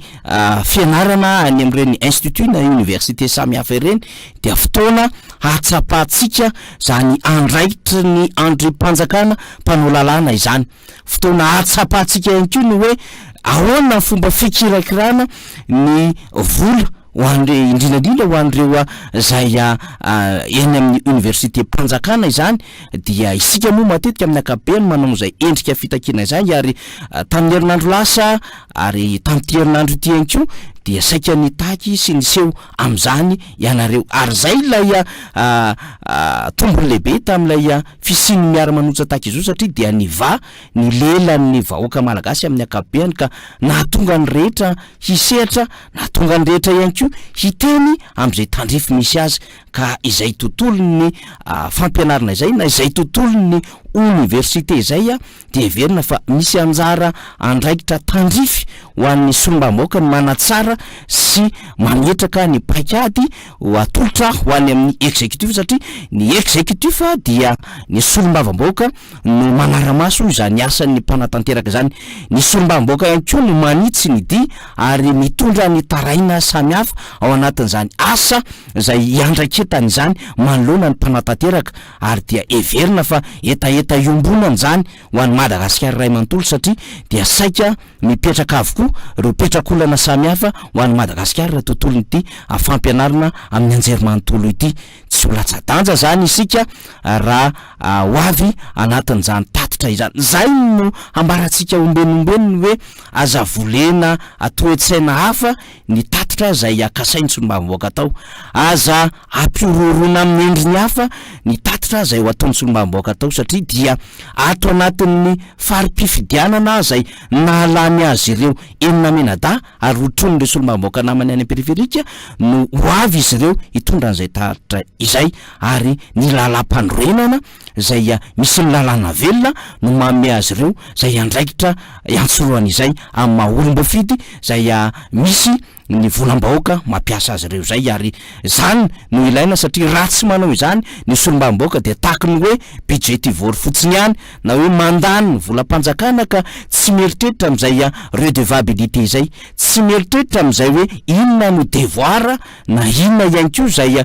fianarana any amin'ireny institut na université samihafa ireny dia fotoana hahatsapantsika izany andraikitry ny andrim-panjakana mpanao lalàna izany. Fotoana hahatsapantsika ihany koa ny hoe ahoana ny fomba fikirakirana ny vola ho an'ireo, indrindra indrindra ho an'ireo izay eny amin'ny oniversitem-panjakana izany dia isika moa matetika amin'ny ankapobeny manao izay endrika fitakiana izay ary tamin'ny herinandro lasa ary tamin'ity herinandro ity ihany koa dia saika nitaky sy niseho amin'izany ianareo ary izay ilay tombony lehibe tamin'ilay fisian'ny miara-manotsa tahaka izao satria dia nivaha ny lelan'ny vahoaka malagasy amin'ny ankapobeny ka nahatonga ny rehetra hisehatra, nahatonga ny rehetra ihany koa hiteny amin'izay tandrify misy azy ka izay tontolon'ny fampianarana izay na izay tontolon'ny oniversite izay dia heverina fa misy anjara andraikitra tandrify ho an'ny solombavambahoaka ny manatsara sy mametraka ny paikady ho atolotra ho any amin'ny executif satria ny executif dia ny solombavambahoaka no manara-maso izany asan'ny mpanatanteraka izany. Ny solombavambahoaka ihany koa no manitsy ny dihy ary mitondra ny taraina samihafa ao anatin'izany asa izay iandraiketany izany manoloana ny mpanatanteraka ary dia heverina fa hetaheta iombonana izany ho an'i Madagasikara iray manontolo satria dia saika mipetraka avokoa ireo petrak'olana samihafa ho an'i Madagasikara tontolon'ity fampianarana amin'ny anjerimanontolo ity. Tsy ho latsa-danja izany isika raha ho avy anatin'izany tatitra izany. Izay no hambarantsika ombeny ombeny ny hoe aza volena toe-tsaina hafa ny tatitra izay kasain'ny solombavambahoaka atao. Aza ampihorohoroana amin'ny endriny hafa ny tatitra izay ho ataon'ny solombavambahoaka atao satria dia ato anatin'ny fari-pifidianana izay nahalany azy ireo enina mianadahy ary hotronin'ireo solombavambahoaka namany any am-periferika no ho avy izy ireo hitondra an'izay tatitra izay ary ny lalàmpanorenana izay misy ny lalàna velona no manome azy ireo izay andraikitra iantsorohany izay amin'ny maha olom-boafidy izay misy ny volam-bahoaka mampiasa azy ireo izay ary izany no ilaina satria raha tsy manao izany ny solombavambahoaka dia tahaky ny hoe budgetivore fotsiny ihany na hoe mandany ny volam-panjakana ka tsy mieritreritra amin'izay redevabilité izay, tsy mieritreritra amin'izay hoe inona no devoir na inona ihany koa izay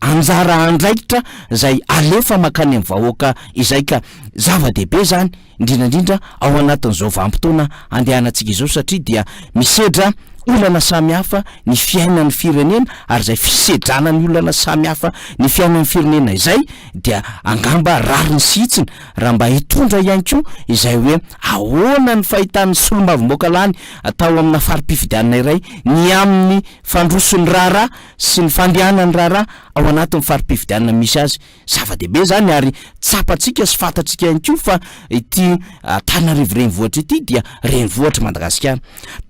anjara andraikitra izay alefa mankany amin'ny vahoaka izay ka zava-dehibe izany indrindra indrindra ao anatin'izao vanim-potoana andehanantsika izao satria dia misedra olana samihafa ny fiainan'ny firenena ary izay fisedrana ny olana samihafa ny fiainan'ny firenena izay dia angamba rariny sy hitsiny raha mba hitondra ihany koa izay hoe ahoana ny fahitan'ny solombavambahoaka lany tao amina fari-pifidianana iray ny amin'ny fandroson'ny raharaha sy ny fandehanan'ny raharaha ao anatin'ny fari-pifidianana misy azy. Zava-dehibe izany ary tsapantsika sy fantatsika ihany koa fa ity Antananarivo renivohitra ity dia renivohitr'i Madagasikara.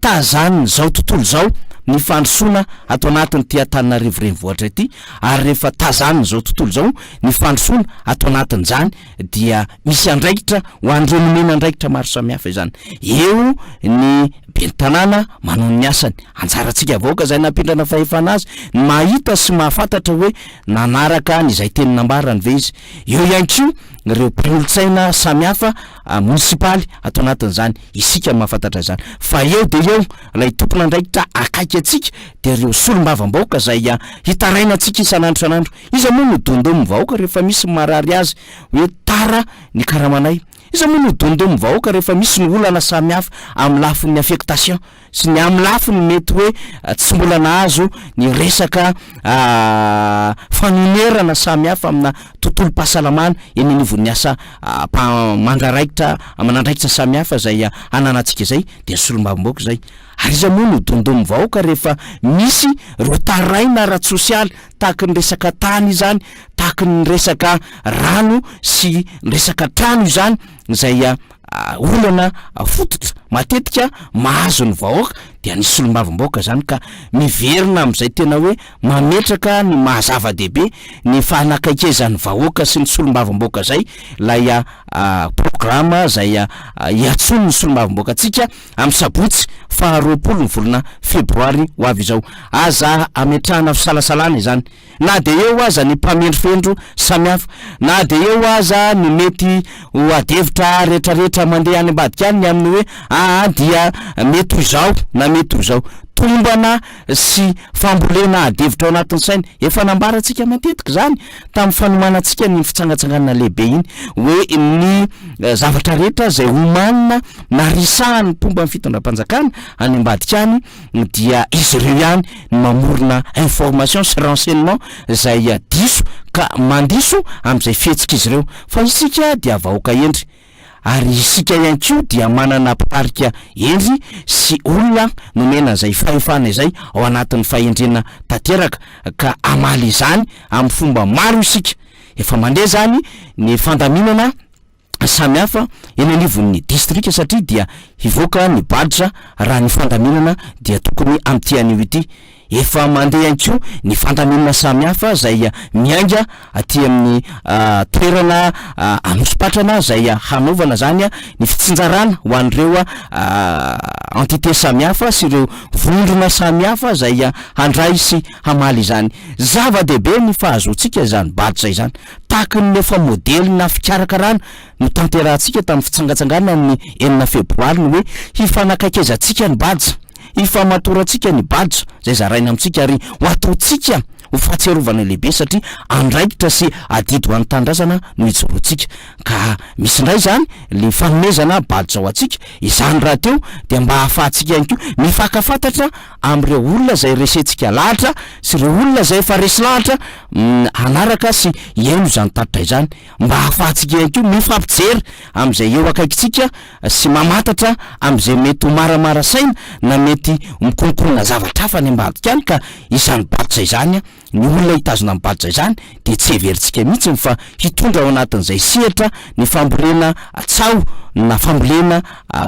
Tazanin'izao tontolo izao. ny fandrosoana ato anatin'ity Antananarivo Renivohitra ity ary rehefa tazanin'izao tontolo izao ny fandrosoana ato anatin'izany dia misy andraikitra ho an'ireo nomena andraikitra maro samihafa izany. Eo ny ben'ny tanàna manao ny asany, anjarantsika vahoaka izay nampindrana fahefana azy ny mahita sy mahafantatra hoe nanaraka ny izay teny nambarany ve izy. Eo ihany koa ireo mpanolotsaina samihafa monisipaly ato anatin'izany, isika no mahafantatra izany. Fa eo dia eo ilay tompon'andraikitra akaiky antsika dia ireo solombavambahoaka izay hitarainantsika isan'andro isan'andro. Iza moa no dondomin'ny vahoaka rehefa misy ny marary azy hoe tara ny karamanay? Iza moa no dondomin'ny vahoaka rehefa misy ny olana samihafa amin'ny lafiny affectation sy ny amin'ny lafiny mety hoe tsy mbola nahazo ny resaka fanonerana samihafa amina tontolom-pahasalamana eny anivon'ny asa mandraraikitra aman'andraikitra samihafa izay ananantsika izay dia ny solombavambahoaka izay. Ary iza moa no dondomin'ny vahoaka rehefa misy ireo taraina ara-tsosialy tahaky ny resaka tany izany, tahaky ny resaka rano sy ny resaka trano izany izay olana fototra matetika mahazo ny vahoaka dia ny solombavambahoaka izany ka miverina amin'izay tena hoe mametraka ny maha zava-dehibe ny fanakaikezan'ny vahoaka sy ny solombavambahoaka izay ilay programa izay iantsoan'ny solombavambahoaka antsika amin'ny sabotsy faha 20 ny volana febroary ho avy izao. Aza ametrahana fisalasalana izany na dia eo aza ny mpamendrofendro samihafa, na dia eo aza ny mety ho adihevitra rehetrarehetra mandeha any ambadika any ny amin'ny hoe aa dia mety ho izao na mety ho izao. Tombana sy fambolena adihevitra ao anatin'ny saina. Efa nambarantsika matetika izany tamin'ny fanomanantsika ny fitsangatsanganana lehibe iny hoe ny zavatra rehetra izay omanina na resahan'ny mpomba ny fitondram-panjakana any ambadika any dia izy ireo ihany no mamorona information sy renseignement izay diso ka mandiso amin'izay fihetsik'izy ireo fa isika dia vahoaka hendry ary isika ihany koa dia manana mpitarika hendry sy olona nomena izay fahefana izay ao anatin'ny fahendrena tanteraka ka hamaly izany amin'ny fomba maro isika. Efa mandeha izany ny fandaminana samihafa eny anivon'ny distrika satria dia hivoaka ny badge raha ny fandaminana dia tokony amin'ity anio ity. Efa mandeha ihany koa ny fandaminana samihafa izay miainga aty amin'ny toerana Anosipatrana izay hanaovana izany ny fitsinjarana ho an'ireo entité samihafa sy ireo vondrona samihafa izay handray sy hamaly izany. Zava-dehibe ny fahazoantsika izany badge izany. Tahaky ny efa modely na fikarakarana notanterahantsika tamin'ny fitsangatsanganana ny enina febroary ny hoe hifanakaikezantsika ny badge. Hifamatorantsika ny badge izay zaraina amintsika ary ho ataontsika ho fahatsiarovana lehibe satria andraikitra sy adidy ho an'ny tanindrazana no ijoroantsika. Ka misy indray izany le fanomezana badge ho antsika, izany rahateo dia mba ahafahantsika ihany koa mifankafantatra amin'ireo olona izay resentsika lahatra sy ireo olona izay efa resy lahatra hanaraka sy hihaino izany tatitra izany mba ahafahantsika ihany koa mifampijery amin'izay eo akaikintsika sy mamantatra amin'izay mety ho maramara saina na mety mikononkonona zavatra hafa any ambadika any ka izany badge izany ny olona hitazona ny badge izany dia tsy heverintsika mihitsy fa hitondra ao anatin'izay sehatra ny fambolena tsaho na fambolena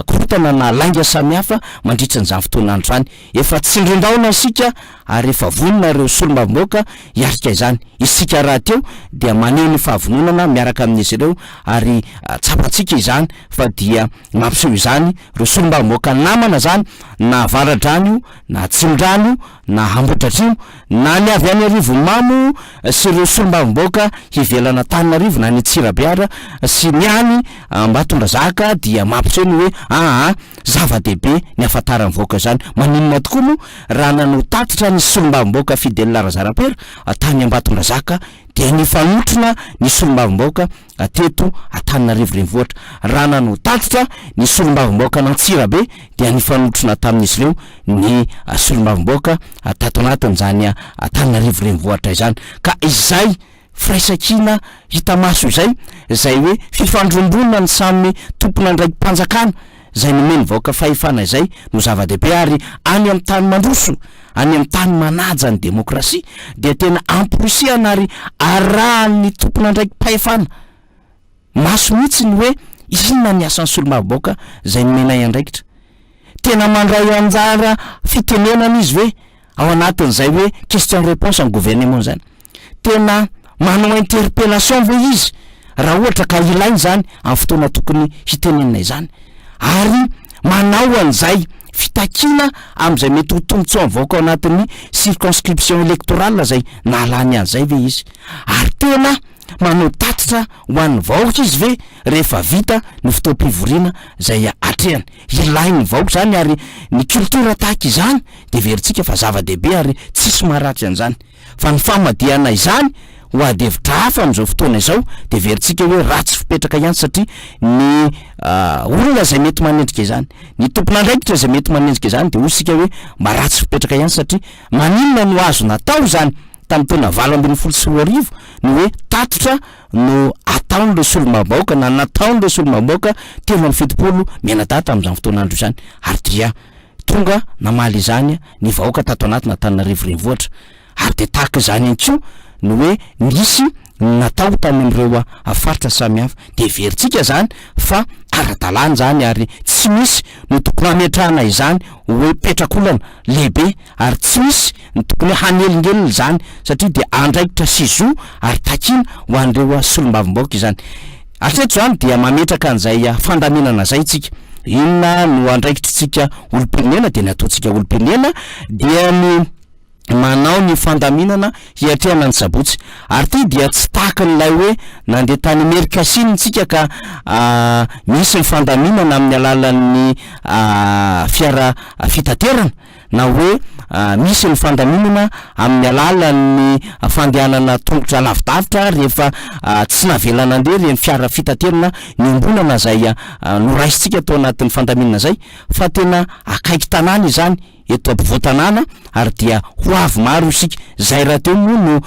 korontana na lainga samihafa mandritra an'izany fotoan'andro izany. Efa tsindrin-daona isika ary efa vonona ireo solombavambahoaka hiatrika izany. Isika rahateo dia maneho ny fahavononana miaraka amin'izy ireo ary tsapantsika izany fa dia mampiseho izany ireo solombavambahoaka namana izany na Avaradrano io na Atsimondrano io na Ambohidratrimo na ny avy any Arivonimamo sy ireo solombavambahoaka hivelan'Antananarivo na any Antsirabe ara sy ny any Ambatondrazaka dia mampiseho ny hoe aa zava-dehibe ny hahafantaran'ny vahoaka izany. Maninona tokoa moa raha nanao tatitra ny solombavambahoaka Fidèle Razarampera tany Ambatondrazaka dia nifanotrona ny solombavambahoaka teto Antananarivo Renivohitra. Raha nanao tatitra ny solombavambahoakan'Antsirabe dia nifanotrona tamin'izy ireo ny solombavambahoaka tato anatin'izany Antananarivo Renivohitra izany. Ka izay firaisankina hita maso izay, izay hoe fifandrombonan'ny samy tompon'andraiki-panjakana izay nomen'ny vahoaka fahefana izay no zava-dehibe ary any amin'ny tany mandroso, any amin'ny tany manaja ny demokrasia dia tena amporisihana ary arahan'ny tompon'andraiki-pahefana maso mihitsy ny hoe inona ny asan'ny solombavambahoaka izay nomenay andraikitra. Tena mandray anjara fitenenana izy ve? ao anatin'izay hoe question réponse ny gouvernement izany. Tena manao interpellation ve izy raha ohatra ka ilaina izany amin'ny fotoana tokony hitenenana izany? Ary manao an'izay fitakiana amin'izay mety ho tombontsoan'ny vahoaka ao anatin'ny circonscription électorale izay nahalany an'izay ve izy? Ary tena manao tatitra ho an'ny vahoaka izy ve rehefa vita ny fotoam-pivoriana izay atrehany? Ilain'ny vahoaka izany ary ny culture tahaka izany dia heverintsika fa zava-dehibe ary tsisy maharatsy an'izany. Fa ny famadihana izany ho ady hevitra hafa amin'izao fotoana izao dia heverintsika hoe ratsy fipetraka ihany satria ny olona izay mety manendrika izany, ny tompon'andraikitra izay mety manendrika izany dia hoy isika hoe mba ratsy fipetraka ihany satria maninona no azo natao izany tamin'ny taona 2018 ny hoe tatitra no ataon'ireo solombavambahoaka na nataon'ireo solombavambahoaka 73 mianadahy tamin'izany fotoan'andro izany ary dia Tonga namaly izany ny vahoaka tato anatin'Antananarivo Renivohitra ary dia tahaka izany ihany koa ny hoe nisy ny natao tany amin'ireo faritra samihafa. Dia heverintsika izany fa ara-dalàna izany ary tsy misy no tokony hametrahana izany ho hoe petrak'olana lehibe ary tsy misy ny tokony hoe hanelingelina izany satria dia andraikitra sy zo ary takiana ho an'ireo solombavambahoaka izany. Hatreto izany dia mametraka an'izay fandaminana izay isika. Inona no andraikitr'isika olom-pirenena? Dia ny ataontsika olom-pirenena dia ny manao ny fandaminana hiatrehana ny sabotsy. Ary ity dia tsy tahaka an'ilay hoe nandeha tany Imerinkasinina isika ka misy ny fandaminana amin'ny alalan'ny fiara fitaterana. na hoe misy ny fandaminana amin'ny alalan'ny fandehanana tongotra lavidavitra rehefa tsy navela nandeha ireny fiara fitaterana niombonana izay noraisintsika tao anatin'ny fandaminana izay fa tena akaiky tanàna izany eto ampovoan-tanàna ary dia ho avy maro isika izay rahateo moa no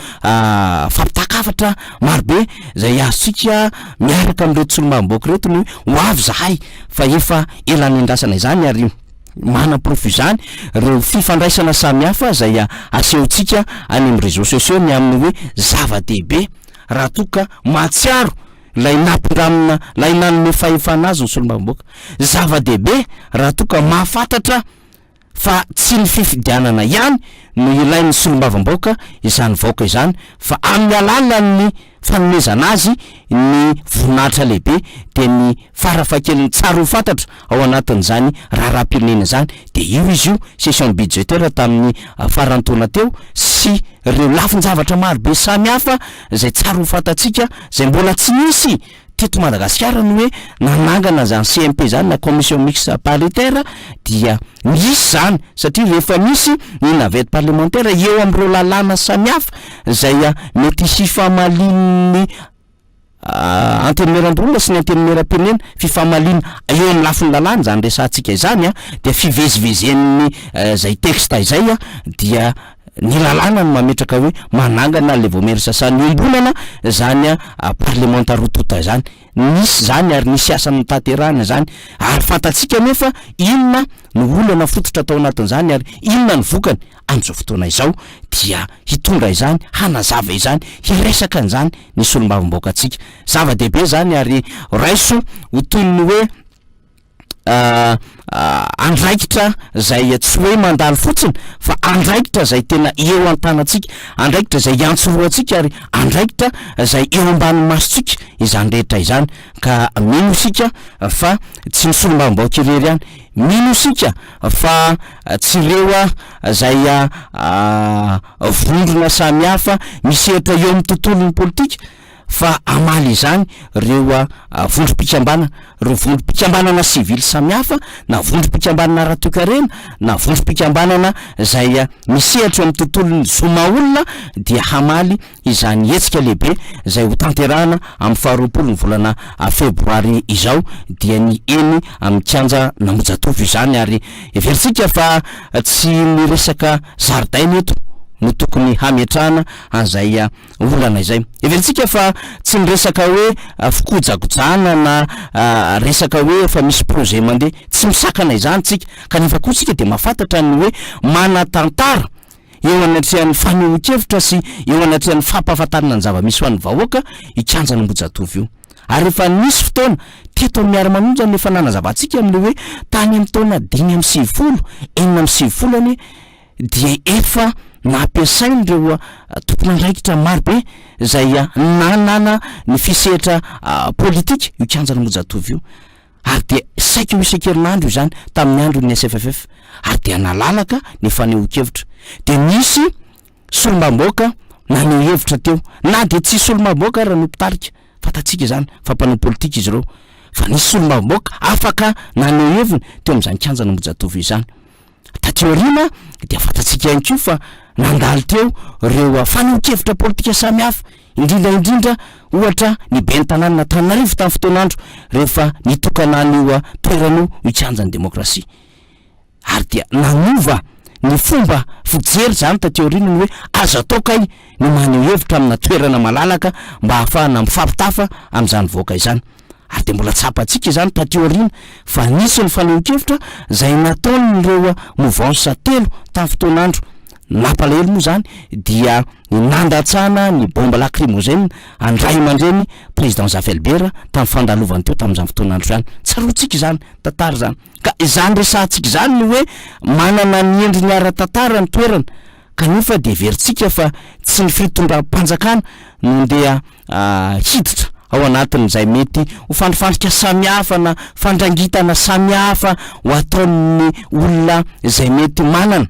fampitan-kafatra marobe izay azontsika miaraka amin'ireto solombavambahoaka ireto ny hoe ho avy izahay fa efa ela niandrasana izany ary Manaporofo izany ireo fifandraisana samihafa izay asehontsika any amin'ny réseaux sociaux ny amin'ny hoe zava-dehibe raha toa ka mahatsiaro ilay nampindramina, ilay nanome fahefana azy ny solombavambahoaka. Zava-dehibe raha toa ka mahafantatra fa tsy ny fifidianana ihany no ilain'ny solombavambahoaka izany vahoaka izany fa amin'ny alalan'ny fanomezana azy ny voninahitra lehibe dia ny farafahakeliny tsara ho fantatra ao anatin'izany raharaham-pirenena izany dia io izy io session budgétaire tamin'ny faran'ny taona teo sy ireo lafin-javatra marobe samihafa izay tsara ho fantatsika izay mbola tsy nisy teto Madagasikara ny hoe nanangana izany CMP izany na commission mixte paritaire dia misy izany satria rehefa misy ny navette parlementaire eo amin'ireo lalàna samihafa izay mety hifamalian'ny Antenimierandoholona sy ny Antenimierampirenena, fifamaliana eo amin'ny lafiny lalàna izany resahantsika izany dia fivezivezen'ny izay texte izay dia ny lalàna no mametraka hoe manangana ilay vaomiera sasany iombonana izany parlemanta roa tonta izany. Nisy izany ary nisy asa notanterahina izany ary fantatsika anefa inona no olana fototra tao anatin'izany ary inona ny vokany amin'izao fotoana izao dia hitondra izany, hanazava izany, hiresaka an'izany ny solombavambahoakantsika. Zava-dehibe izany ary raiso ho toy ny hoe andraikitra izay tsy hoe mandalo fotsiny fa andraikitra izay tena eo an-tanantsika, andraikitra izay iantsorohantsika ary andraikitra izay eo ambany masontsika izany rehetra izany ka mino isika fa tsy ny solombavambahoaka irery ihany, mino isika fa tsy ireo izay vondrona samihafa misehatra eo amin'ny tontolon'ny politika fa hamaly izany ireo vondrom-pikambanana, ireo vondrom-pikambanana sivily samihafa na vondrom-pikambanana ara-toekarena na vondrom-pikambanana izay misehatra eo amin'ny tontolon'ny zo maha-olona dia hamaly izany hetsika lehibe izay ho tanterahana amin'ny faharoapolo ny volana febroary izao dia ny eny amin'ny kianja Namojatovo izany ary heverintsika fa tsy ny resaka zaridaina eto no tokony hametrahana an'izay olana izay. Heverintsika fa tsy ny resaka hoe fikojakojana na resaka hoe efa misy projet mandeha, tsy misakana izany tsika, kanefa koa tsika dia mahafantatra ny hoe manan-tantara eo anatrehan'ny fanehoan-kevitra sy eo anatrehan'ny fampahafantarana ny zava-misy ho an'ny vahoaka io kianjan'Ambohijatovo io. Ary efa nisy fotoana, teto amin'ny Miara-manonja no efa nanazavantsika amin'ilay hoe tany amin'ny taona 95, 96 anie. dia efa nampiasain'ireo tompon'andraikitra marobe izay nanana ny fisehatra politika io kianjan'Ambohijatovo io ary dia saika ho isan-kerinandro izany tamin'ny andron'ny SFFF ary dia nalalaka ny fanehoan-kevitra dia nisy solombavambahoaka naneho hevitra teo na dia tsy solombavambahoaka ary no mpitarika fantatsika izany fa mpanao politika izy ireo fa nisy solombavambahoaka afaka naneho heviny teo amin'izany kianjan'Ambohijatovo izany. Taty aoriana dia fantatsika ihany koa fa nandalo teo ireo fanehoan-kevitra politika samihafa, indrindra indrindra ohatra ny ben'ny tanànan'Antananarivo tamin'ny fotoan'andro rehefa nitokana an'io toerana io ho kianjan'ny demokrasia. Ary dia nanova ny fomba fijery izany taty aoriana ny hoe azo atao kay ny maneho hevitra amina toerana malalaka mba hahafahana mifampitafa amin'izany vahoaka izany. Ary dia mbola tsapantsika izany taty aoriana fa nisy ny fanehoan-kevitra izay nataon'ireo mouvance telo tamin'ny fotoan'andro. Nampalahelo moa izany dia ny nandatsahana ny bombe lacrymogène an-dray aman-dreny Président Zafy Albert tamin'ny fandalovany teo tamin'izany fotoan'andro izany. Tsaroantsika izany tantara izany. Ka izany resahantsika izany ny hoe manana ny endriny ara-tantara ny toerana kanefa dia heverintsika fa tsy ny fitondram-panjakana no ndeha hiditra ao anatin'izay mety ho fandrifandrika samihafa na fandrangitana samihafa ho ataon'ny olona izay mety manana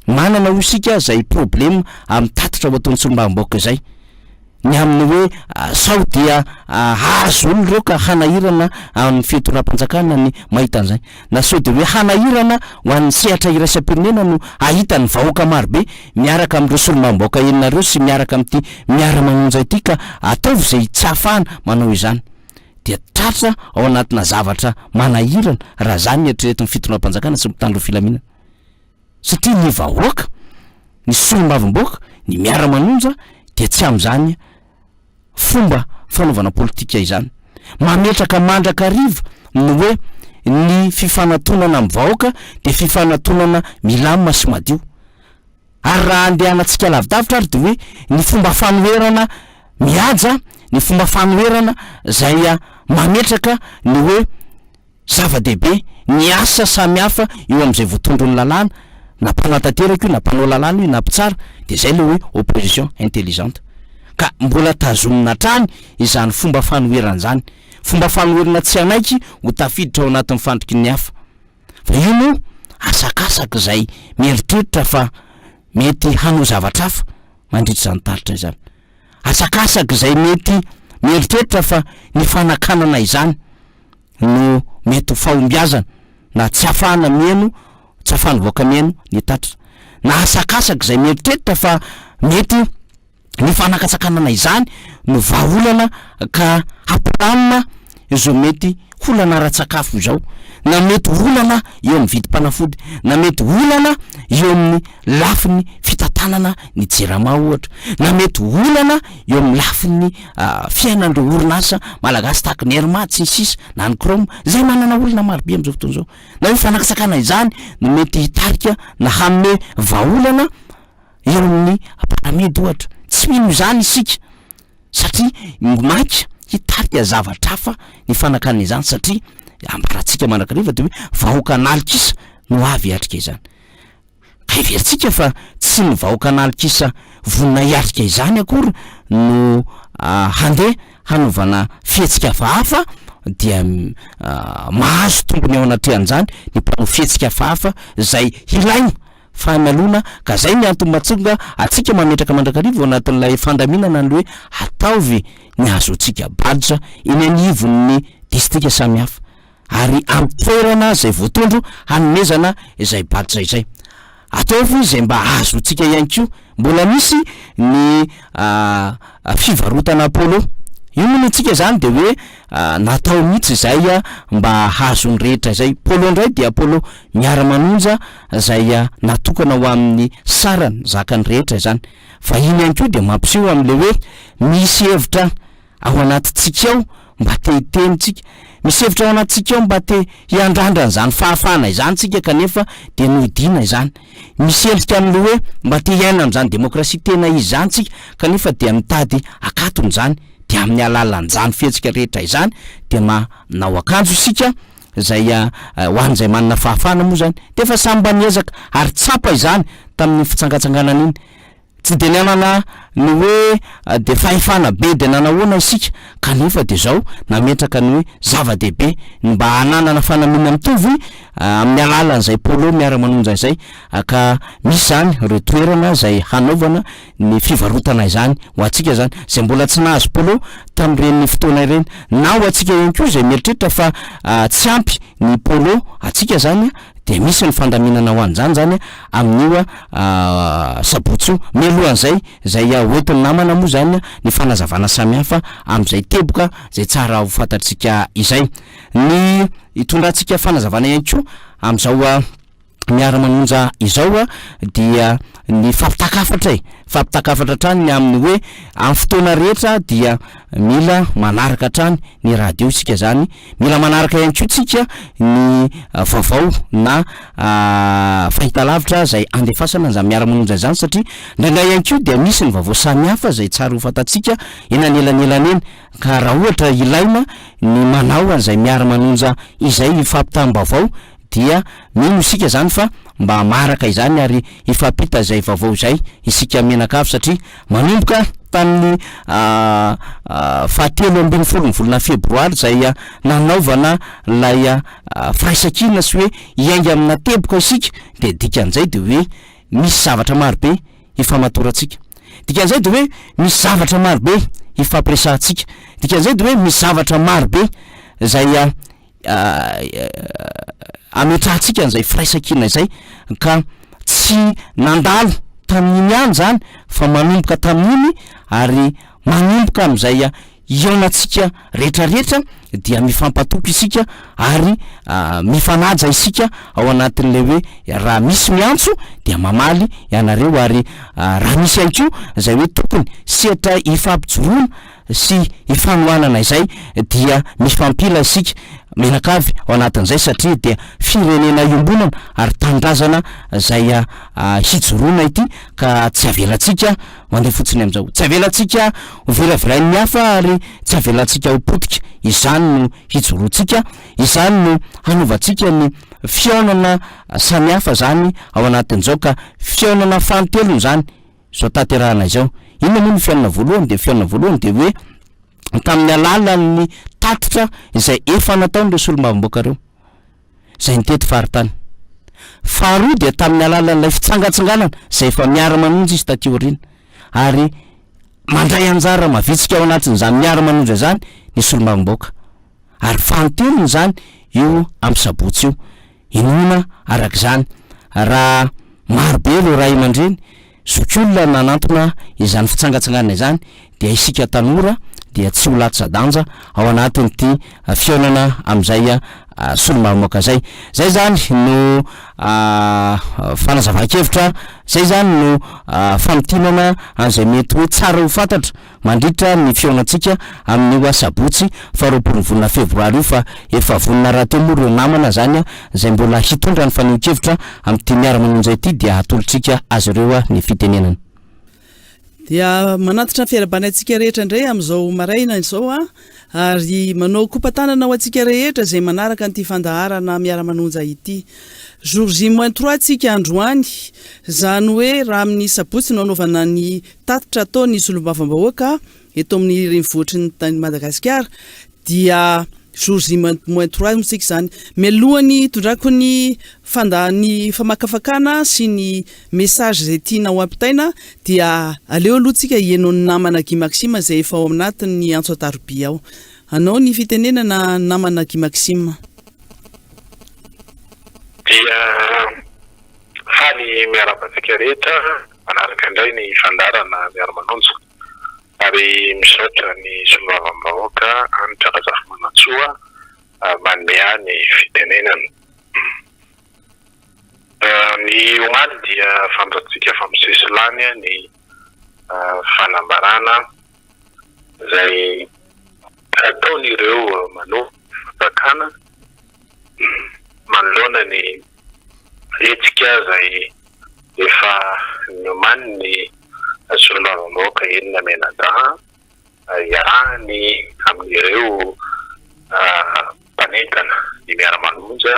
manana hoy isika izay problema amin'ny tatitra ho ataon'ny solombavambahoaka izay. Ny amin'ny hoe sao dia hahazo olona ireo ka hanahirana amin'ny fitondram-panjakana ny mahita an'izay. Na sao dia hoe hanahirana ho an'ny sehatra iraisam-pirenena no hahita ny vahoaka marobe miaraka amin'ireo solombavambahoaka enina ireo sy miaraka amin'ity miara-manonja ity ka ataovy izay tsy hahafahana manao izany. Dia tratra ao anatina zavatra manahirana raha izany ny eritreretin'ny fitondram-panjakana sy ny mpitandro ny filaminana. Satria ny vahoaka, ny solombavambahoaka, ny miara-manonja dia tsy amin'izany fomba fanaovana politika izany. Mametraka mandrakariva ny hoe ny fifanatonana amin'ny vahoaka dia fifanatonana milamina sy madio. Ary raha andehanantsika lavidavitra ary dia hoe ny fomba fanoherana mihaja, ny fomba fanoherana izay mametraka ny hoe Zava-dehibe ny asa samihafa eo amin'izay voatondron'ny lalàna, na mpanatanteraka io, na mpanao lalàna io, na mpitsara, dia izay ilay hoe opposition intelligente. Ka mbola tazomina hatrany izany fomba fanoherana izany. Fomba fanoherana tsy hanaiky ho tafiditra ao anatin'ny fandriky ny hafa. Fa io moa asakasak'izay mieritreritra fa mety hanao zavatra hafa mandritra izany taritra izany. Asakasak'izay mety mieritreritra fa ny fanakanana izany no mety ho fahombiazana na tsy afahana mihaino, tsy afahan'ny vahoaka mihaino ny tatitra. Na asakasaka izay mieritreritra fa mety ny fanakatsakanana izany no vahaolana ka hampilamina izao mety olana ara-tsakafo izao, na mety olana eo amin'ny vidim-panafody, na mety olana eo amin'ny lafiny fitantanana ny jirama ohatra, na mety olana eo amin'ny lafiny fiainan'ireo orinasa malagasy tahaka ny Air Mad sy ny sisa na ny Chrome izay manana olana marobe amin'izao fotoana izao, na io fanakasakana izany no mety hitarika na hanome vahaolana eo amin'ny Paramedy ohatra, tsy mino izany isika satria maika hitarika zavatra hafa ny fanakana izany satria ambarantsika mandrakariva dia hoe vahoaka an'alikisa no avy hiatrika izany. Ka heverintsika fa tsy ny vahoaka an'alikisa vonona hiatrika izany akory no handeha hanaovana fihetsika hafahafa dia mahazo tombony ao anatrehan'izany ny mpanao fihetsika hafahafa izay hilaina fahamelona ka zay ny antony mahatonga antsika mametraka mandrakariva ao anatin'ilay fandaminana ny hoe ataovy ny hahazoantsika badge eny anivon'ny distrika samihafa ary amin'ny toerana izay voatondro hanomezana izay badge izay. Ataovy izay mba hahazoantsika ihany koa. Mbola misy ny fivarotana polo. Io moa ny antsika izany dia hoe natao mihitsy izay mba hahazoan'ny rehetra izay. Polo indray dia polo miara-manonja izay natokana ho amin'ny sarany zakan'ny rehetra izany. Fa iny ihany koa dia mampiseho amin'ilay hoe misy hevitra ao anatintsika ao mba te hiteny tsika, misy hevitra ao anatintsika ao mba te hiandrandra an'izany fahafahana izany tsika kanefa dia nohidiana izany. Misy endrika amin'ilay hoe mba te hiaina amin'izany demokrasia tena izy izany tsika kanefa dia mitady hakatona izany. Dia amin'ny alalan'izany fihetsika rehetra izany dia manao akanjo isika izay ho an'izay manana fahafahana moa izany dia efa samy mba niezaka ary tsapa izany tamin'iny fitsangatsanganana iny. Tsy dia nanana ny hoe dia fahefana be dia nanahoana isika kanefa dia izao nametraka ny hoe zava-dehibe ny mba hananana fanamiana mitovy amin'ny alalan'izay polo miara-manonja izay ka misy izany ireo toerana izay hanaovana ny fivarotana izany ho antsika izany izay mbola tsy nahazo polo tamin'ireny fotoana ireny na ho antsika ihany koa izay mieritreritra fa tsy ampy ny polo antsika izany dia misy ny fandaminana ho an'izany izany amin'io sabotsy io. Mialohan'izay, izay hoentin'ny namana moa izany ny fanazavana samihafa amin'izay teboka izay tsara ho fantatsika izay. Ny hitondrantsika fanazavana ihany koa amin'izao miara-manonja izao dia ny fampitan-kafatra e, fampitan-kafatra hatrany ny amin'ny hoe amin'ny fotoana rehetra dia mila manaraka hatrany ny radio isika izany Mila manaraka ihany koa tsika ny vaovao na fahitalavitra izay andefasana an'izany miara-manonja izany satria indraindray ihany koa dia misy ny vaovao samihafa izay tsara ho fantatsika eny anelanelany eny ka raha ohatra ilaina ny manao an'izay miara-manonja izay hifampitam-baovao dia mino isika izany fa mba hamaraka izany ary hifampita izay vaovao izay isika mianakavy satria manomboka tamin'ny fahatelo ambin'ny folo ny volana febroary izay nanaovana ilay firaisankina sy hoe hiainga amina teboka isika dia dikan'izay dia hoe misy zavatra marobe hifamatorantsika dikan'izay dia hoe misy zavatra marobe hifampiresahantsika dikan'izay dia hoe misy zavatra marobe izay ametrahantsika an'izay firaisankina izay ka tsy nandalo tamin'iny ihany izany fa manomboka tamin'iny ary manomboka amin'izay hihaonantsika rehetrarehetra dia mifampatoky isika ary mifanaja isika ao anatin'ilay hoe raha misy miantso dia mamaly ianareo ary raha misy ihany koa izay hoe tokony sehatra ifampijoroana sy ifanohanana izay dia mifampila isika mianakavy ao anatin'izay satria dia firenena iombonana ary tanindrazana izay hijoroana ity ka tsy avelantsika mandeha fotsiny amin'izao, tsy avelantsika ho viravirain'ny hafa ary tsy avelantsika ho potika, izany no hijoroantsika, izany no hanovantsika ny fihaonana samihafa izany ao anatin'izao ka fihaonana fanintelony izany. Izao tanterahana izao. Inona moa no fihaonana voalohany? Dia ny fihaonana voalohany dia hoe tamin'ny alalan'ny tatitra izay efa nataon'ireo solombavambahoaka ireo, izay nitety faritany. Faharoa dia tamin'ny alalan'ilay fitsangatsanganana izay efa miara-manonja izy taty aoriana. Ary mandray anjara mavitrika ao anatin'izany miara-manonja izany ny solombavambahoaka. Ary fanintelony izany io amin'ny sabotsy io. Inoana araka izany raha maro be ireo ray aman-dreny, zokiolona nanantona izany fitsangatsanganana izany dia isika tanora dia tsy ho latsa-danja ao anatin'ity fihaonana amin'izay solombavambahoaka izay. Izay izany no fanazavan-kevitra, izay izany no famintinana an'izay mety hoe tsara ho fantatra mandritra ny fihaonantsika amin'io asabotsy faharoapolo ny volana febroary io fa efa vonona rahateo moa ireo namana izany izay mbola hitondra ny fanehoan-kevitra amin'ity miara-manonja ity dia hatolotsika azy ireo ny fitenenana. Dia manantitra ny fiarahabana antsika rehetra indray amin'izao maraina izao aho ary manao kopa-tanana ho antsika rehetra izay manaraka an'ity fandaharana miara-manonja ity. Jour J moins trois tsika androany, izany hoe raha amin'ny sabotsy no anaovana ny Tatitra ataon'ny solombavambahoaka eto amin'ny renivohitry ny Madagasikara dia jour J moins trois moa tsika izany. Mialohan'ny hitondrako ny fanda ny famakafakana sy ny message izay tiana ho ampitaina dia aleo aloha tsika hihaino ny namana Guy Maxime izay efa ao anatin'ny antso an-tarobia ao. Anao ny fitenenana namana Guy Maxime. Dia faly miarahaba antsika rehetra Manaraka indray ny fandaharana Miara-manonja ary misaotra ny solombavambahoaka Hanitra Razafimanantsoa manome ahy ny fitenenana. Ny omaly dia fantatsika fa misesilany ny fanambarana izay ataon'ireo manohana ny fanjakana manoloana ny hetsika izay efa nomanin'ny solombavambahoaka enina mianadahy. iarahany amin'ireo mpanentana ny miara-manonja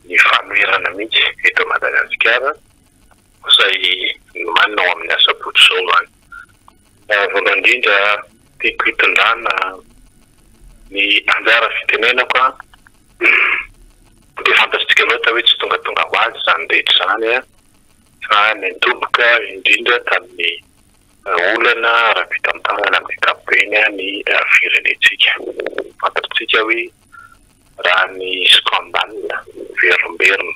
ny fanoherana mihitsy eto Madagasikara izay nomanina ho amin'ny asabotsy izao izany. Voalohany indrindra tiako hitondrana ny anjara fitenenako dia fantatsika loatra hoe tsy tongatonga ho azy izany rehetra izany fa niantomboka indrindra tamin'ny olana ara-pitantanana amin'ny ankapobeny ny firenentsika. Fantatsika hoe raha ny scandale miverimberina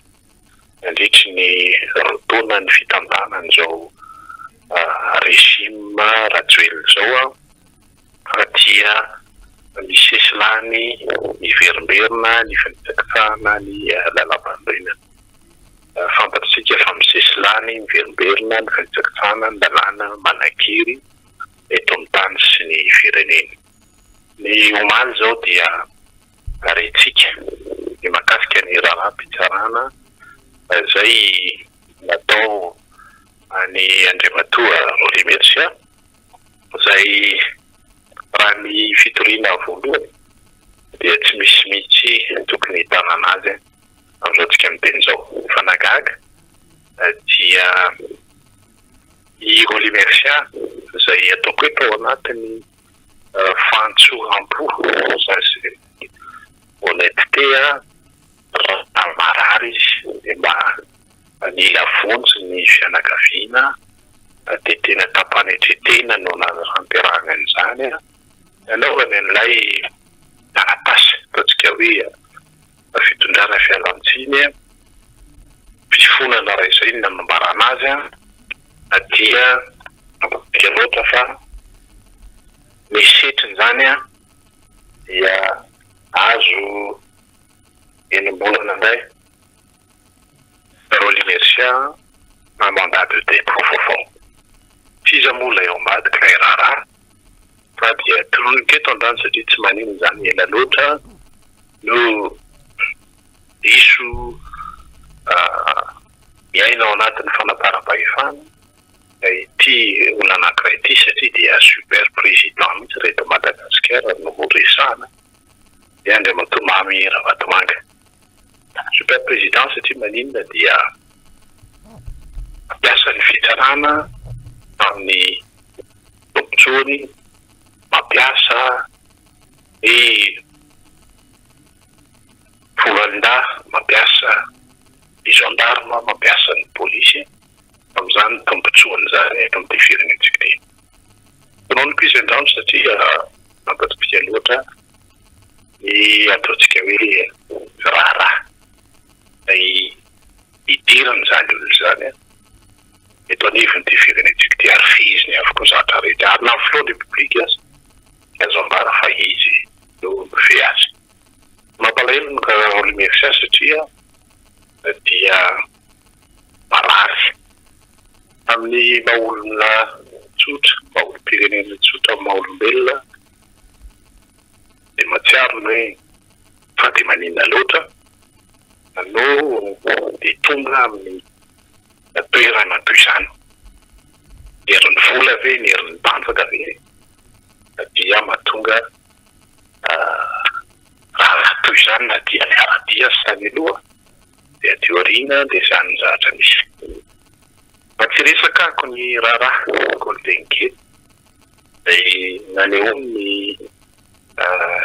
nandritry ny roa taonan'ny fitantanan'izao régime Rajoelina izao dia misesilany miverimberina ny fanitsakitsahana ny lalàmpanorenana. Fantatsika fa misesilany miverimberina ny fanitsakitsahana ny lalàna manan-kery eto amin'ny tany sy ny firenena. Ny omaly izao dia rentsika ny mahakasika ny raharaham-pitsarana izay natao an'i Andriamatoa Rolly Mercia izay raha ny fitoriana voalohany dia tsy misy mihitsy tokony hitanana azy amin'izao tsika miteny izao. Fa nahagaga dia i Rolly Mercia izay ataoko hoe tao anatin'ny fahantsoram-po izany sy honnêteté raha marary izy dia mba nila vonjy ny fianakaviana dia tena tam-panetren-tena no nanatanterahany an'izany nanaovany an'ilay taratasy ataontsika hoe fitondrana fialan-tsiny fifonana raha izay no nanambarana azy dia mampalahelo loatra fa ny setriny izany dia azo enim-bolana indray Rolly Mercia na mandat de dépôt vaovao. Tsy iza moa ilay ao ambadika ilay raharaha fa dia tononiko eto androany satria tsy maninona izany ela loatra no diso miaina ao anatin'ny fanaparam-pahefana ity olona anankiray ity satria dia super président mihitsy raha eto Madagasikara no resahana dia Andriamatoa Mamy Ravatomanga. Super président satria maninona dia mampiasa ny fitsarana amin'ny tombotsoany, mampiasa ny foloalindahy, mampiasa ny gendarme, mampiasa ny polisy amin'izany tombotsoany izany eto amin'ity firenentsika ity. Tononiko izy androany satria mampatoky loatra ny ataontsika hoe raharaha izay idiran'izany olona izany eto anivon'ity firenentsika ity ary feheziny avokoa ny zavatra rehetra ary na ny filohan'ny Repoblika aza dia azo ambara fa izy no mifehy azy. Mampalahelo ny raharaha Rolly Mercia satria dia marary amin'ny maha olona tsotra, maha olom-pirenena tsotra, maha olombelona dia mahatsiaro ny hoe fa dia maninona loatra no dia tonga amin'ny toerana toy izany. Ny herin'ny vola ve, ny herin'ny tanjaka ve dia mahatonga raharaha toy izany na dia niara-dia aza tany aloha dia aty aoriana dia izany ny zavatra misy. Mba tsy resakako ny raharaha Golden Gate izay nanehoan'ny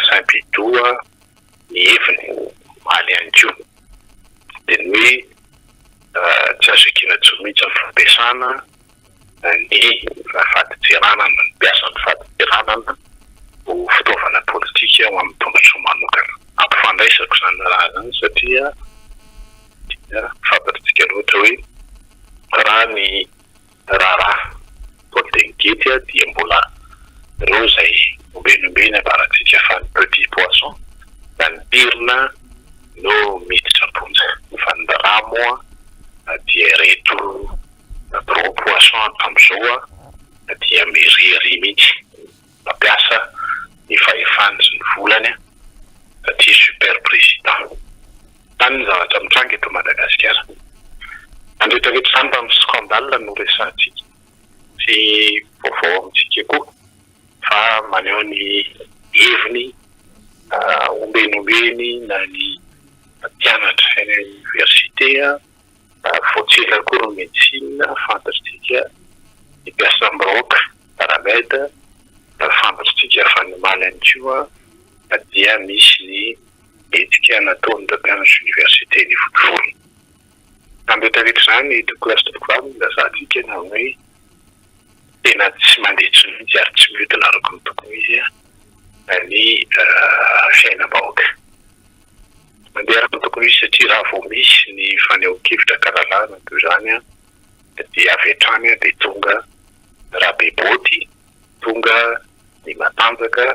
Saint-Pidoux ny heviny omaly ihany koa dia ny hoe tsy azo ekena intsony mihitsy ny fampiasana ny fadintseranana, ny mpiasan'ny fadintseranana ho fitaovana politika ho amin'ny tombontsoa manokana. Ampifandraisako izany raharaha izany satria dia fantatritsika loatra hoe raha ny raharaha Golden Gate dia mbola ireo izay ombieniombieny ambarantsika fa ny petit poisson na ny pirina no miditra am-ponja fa ny raharaha moa dia ireto gros poisson hatramin'izao dia miriaria mihitsy mampiasa ny fahefany sy ny volany satria super président. Zany ny zavatra mitranga eto Madagasikara. Izany rehetra rehetra izany mba amin'ny scandale no resahantsika sy vaovao amintsika koa. fa maneho ny heviny ombieny ombieny na ny mpianatra eny amin'ny oniversite vao tsy ela akory ny médecine fantatritsika ny mpiasam-bahoaka paramed fantatritsika fa ny omaly ihany koa dia misy ny hetsika nataon'ireo mpianatry oniversite ny Vontovorona. Tamin'ny rehetra rehetra izany tompokolahy sy tompokovavy no nilazantsika ny amin'ny hoe tena tsy mandeha intsony mihitsy ary tsy mihodina araka ny tokony ho izy ny fiainam-bahoaka. Tsy mandeha araka ny tokony ho izy satria raha vao misy ny fanehoan-kevitra an-kalalahana toy izany dia avy hatrany dia tonga Rabebaoty, tonga ny matanjaka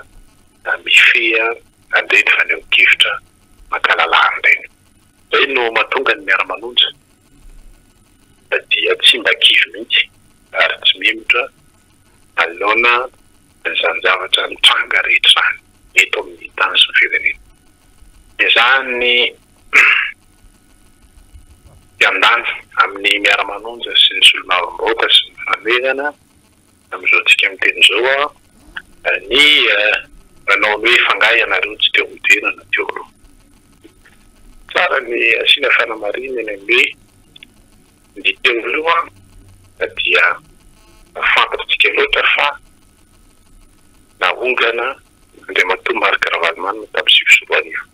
mifehy an'ireny fanehoan-kevitra an-kalalahana ireny. Izay no mahatonga ny miara-manonja dia tsy mba kivy mihitsy ary tsy miemotra manoloana an'izany zavatra mitranga rehetra izany eto amin'ny tany sy ny firenena. Ezahan'ny mpiandany amin'ny miara-manonja sy ny solombavambahoaka sy ny fanoherana Amin'izao tsika miteny izao ny nanao ny hoe f'angaha ianareo tsy teo amin'ny toerana teo aloha. Tsara ny asiana fanamarinana ny hoe ny teo aloha dia fantatsika loatra fa nahongana Andriamatoa Marc Ravalomanana tamin'ny 2009.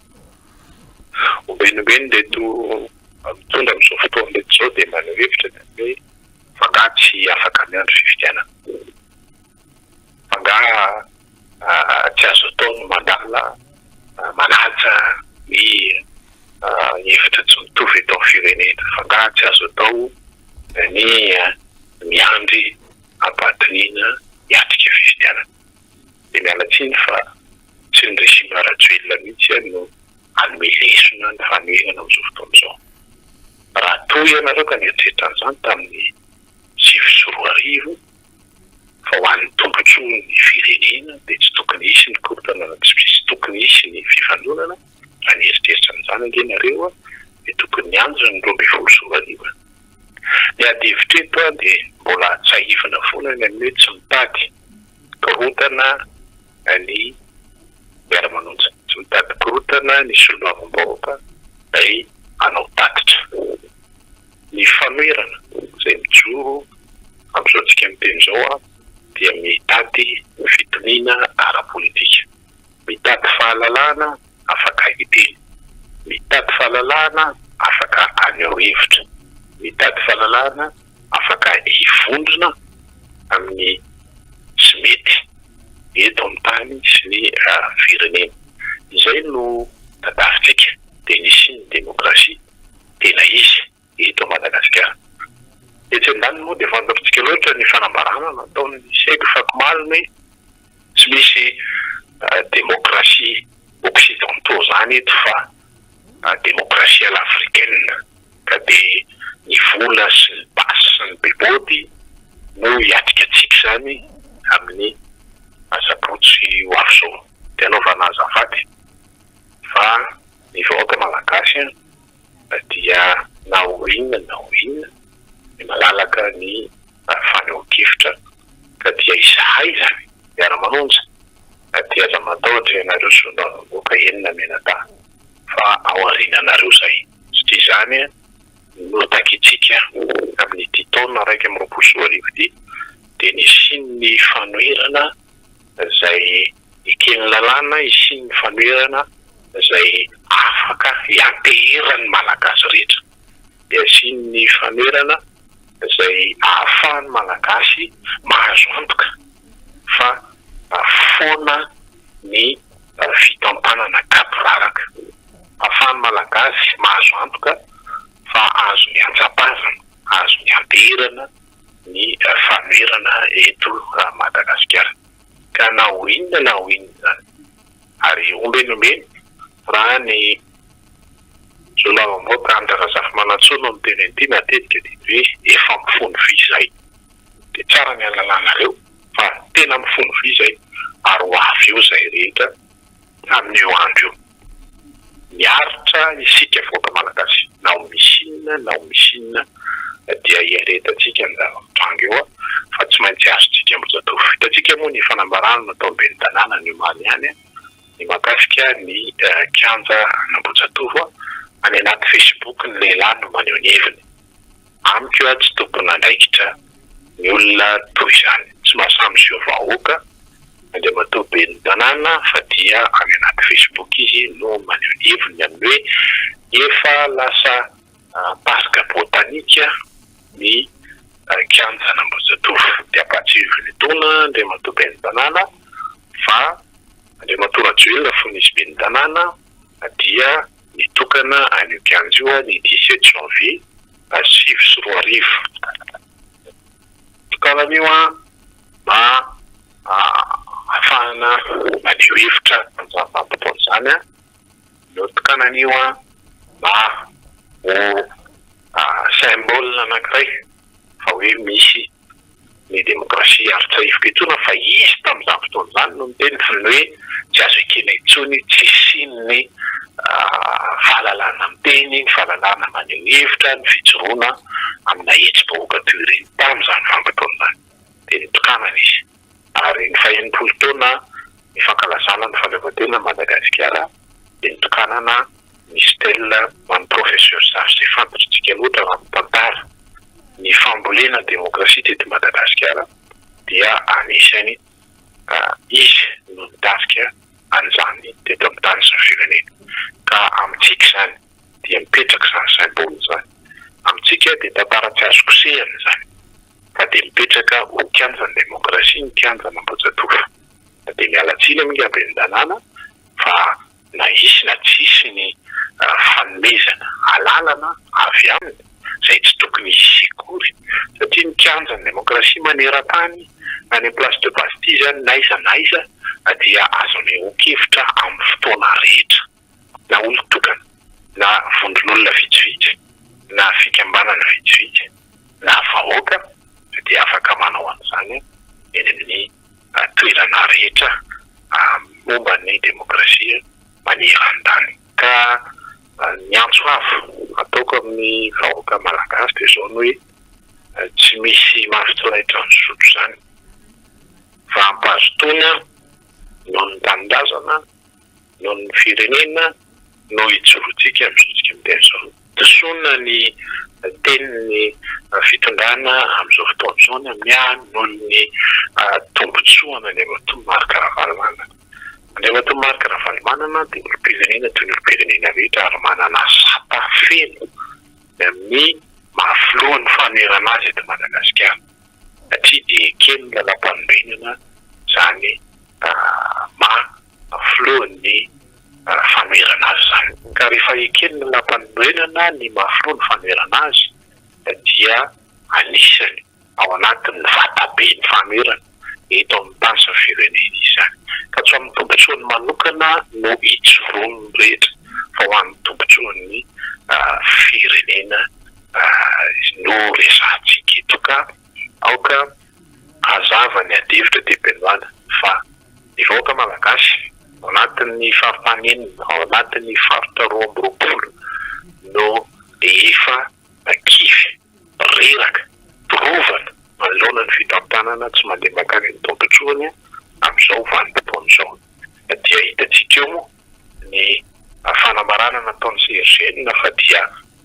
Ombieny ombieny ireto mitondra amin'izao fotoana ireto izao dia maneho hevitra ny amin'ny hoe F'angaha tsy afaka miandry fifidianana? F'angaha tsy azo atao ny mandala, manaja ny hevitra tsy mitovy eto amin'ny firenena? F'angaha tsy azo atao ny miandry am-pahatoniana hiatrika fifidianana? Dia miala tsiny fa tsy ny régime Rajoelina mihitsy no hanome lesona ny fanoherana amin'izao fotoana izao. Raha toa ianareo ka nieritreritra an'izany tamin'ny 2009 fa ho an'ny tombontsoan'ny firenena dia tsy tokony hisy ny korontana na tsy tokony hisy ny fifandonana, raha nieritreritra an'izany ange nareo dia tokony niandry ny 2012. Ny ady hevitra eto dia mbola tsiahivina foana ny amin'ny hoe tsy mitady korontana ny miara-manonja. Tsy mitady korontana ny solombavambahoaka izay hanao tatitra. Ny fanoherana izay mijoro amin'izao tsika miteny izao dia mitady fitoniana ara-politika. Mitady fahalalahana afaka hiteny. Mitady fahalalahana afaka haneho hevitra. Mitady fahalalahana afaka hivondrona amin'ny tsy mety eto amin'ny tany sy ny firenena. Izay no tadavintsika dia ny hisian'ny demokrasia tena izy eto Madagasikara. Etsy andaniny moa dia fantatrtsika loatra ny fanambarana nataon'ny Seg Fakomalina hoe tsy misy demokrasia occidentaux izany eto fa demokrasia à l'africaine ka dia ny vola sy ny basy sy ny bebôty no hiatrika antsika izany amin'ny asabotsy ho avy izao. Dia anaovana azafady fa ny vahoaka malagasy dia na ho inona na ho inona dia malalaka ny fanehoan-kevitra ka dia izahay izany miara-manonja dia aza matahotra ianareo solombavambahoaka enina mianadahy fa ao aoriananareo izay satria izany no takintsika amin'ity taona 2021 ity dia ny hisian'ny fanoherana izay eken'ny lalàna, hisian'ny fanoherana izay afaka hianteheran'ny Malagasy rehetra, dia hisian'ny fanoherana izay ahafahan'ny Malagasy mahazo antoka fa foana ny fitantanana gaboraraka, ahafahan'ny Malagasy mahazo antoka fa azony antsapazana, azony anteherana ny fanoherana eto Madagasikara. Ka na ho inona na ho inona izany, ary ombieny ombieny raha ny Solombavambahoaka Andry Razafimanantsoa no miteny an'ity matetika dia ny hoe efa mifono vy izay. Dia tsara ny halalanareo fa tena mifono vy izay ary ho avy eo izay rehetra amin'io andro io. Miaritra isika vahoaka Malagasy na ho misy inona na ho misy inona dia hiaretantsika ny zava-mitranga eo fa tsy maintsy azontsika. distrika Ambohijatovo. Hitantsika moa ny fanambarana nataon'ny ben'ny tanàna ny omaly ihany ny mahakasika ny kianja an'Ambohijatovo. Any anaty Facebook ny lehilahy no maneho ny heviny. Amiko aho tsy tompon'andraikitra ny olona toy izany. Tsy mahasahy miseho vahoaka Andriamatoa ben'ny tanàna fa dia any anaty Facebook izy no maneho ny heviny amin'ny hoe efa lasa parc botanique ny kianjan'Ambohijatovo. Dia ampahatsiahiviny etoana Andriamatoa ben'ny tanàna fa Andriamatoa Rajoelina fony izy ben'ny tanàna dia nitokana an'io kianja io ny dix-sept janvier 2009. Tokanana io mba ahafahana maneho hevitra amin'izany vanim-potoana izany. Notokanana io mba ho symbole anankiray fa hoe misy ny demokrasia ary tsahiviko etoana fa izy tamin'izany fotoana izany no niteny fa ny hoe tsy azo ekena intsony tsy hisian'ny fahalalahana miteny, ny fahalalahana maneho hevitra, ny fijoroana amina hetsi-bahoaka toy ireny tamin'izany vanim-potoana izany. Dia nitokanana izy. Ary ny faha-enimpolo taona ny fankalazana ny fahaleovantena Madagasikara dia nitokanana ny stèle ho an'ny Professeur Zafy izay fantatritsika loatra raha ny tantara ny fambolena demokrasia teto Madagasikara dia anisany izy no nitarika an'izany teto amin'ny tany sy ny firenena. Ka amintsika izany dia mipetraka izany symbole izany. Amintsika dia tantara tsy azo kosehina izany. Ka dia mipetraka ho kianjan'ny demokrasia ny kianjan'Ambohijatovo. Ka dia miala tsiny amin'ingahy ben'ny tanàna fa na hisy na tsy hisy ny fanomezana alalana avy aminy, izay tsy tokony hisy akory, satria ny kianjan'ny demokrasia maneran-tany, na any amin'ny place de Bastille izany, na aiza na aiza, dia azo anehoan-kevitra amin'ny fotoana rehetra, na olon-tokana, na vondron'olona vitsivitsy, na fikambanana vitsivitsy, na vahoaka, dia afaka manao an'izany eny amin'ny toerana rehetra momba ny demokrasia maneran-tany. Ka ny antso avo ataoko amin'ny vahoaka malagasy dia izao ny hoe tsy misy mafy tsy laitra ny zotro izany fa ampazotoana noho ny tanindrazana noho ny firenena no ijoroantsika amin'izao tsika miteny izao. Disoana ny tenin'ny fitondrana amin'izao fotoana izao ny amin'ny ahy noho ny tombontsoan'Andriamatoa Marc Ravalomanana. Andriamatoa Marc Ravalomanana dia olom-pirenena toy ny olom-pirenena rehetra ary manana sata feno ny amin'ny maha filohan'ny fanoherana azy eto Madagasikara satria dia eken'ny lalàmpanorenana izany maha filohan'ny fanoherana azy izany. Ka rehefa eken'ny lalàmpanorenana ny maha filoha ny fanoherana azy dia anisany ao anatin'ny vataben'ny fanoherana eto amin'ny tany sy ny firenena izy izany. Ka tsy ho amin'ny tombotsoany manokana no ijoroan'ny rehetra fa ho an'ny tombotsoan'ny firenena no resahantsika eto ka aoka hazava ny adihevitra dia Benoana fa ny vahoaka malagasy ao anatin'ny faritany enina, ao anatin'ny faritra 22 no efa kivy, reraka, torovana manoloana ny fitantanana tsy mandeha mankany amin'ny tombontsoany amin'izao vanim-potoana izao. Dia hitantsika eo moa ny fanambarana nataon'ny CRGN fa dia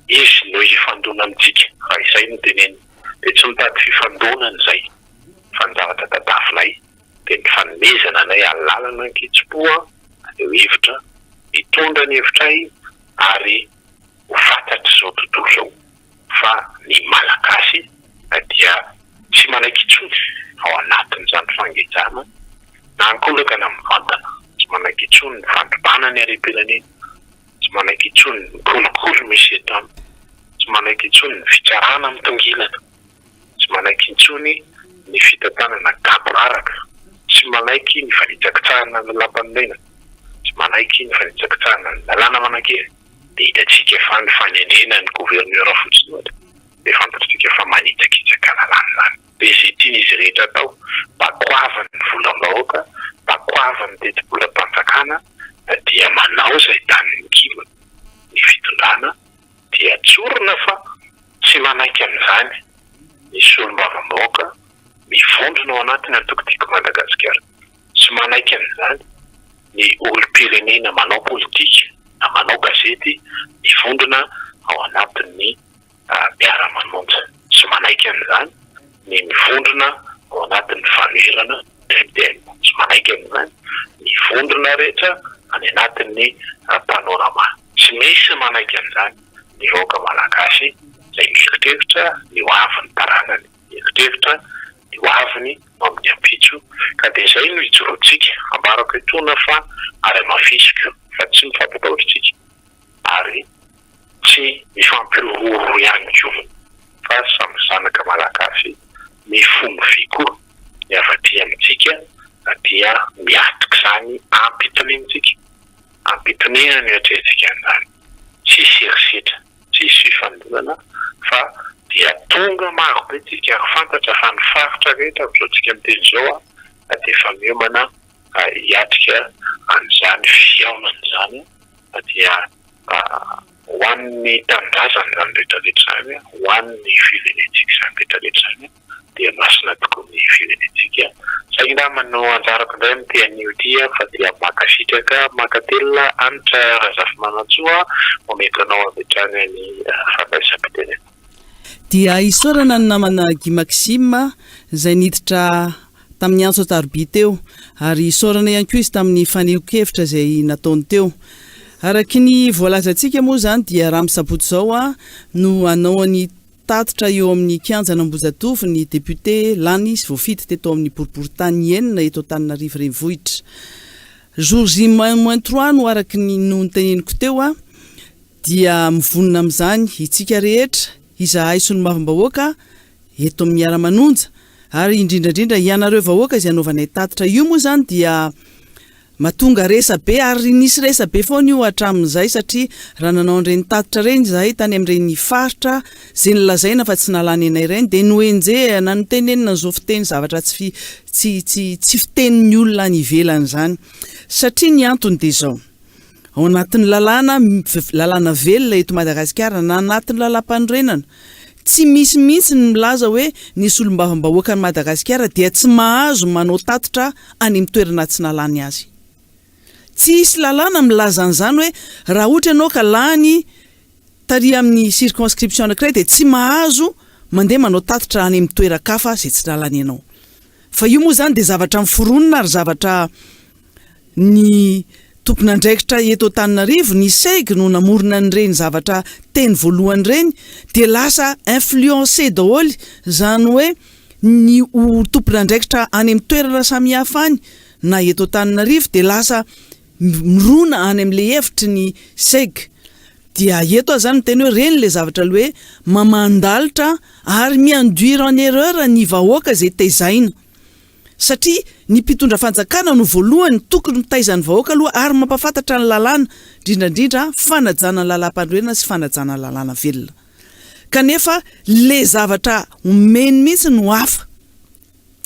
izy no hifandona amintsika raha izay no teneniny. Dia tsy mitady fifandonana izay fa ny zavatra tadavinay dia ny fanomezana anay alalana ankitsipo haneho hevitra, hitondra ny hevitray ary ho fantatr'izao tontolo izao fa ny Malagasy dia tsy manaiky intsony ao anatin'izany fangejana na ankolaka na mivantana, tsy manaiky intsony ny fandrobana ny harem-pirenena, tsy manaiky intsony ny kolikoly misy eto aminy, tsy manaiky intsony ny fitsarana mitongilana, tsy manaiky intsony ny fitantanana gaboraraka, tsy manaiky ny fanitsakitsahana ny lalàmpanorenana, tsy manaiky ny fanitsakitsahana ny lalàna manan-kery. Dia hitantsika fa ny fanendrena ny gouverneur fotsiny ohatra dia fantatritsika fa manitsakitsaka lalàna izany. Dia izay tian'izy rehetra atao, bakoavany ny volam-bahoaka, bakoavany ny tetibolam-panjakana dia manao izay danin'ny kibony ny fitondrana dia tsorina fa tsy manaiky an'izany ny solombavambahoaka. mivondrona ao anatin'ny antoko Tiako Madagasikara. Tsy manaiky an'izany ny olom-pirenena manao politika na manao gazety mivondrona ao anatin'ny miara-manonja. Tsy manaiky an'izany ny mivondrona ao anatin'ny fanoherana MDM. Tsy manaiky an'izany ny vondrona rehetra any anatin'ny Panorama. Tsy misy manaiky an'izany ny vahoaka malagasy izay mieritreritra ny ho avin'ny taranany, mieritreritra ny ho aviny ho amin'ny ampitso. Ka dia izay no ijoroantsika. Ambarako etoana fa ary hamafisiko fa tsy mifampitahotra isika ary tsy mifampihorohoro ihany koa fa samy zanaka malagasy mifono vy koa ny avy aty amintsika dia miatrika izany ampitoniantsika, ampitoniana no iatrehantsika an'izany, tsisy herisetra, tsisy fifandonana fa dia tonga maro be tsika ary fantatra fa ny faritra rehetra amin'izao tsika miteny izao dia efa miomana hiatrika an'izany fihaonana izany dia ho an'ny tanindrazana izany rehetra rehetra izany, ho an'ny firenentsika izany rehetra rehetra izany dia masina tokoa ny firenentsika. Izay angamba no anjarako indray amin'ity anio ity fa dia mankasitraka, mankatelina Hanitra Razafimanantsoa, omeko anao avy hatrany ny fandraisam-pitenenana. Dia isaorana ny namana Guy Maxime izay niditra tamin'ny antso an-tarobia teo ary isaorana ihany koa izy tamin'ny fanehoan-kevitra izay nataony teo. Araky ny voalazantsika moa izany dia raha amin'ny sabotsy izao no hanao ny tatitra eo amin'ny kianjan'Ambohijatovo ny député lany sy voafidy teto amin'ny boriborintany enina eto Antananarivo Renivohitra. Jour J moins moins trois no araky ny no noteneniko teo dia mivonona amin'izany itsika rehetra, izahay solombavambahoaka, eto amin'ny Miara-manonja ary indrindra indrindra ianareo vahoaka izay anaovanay tatitra io moa izany dia mahatonga resa-be ary nisy resa-be foana io hatramin'izay satria raha nanao an'ireny tatitra ireny izahay tany amin'ireny faritra izay nolazaina fa tsy nahalany anay ireny dia nohenjehina, notenenina an'izao fiteny zavatra tsy fi tsy tsy tsy fitenin'ny olona any ivelany izany satria ny antony dia izao. Ao anatin'ny lalàna, lalàna velona eto Madagasikara na anatin'ny lalàmpanorenana, tsy misy mihitsy ny milaza hoe ny solombavambahoakan'i Madagasikara dia tsy mahazo manao tatitra any amin'ny toerana tsy nahalany azy. Tsy hisy lalàna milaza an'izany hoe raha ohatra ianao ka lany tary amin'ny circonscription anankiray dia tsy mahazo mandeha manao tatitra any amin'ny toeran-kafa izay tsy nahalany anao. Fa io moa izany dia zavatra miforonina ary zavatra Ny tompon'andraikitra eto Antananarivo, ny seg no namorona an'ireny zavatra teny voalohany ireny dia lasa influencé daholo izany hoe ny ho tompon'andraikitra any amin'ny toerana samihafa any na eto Antananarivo dia lasa mirona any amin'ilay hevitry ny seg. Dia eto aho izany miteny hoe ireny ilay zavatra ilay hoe mamandalitra ary mi-induire en erreur ny vahoaka izay tezaina. Satria ny mpitondra fanjakana no voalohany tokony mitaiza ny vahoaka aloha ary mampafantatra ny lalàna, indrindra indrindra fanajana ny lalàmpanorenana sy fanajana ny lalàna velona. Kanefa le zavatra omeny mihitsy no hafa.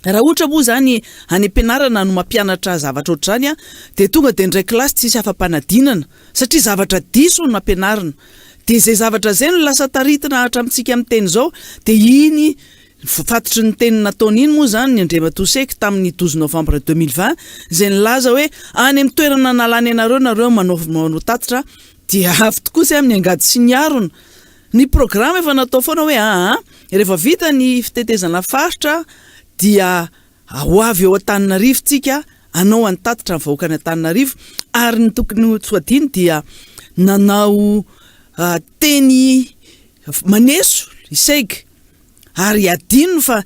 Raha ohatra moa izany any am-pianarana no mampianatra zavatra ohatr'izany dia tonga dia indray kilasy tsisy afa-panadinana satria zavatra diso no nampianarina. Dia izay zavatra izay no lasa taritina hatramintsika miteny izao dia iny Voafatotry ny teny nataony iny moa izany ny Andriamatoa Seky tamin'ny 12 novembre 2020 izay nilaza hoe any amin'ny toerana nalany anareo nareo manao manao tatitra dia avy tokoa izay amin'ny angady sy ny harona. Ny programa efa natao foana hoe aa rehefa vita ny fitetezana faritra dia ho avy eo Antananarivo tsika hanao ny tatitra ny vahoakan'i Antananarivo ary ny tokony ho tsy ho adino dia nanao teny maneso i Segy Ary adinony fa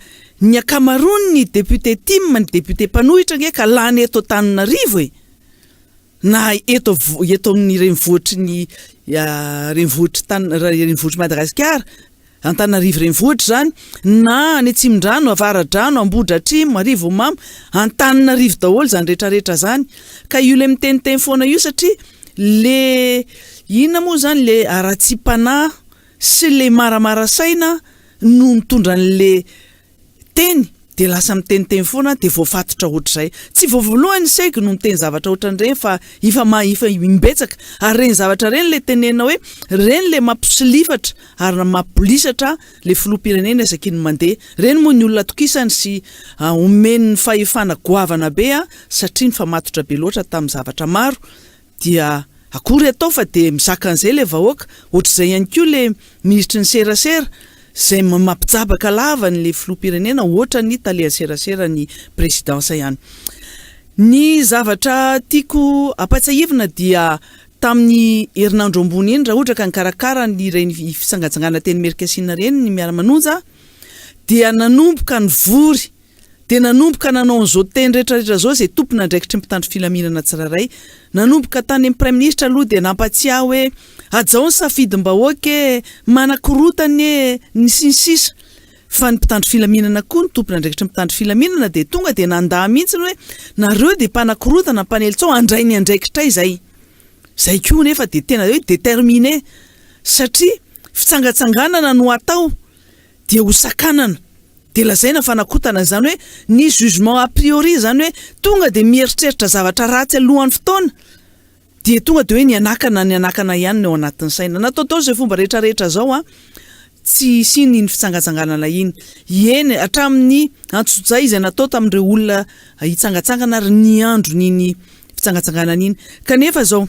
ny ankamaroan ny député tim, ny député mpanohitra ange ka lany eto Antananarivo e! Na eto eto amin'ny renivohitry ny renivohitr'i tan renivohitr'i Madagasikara, Antananarivo renivohitra izany, na any Atsimondrano, Avaradrano, Ambohidratrimo, Arivonimamo, Antananarivo daholo izany rehetra rehetra izany. Ka io le miteniteny foana io satria le inona moa izany le haratsiam-panahy sy le maramara saina no nitondra an'le teny. Dia lasa miteniteny foana dia voafatotra ohatr'izay. Tsy vao voalohany seg no niteny zavatra ohatran'ireny fa efa ma efa imbetsaka. Ary ireny zavatra ireny ilay tenenina hoe ireny ilay mampisolifatra ary mampibolisatra ilay filoham-pirenena isaky ny mandeha. Ireny moa ny olona atokisany sy omeny ny fahefana goavana be satria nifamatotra be loatra tamin'ny zavatra maro Dia akory atao fa dia mizaka an'izay ilay vahoaka, ohatr'izay ihany koa ilay minisitry ny serasera izay mampijabaka lava an'ilay filoham-pirenena ohatran'ny talehan'ny serasera ny présidence ihany. Ny zavatra tiako ampatsiahivina dia tamin'ny herinandro ambony iny raha ohatra ka nikarakara an'ireny fitsangatsanganana teny Imerinkasinina ireny ny miara-manonja dia nanomboka nivory dia nanomboka nanao an'izao teny rehetra rehetra izao izay tompon'andraikitry ny mpitandro filaminana tsirairay. Nanomboka tany amin'ny praiminisitra aloha dia nampatsiahy hoe hajao ny safidim-bahoaka e, manakorontana e, ny sy ny sisa Fa ny mpitandro filaminana koa, ny tompon'andraikitry ny mpitandro filaminana dia tonga dia nandà mihitsy hoe nareo dia mpanakorontana, mpanely tsaho, handray ny andraikitray izay. Izay koa nefa dia tena hoe déterminé satria fitsangatsanganana no atao dia ho sakanana. Dia lazaina fa nakotana izany hoe ny jugement a priori izany hoe tonga dia mieritreritra zavatra ratsy alohan'ny fotoana dia tonga dia hoe ny hanakana ny hanakana ihany ny ao anatin'ny saina. Natao daholo izay fomba rehetra rehetra izao an, tsy hisiany iny fitsangatsanganana iny. Eny hatramin'ny antsojay izay natao tamin'ireo olona hitsangatsangana ary ny andron'iny fitsangatsanganana iny. Kanefa izao.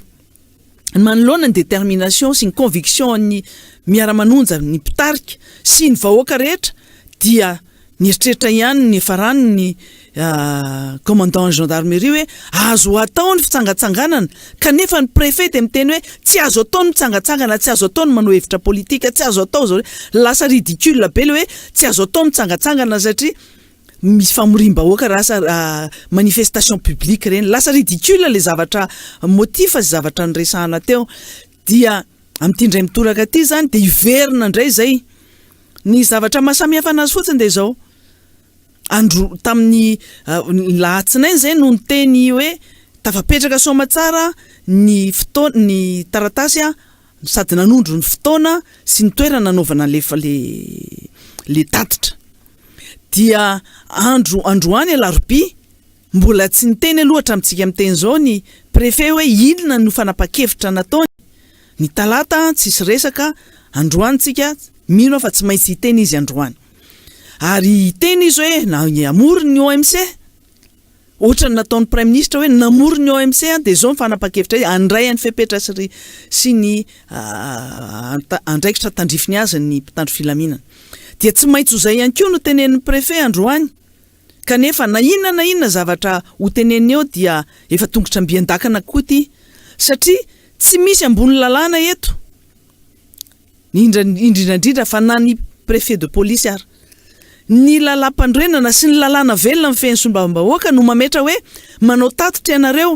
Manoloana ny détermination sy ny conviction an'ny miara-manonja, ny mpitarika sy ny vahoaka rehetra dia nieritreritra ihany ny niafarany ny commandant ny gendarmerie hoe azo atao ny fitsangatsanganana kanefa ny préfet dia miteny hoe tsy azo atao ny mitsangatsangana, tsy azo atao ny manao hevitra politika, tsy azo atao izao, lasa ridicule be ilay hoe tsy azo atao ny mitsangatsangana satria misy famoriam-bahoaka lasa manifestation publique ireny, lasa ridicule ilay zavatra motif sy zavatra niresahana teo, dia amin'ity indray mitoraka ity izany dia hiverina indray izay, ny zavatra maha samy hafa anazy fotsiny dia izao, andro tamin'ny lahatsinainy izay no niteny hoe tafapetraka soamatsara ny fotoana ny taratasy sady nanondro ny fotoana sy ny toerana nanaovana le le tatitra. Dia andro androany alarobia, mbola tsy niteny aloha hatramintsika miteny izao ny préfet hoe inona no fanapahan-kevitra nataony, ny talata tsisy resaka, androany tsika, mino aho fa tsy maintsy hiteny izy androany. Ary hiteny izy hoe na hamory ny OMC, Ohatran'ny nataon'ny praiminisitra hoe namory ny OMC an dia izao ny fanapahan-kevitra hoe handray an'ny fepetra sy ry sy ny andraikitra tandrifiny azy ny mpitandro filaminana. Dia tsy maintsy ho izay ihany koa no tenenin'ny préfet androany. Kanefa na inona na inona zavatra ho teneniny eo dia efa tongotra mby an-dakana koa ity. Satria tsy misy ambony lalàna eto. Indrindra indrindra fa na ny préfet de police ara. Ny lalàmpanorenana sy ny lalàna velona mifehy ny solombavambahoaka no mametra hoe manao tatitra ianareo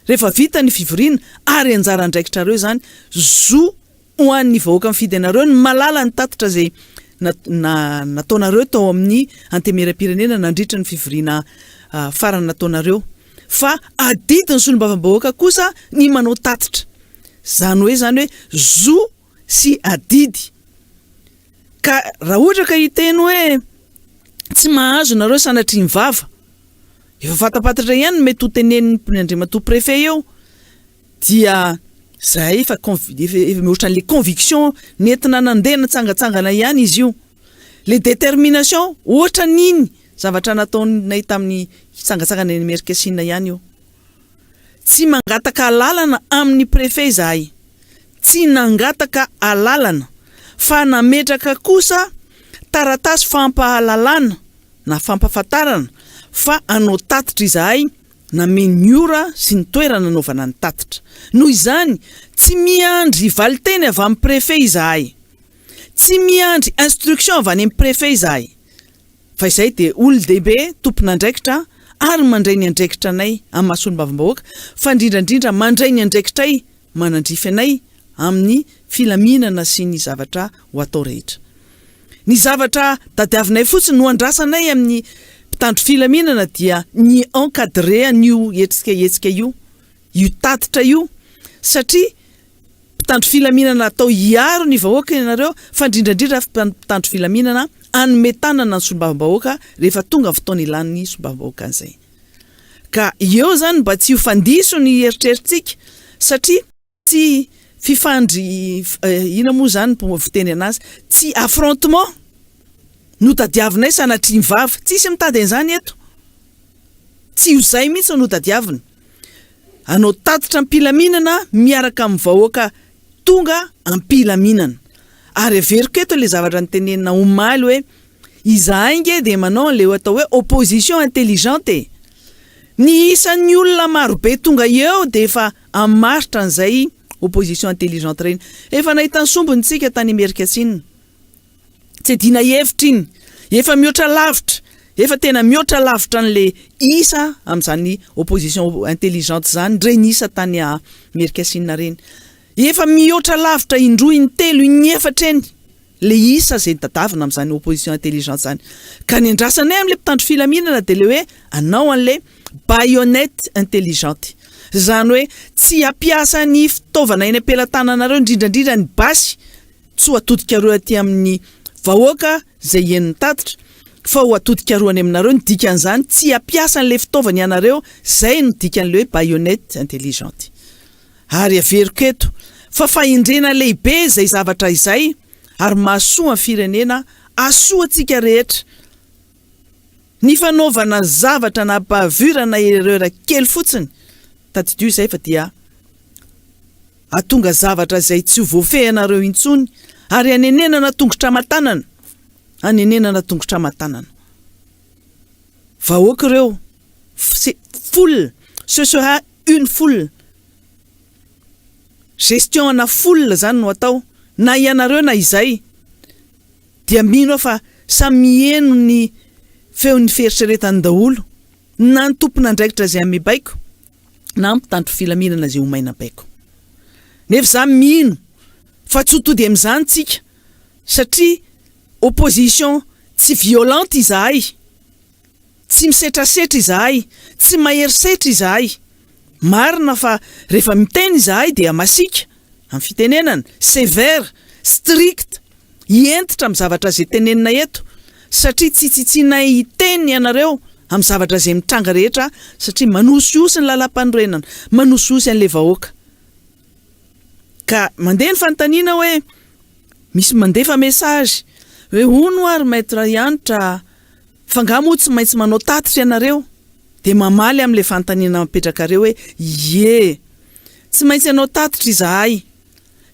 rehefa vita ny fivoriana ary anjara andraikitrareo izany, zo ho an'ny vahoaka mifidy anareo ny mahalala ny tatitra izay nataonareo tao amin'ny antemieram-pirenena nandritra ny fivoriana farany nataonareo fa adidin'ny solombavambahoaka kosa ny manao tatitra. Izany hoe izany hoe zo sy adidy. Ka raha ohatra ka hiteny hoe tsy mahazo nareo sanatria ny vava, efa fantapantatra ihany ny mety ho tenenin'ny Andriamatoa Préfet eo, dia zahay efa efa efa ohatran'le conviction nentina nandeha nitsangatsangana ihany izy io. Le détermination ohatran'iny zavatra nataonay tamin'ny hitsangatsangana eny Imerinkasinina ihany io. Tsy mangataka alalana amin'ny préfet izahay. Tsy nangataka alalana fa nametraka kosa taratasy fampahalalana na fampahafantarana fa hanao tatitra izahay nameno ny ora sy ny toerana nanaovana ny tatitra. Noho izany, tsy miandry valinteny avy amin'ny préfet izahay. Tsy miandry instruction avy any amin'ny préfet izahay. Fa izay dia olon-dehibe tompon'andraikitra ary mandray ny andraikitra anay amin'ny maha solombavambahoaka fa indrindra indrindra mandray ny andraikitray manandrify anay amin'ny filaminana sy ny zavatra ho atao rehetra. Ny zavatra tadiavinay fotsiny no andrasanay amin'ny mpitandro filaminana dia ny encadrer an'io hetsika hetsika io, io tatitra io satria Mpitandro filaminana atao hiaro ny vahoaka ianareo fa indrindra indrindra mpitandro filaminana hanome tanana ny solombavambahoaka rehefa tonga ny fotoana ilan'ny solombavambahoaka an'izay. Ka eo izany mba tsy ho fandiso ny eritreritsika satria tsy fifandry inona moa izany ny fiteny anazy, tsy affrontement no tadiavinay sanatria ny vava, tsisy mitady an'izany eto, tsy io izay mihitsy no tadiavina. Hanao tatitra am-pilaminana miaraka amin'ny vahoaka tonga am-pilaminana. Ary averiko eto ilay zavatra notenenina omaly hoe izahay nge dia manao an'ilay atao hoe opposition intelligente e! Ny isan'ny olona marobe tonga eo dia efa hamaritra an'izay opposition intelligente ireny. Efa nahita ny sombiny tsika tany Imerinkasinina. Tsy adina hevitra iny. Efa mihoatra lavitra, efa tena mihoatra lavitra an'le isa amin'izany opposition intelligente izany ireny isa tany Amerika-Sina ireny. Efa mihoatra lavitra indroa, intelo, inefatra eny le isa izay tadavina amin'izany opposition intelligente izany. Ka ny andrasanay amin'le mpitandro filaminana dia le hoe hanao an'le baïonnette intelligente. Izany hoe tsy hampiasa ny fitaovana eny am-pelatananareo, indrindra indrindra ny basy, Tsy ho atodikareo aty amin'ny vahoaka izay henon'ny tatitra, fa ho atodikareo any aminareo, ny dikan'izany tsy hampiasa an'ilay fitaovana ianareo, izay no dikan'ilay hoe baïonnette intelligente. Ary averiko eto, fa fahendrena lehibe izay zavatra izay, ary mahasoa ny firenena, hahasoa antsika rehetra. Ny fanaovana zavatra na bavure na erreur kely fotsiny, tadidio izay fa dia. Hahatonga zavatra izay tsy ho voafehinareo intsony, ary hanenenana tongotra aman-tanana, hanenenana tongotra aman-tanana. Vahoaka ireo, c'est foule, ce sera une foule. Gestion ana foule izany no atao, na ianareo na izay, dia mino aho fa samy miheno ny feon'ny fieritreretany daholo, na ny tompon'andraikitra izay hanome baiko, na mpitandro filaminana izay omaina baiko. Nefa za mino fa tsy ho tody amin'izany tsika satria opposition tsy violente izahay, tsy misetrasetra izahay, tsy mahery setra izahay. Marina fa rehefa miteny izahay dia masiaka amin'ny fitenenana, sévère, strict, hentitra amin'ny zavatra izay tenenina eto satria tsy tsitsianay hiteny ianareo amin'ny zavatra izay mitranga rehetra satria manosihosy ny lalampanorenana, manosihosy an'ilay vahoaka. Ka mandeha ny fanontaniana hoe misy mandefa message hoe hono hoa ry Maître Hanitra fa nga moa tsy maintsy manao tatitra ianareo? Dia mamaly amin'ilay fanontaniana apetrakareo hoe ie, tsy maintsy hanao tatitra izahay.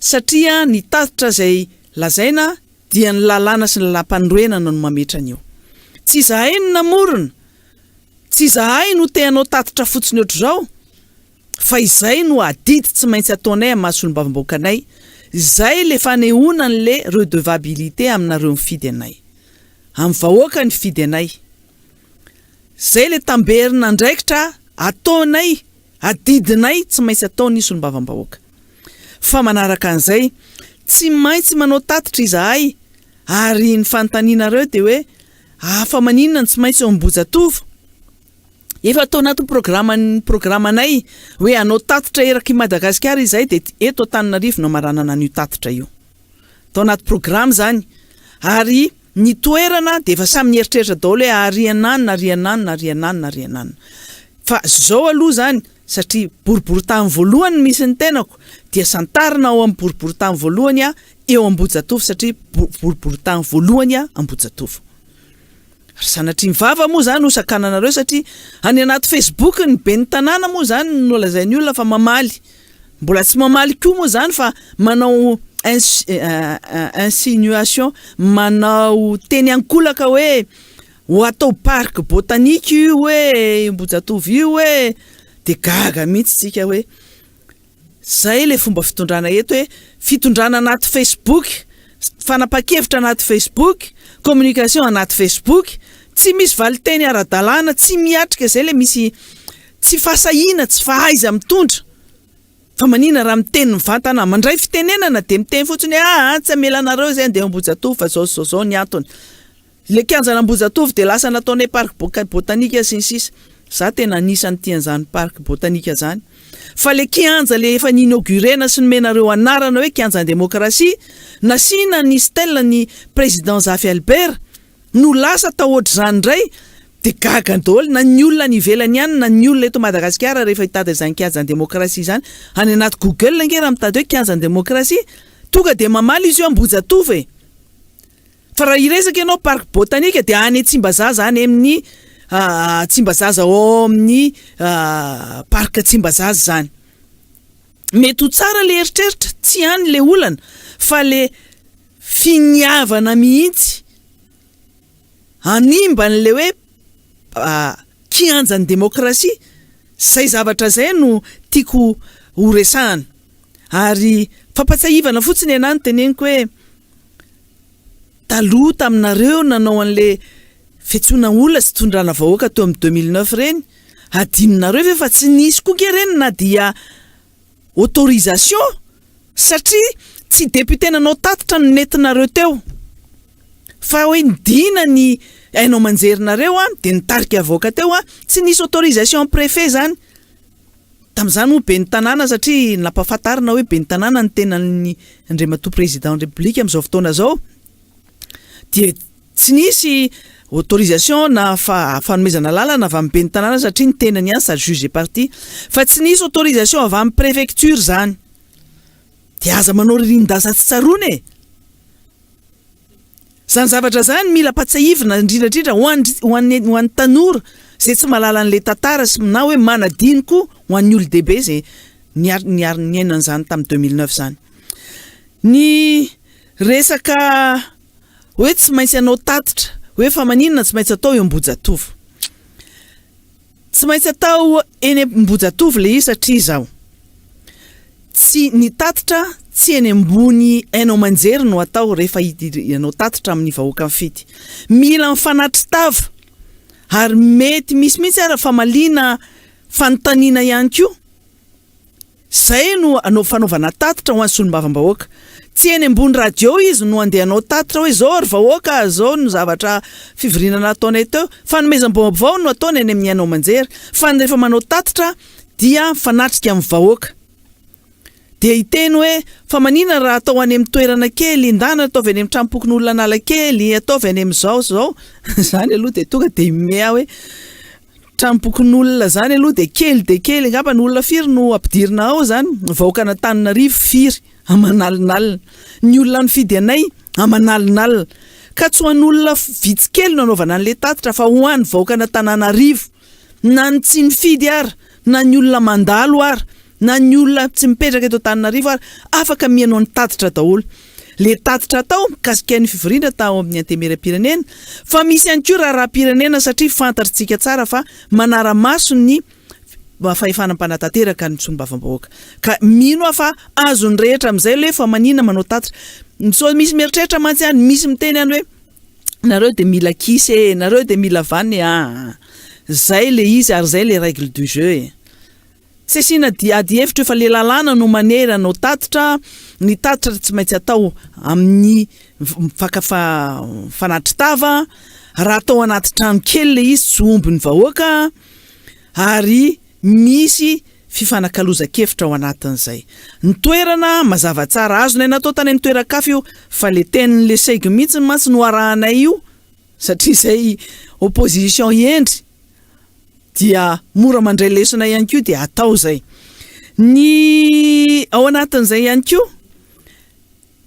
Satria ny tatitra izay lazaina dia ny lalàna sy ny lalàmpanorenana no mametra an'io. Tsy izahay no namorona, tsy izahay no te hanao tatitra fotsiny ohatr'izao, fa izay no adidy tsy maintsy ataonay amin'ny maha solombavambahoaka anay, izay ilay fanehoana an'ilay redevabilité aminareo mifidy anay. Amin'ny vahoaka nifidy anay. Izay ilay tamberin'andraikitra ataonay Adidinay tsy maintsy ataony solombavambahoaka. Fa manaraka an'izay, tsy maintsy manao tatitra izahay ary ny fanontanianareo dia hoe afa maninona no tsy maintsy eo Ambohijatovo? Efa tao anatin'ny programan'ny programanay hoe hanao tatitra erak'i Madagasikara izahay dia eto Antananarivo no hamaranana an'io tatitra io. Tao anaty programa izany ary ny toerana dia efa samy nieritreritra daholo hoe ary ananona ary ananona ary ananona ary ananona. Fa zao aloha izany satria boriborintany voalohany no misy ny tenako dia santarina ao amin'ny boriborintany voalohany aho eo Ambohijatovo satria boriborintany voalohany aho Ambohijatovo. Ry sanatria ny vava moa izany ho sakananareo satria any anaty Facebook ny ben'ny tanàna moa izany no nolazain'ny olona fa mamaly. Mbola tsy mamaly koa moa izany fa manao insinuation, manao teny ankolaka hoe ho atao parc botanique io hoe Ambohijatovo io hoe, dia gaga mihitsy tsika hoe Zay le fomba fitondrana eto hoe fitondrana anaty facebook, fanapahan-kevitra anaty facebook, communication anaty facebook, tsy misy valinteny ara-dalàna, tsy miatrika zay le misy tsy fahasahiana, tsy fahaiza mitondra. Fa manina raha miteny mivantana, mandray fitenenana de miteny fotsiny hoe aa tsy hamela anareo zay andeha Ambohijatovo fa zao sy zao zao ny antony. Ilay kianjan'Ambohijatovo dia lasa nataonay parc botanique sy ny sisa. Za tena anisan'ny tia an'izany parc botanique zany. Fa le kianja le efa ni-inaugurena sy nomenareo anarana hoe kianjan'ny demokrasia, nasiana ny stèle ny président Zafy Albert. no lasa atao ohatr'izany indray dia gaga daholo na ny olona any ivelany any na ny olona eto Madagasikara rehefa hitady an'izany kianjan'ny demokrasia izany. Any anaty google ange raha mitady hoe kianjan'ny demokrasia tonga dia mamaly izy hoe Ambohijatovo e! Fa raha hiresaka ianao parc botanique dia any Tsimbazaza any amin'ny Tsimbazaza ao amin'ny parc Tsimbazaza izany. Mety ho tsara le eritreritra, tsy any le olana fa le finiavana mihitsy hanimba an'le hoe kianjan'ny demokrasia, zay zavatra zay no tiako ho resahana. Ary fampatsiahivana fotsiny ianà no teneniko hoe taloha taminareo nanao an'le fiantsoana olona sy tondrana vahoaka teo amin'ny 2009 ireny, adinonareo ve fa tsy nisy koa nge ireny na dia autorisation satria tsy député nanao tatitra no nentinareo teo fa hoe nidina ny haino aman-jerinareo an, dia nitarika vahoaka teo an, tsy nisy autorisation préfet zany. Tamin'izany moa ben'ny tanàna satria nampahafantarina hoe ben'ny tanàna ny tenan'ny Andriamatoa Président ny République amin'izao fotoana izao dia tsy nisy autorisation na fanomezana lalana avy amin'ny ben'ny tanàna satria ny tenany ihany sady juge et partie fa tsy nisy autorisation avy amin'ny préfecture izany. Dia aza manao ririnin-dasa tsy tsaroana e! Izany zavatra izany mila ampatsiahivina indrindra indrindra ho an'ny ho an'ny ho an'ny tanora izay tsy mahalala an'ilay tantara sy na hoe manadino koa ho an'ny olon-dehibe izay niar niar niaina an'izany tamin'ny 2009 izany. Ny resaka hoe tsy maintsy hanao tatitra hoe fa maninona tsy maintsy atao eo Ambohijatovo. Tsy maintsy atao eny Ambohijatovo ilay izy satria izao, tsy ny tatitra tsy eny ambony haino aman-jery no atao rehefa hanao tatitra amin'ny vahoaka mifidy. Mila mifanatri-tava ary mety misy mihitsy ara famaliana fanontaniana ihany koa. Izay no anao fanaovana tatitra ho an'ny solombavambahoaka. Tsy eny ambony radio izy no andeha hanao tatitra hoe izao ry vahoaka a, izao no zavatra fivoriana nataonay teo. Fanomezam-baovao no ataony eny amin'ny haino aman-jery. Fa ny rehefa manao tatitra dia mifanatrika amin'ny vahoaka. Dia hiteny hoe fa maninona raha atao any amin'ny toerana kely, ndana ataovy any amin'ny tranompokonolona Analakely, ataovy any amin'izao sy izao. Izany aloha dia tonga dia himehy aho hoe. Tranompokonolona zany aloha dia kely dia kely angamba ny olona firy no ampidirina ao zany? Ny vahoakan'Antananarivo firy aman'alinalina? Ny olona nifidy anay aman'alinalina. Ka tsy ho an'olona vitsy kely no anaovana an'ilay tatitra fa ho an'ny vahoakan'Antananarivo. Na ny tsy nifidy ara, na ny olona mandalo ara, Na ny olona tsy mipetraka eto Antananarivo ary afaka mihaino ny tatitra daholo. Le tatitra atao mikasika ny fivoriana tao amin'ny Antenimierampirenena fa misy ihany koa raharaham-pirenena satria fantatrtsika tsara fa manara-maso ny fahefana mpanatanteraka ny solombavambahoaka. Ka mino aho fa azon'ny rehetra amin'izay le fa manina manao tatitra. Sao misy mieritreritra mantsy any, misy miteny any hoe nareo dia mila kisa e, nareo dia mila vanona e, aa. Zay le izy ary zay le règle du jeu e. Tsy asiana ady hevitra io fa le lalàna no manery hanao tatitra, ny tatitra tsy maintsy atao amin'ny mifaka mifanatri-tava, raha atao anaty trano kely le izy tsy omby ny vahoaka ary misy fifanakalozan-kevitra ao anatin'izay. Ny toerana mazava tsara, azonay natao tany amin'ny toeran-kafa io fa le tenin'le seg mihitsy mantsy no arahanay io satria izay opposition hendry dia mora mandray lesona ihany koa dia atao izay. Ny ao anatin'izay ihany koa,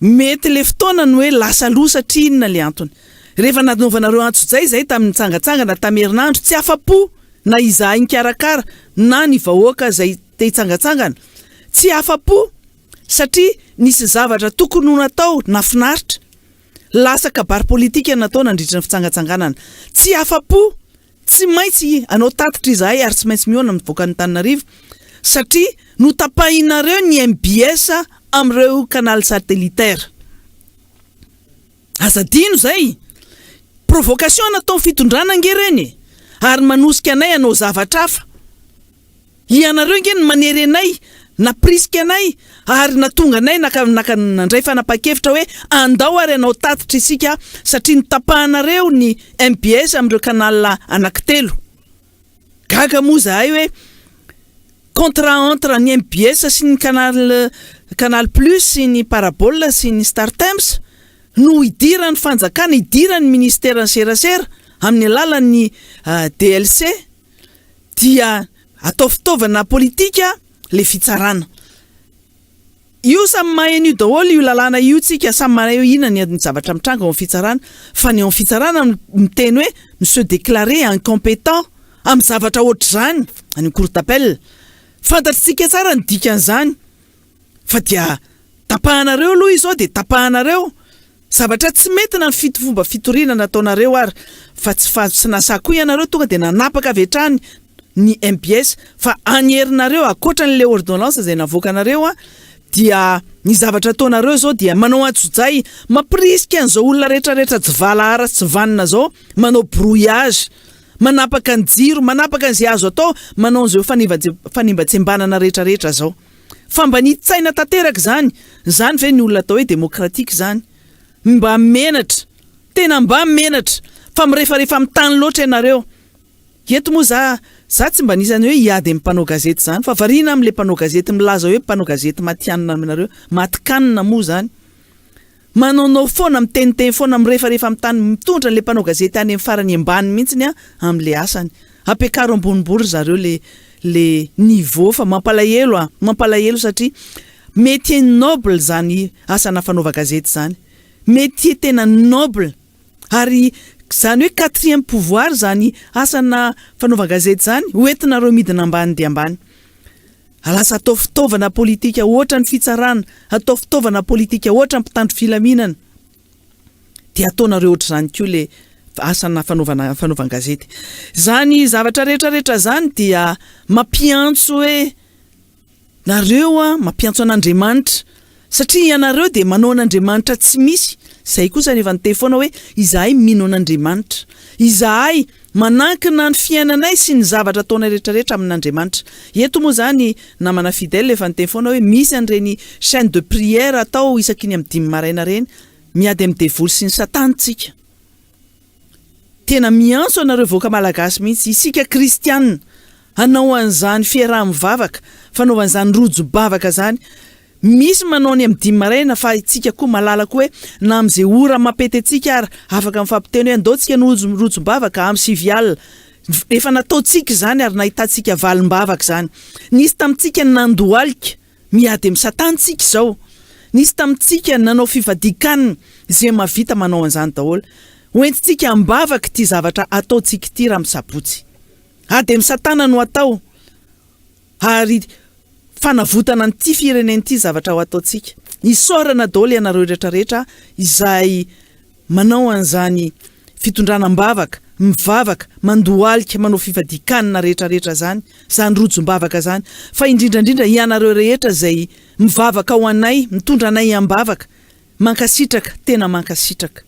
mety le fotoana ny hoe lasa aloha satria inona le antony. Rehefa nanaovanareo antsojay izay tamin'ny nitsangatsangana tamin'ny herinandro, tsy afa-po na izahay nikarakara na ny vahoaka izay te hitsangatsangana, tsy afa-po satria nisy zavatra tokony ho natao nafinaritra, lasa kabary politika natao nandritra ny fitsangatsanganana. Tsy afa-po Tsy maintsy hanao tatitra izahay ary tsy maintsy mihaona amin'ny vahoakan'Antananarivo satria notapahinareo ny mbs amin'ireo canal satellitaire. Aza adino izay! Provocation nataon'ny fitondrana ange ireny e! Ary manosika anay hanao zavatra hafa. Ianareo ange no manery anay, nampirisika anay ary nahatonga anay naka naka nandray fanapahan-kevitra hoe andao ary hanao tatitra isika satria notapahanareo ny mbs amin'ireo canal anankitelo. Gaga moa izahay hoe contrat entre ny mbs sy ny canal canal plus sy ny parabole sy ny startimes. no idiran'ny fanjakana, idiran'ny ministeran'ny serasera amin'ny alalan'ny DLC dia atao fitaovana politika le fitsarana. Io samy mahay an'io daholo io lalàna io tsika, samy mahay hoe inona ny ny zavatra mitranga ao amin'ny fitsarana, fa ny ao amin'ny fitsarana miteny hoe mi-se déclarer incompétent amin'ny zavatra ohatr'izany any amin'ny cour d'appel. Fantatr'tsika tsara ny dikan'izany fa dia tapahanareo aloha izao dia tapahanareo. Zavatra tsy mety na ny fito fomba fitoriana nataonareo ary fa tsy fa tsy nasahy koa ianareo tonga dia nanapaka avy hatrany ny mbs fa any herinareo ankoatran'ilay ordonnance izay navoakanareo a dia ny zavatra ataonareo izao dia manao antsojay mampirisika an'izao olona rehetra rehetra tsy valahara sy tsy vanona izao manao brouillage manapaka ny jiro manapaka an'izay azo atao manao an'izao fanimbatsembanana rehetra rehetra izao. Fambanian-tsaina tanteraka izany! Izany ve ny olona atao hoe démocratique izany? Mba menatra! Tena mba menatra! Fa mirefarefa amin'ny tany loatra ianareo! Eto moa za, za tsy mba anisan'ny hoe hiady amin'ny mpanao gazety izany fa variana amin'ilay mpanao gazety milaza hoe mpanao gazety matihanina aminareo, matikanina moa izany. Manaonao foana, miteniteny foana, mirefarefa amin'ny tany, mitondra an'ilay mpanao gazety any amin'ny farany ambany mihitsiny amin'ilay asany. Ampiakaro ambonimbony ry zareo le le niveau fa mampalahelo a! Mampalahelo satria métier noble izany asana fanaovan-gazety izany. Métier tena noble. Ary izany hoe quatrième pouvoir izany asana fanaovan-gazety izany, hoentinareo midina ambany dia ambany. Lasa atao fitaovana politika hoatra ny fitsarana, atao fitaovana politika hoatra ny mpitandro filaminana. Dia ataonareo ohatr'izany koa le asana fanaovana fanaovan-gazety. Izany zavatra rehetra rehetra izany dia mampiantso hoe nareo a, mampiantso an'Andriamanitra satria ianareo dia manao an'Andriamanitra tsy misy. Izay kosa rehefa niteny foana hoe izahay mino an'Andriamanitra. Izahay Manankina ny fiainanay sy ny zavatra ataonay rehetra rehetra amin'Andriamanitra. Eto moa izany namana Fidèle efa niteny foana hoe misy an'ireny chaine de prière atao isaky ny amin'ny dimy maraina ireny. Miady amin'ny devoly sy ny satana tsika. Tena miantso anareo vahoaka malagasy mihitsy, isika kristianina, hanao an'izany fiaraha-mivavaka, fanaovana izany rojo-bavaka izany. Misy manao ny amin'ny dimy maraina fa itsika koa malala koa hoe na amin'izay ora mampety antsika ary afaka mifampiteny hoe andao tsika no rojom-bavaka amin'ny sivy alina. Efa nataontsika izany ary nahitantsika valim-bavaka izany. Nisy tamintsika nandohalika, miady amin'ny satana tsika izao. Nisy tamintsika nanao fifadian-kanina, izay mahavita manao an'izany daholo. Hoentintsika am-bavaka ity zavatra ataontsika ity raha misabotsy. Ady amin'ny satana no atao. Ary fanavotana an'ity firenena ity zavatra ho ataontsika. Isaorana daholo ianareo rehetra rehetra izay manao an'izany fitondrana am-bavaka, mivavaka, mandohalika, manao fifadian-kanina rehetra rehetra izany, izany rojom-bavaka izany. Fa indrindra indrindra ianareo rehetra izay mivavaka ho anay, mitondra anay am-bavaka. Mankasitraka, tena mankasitraka.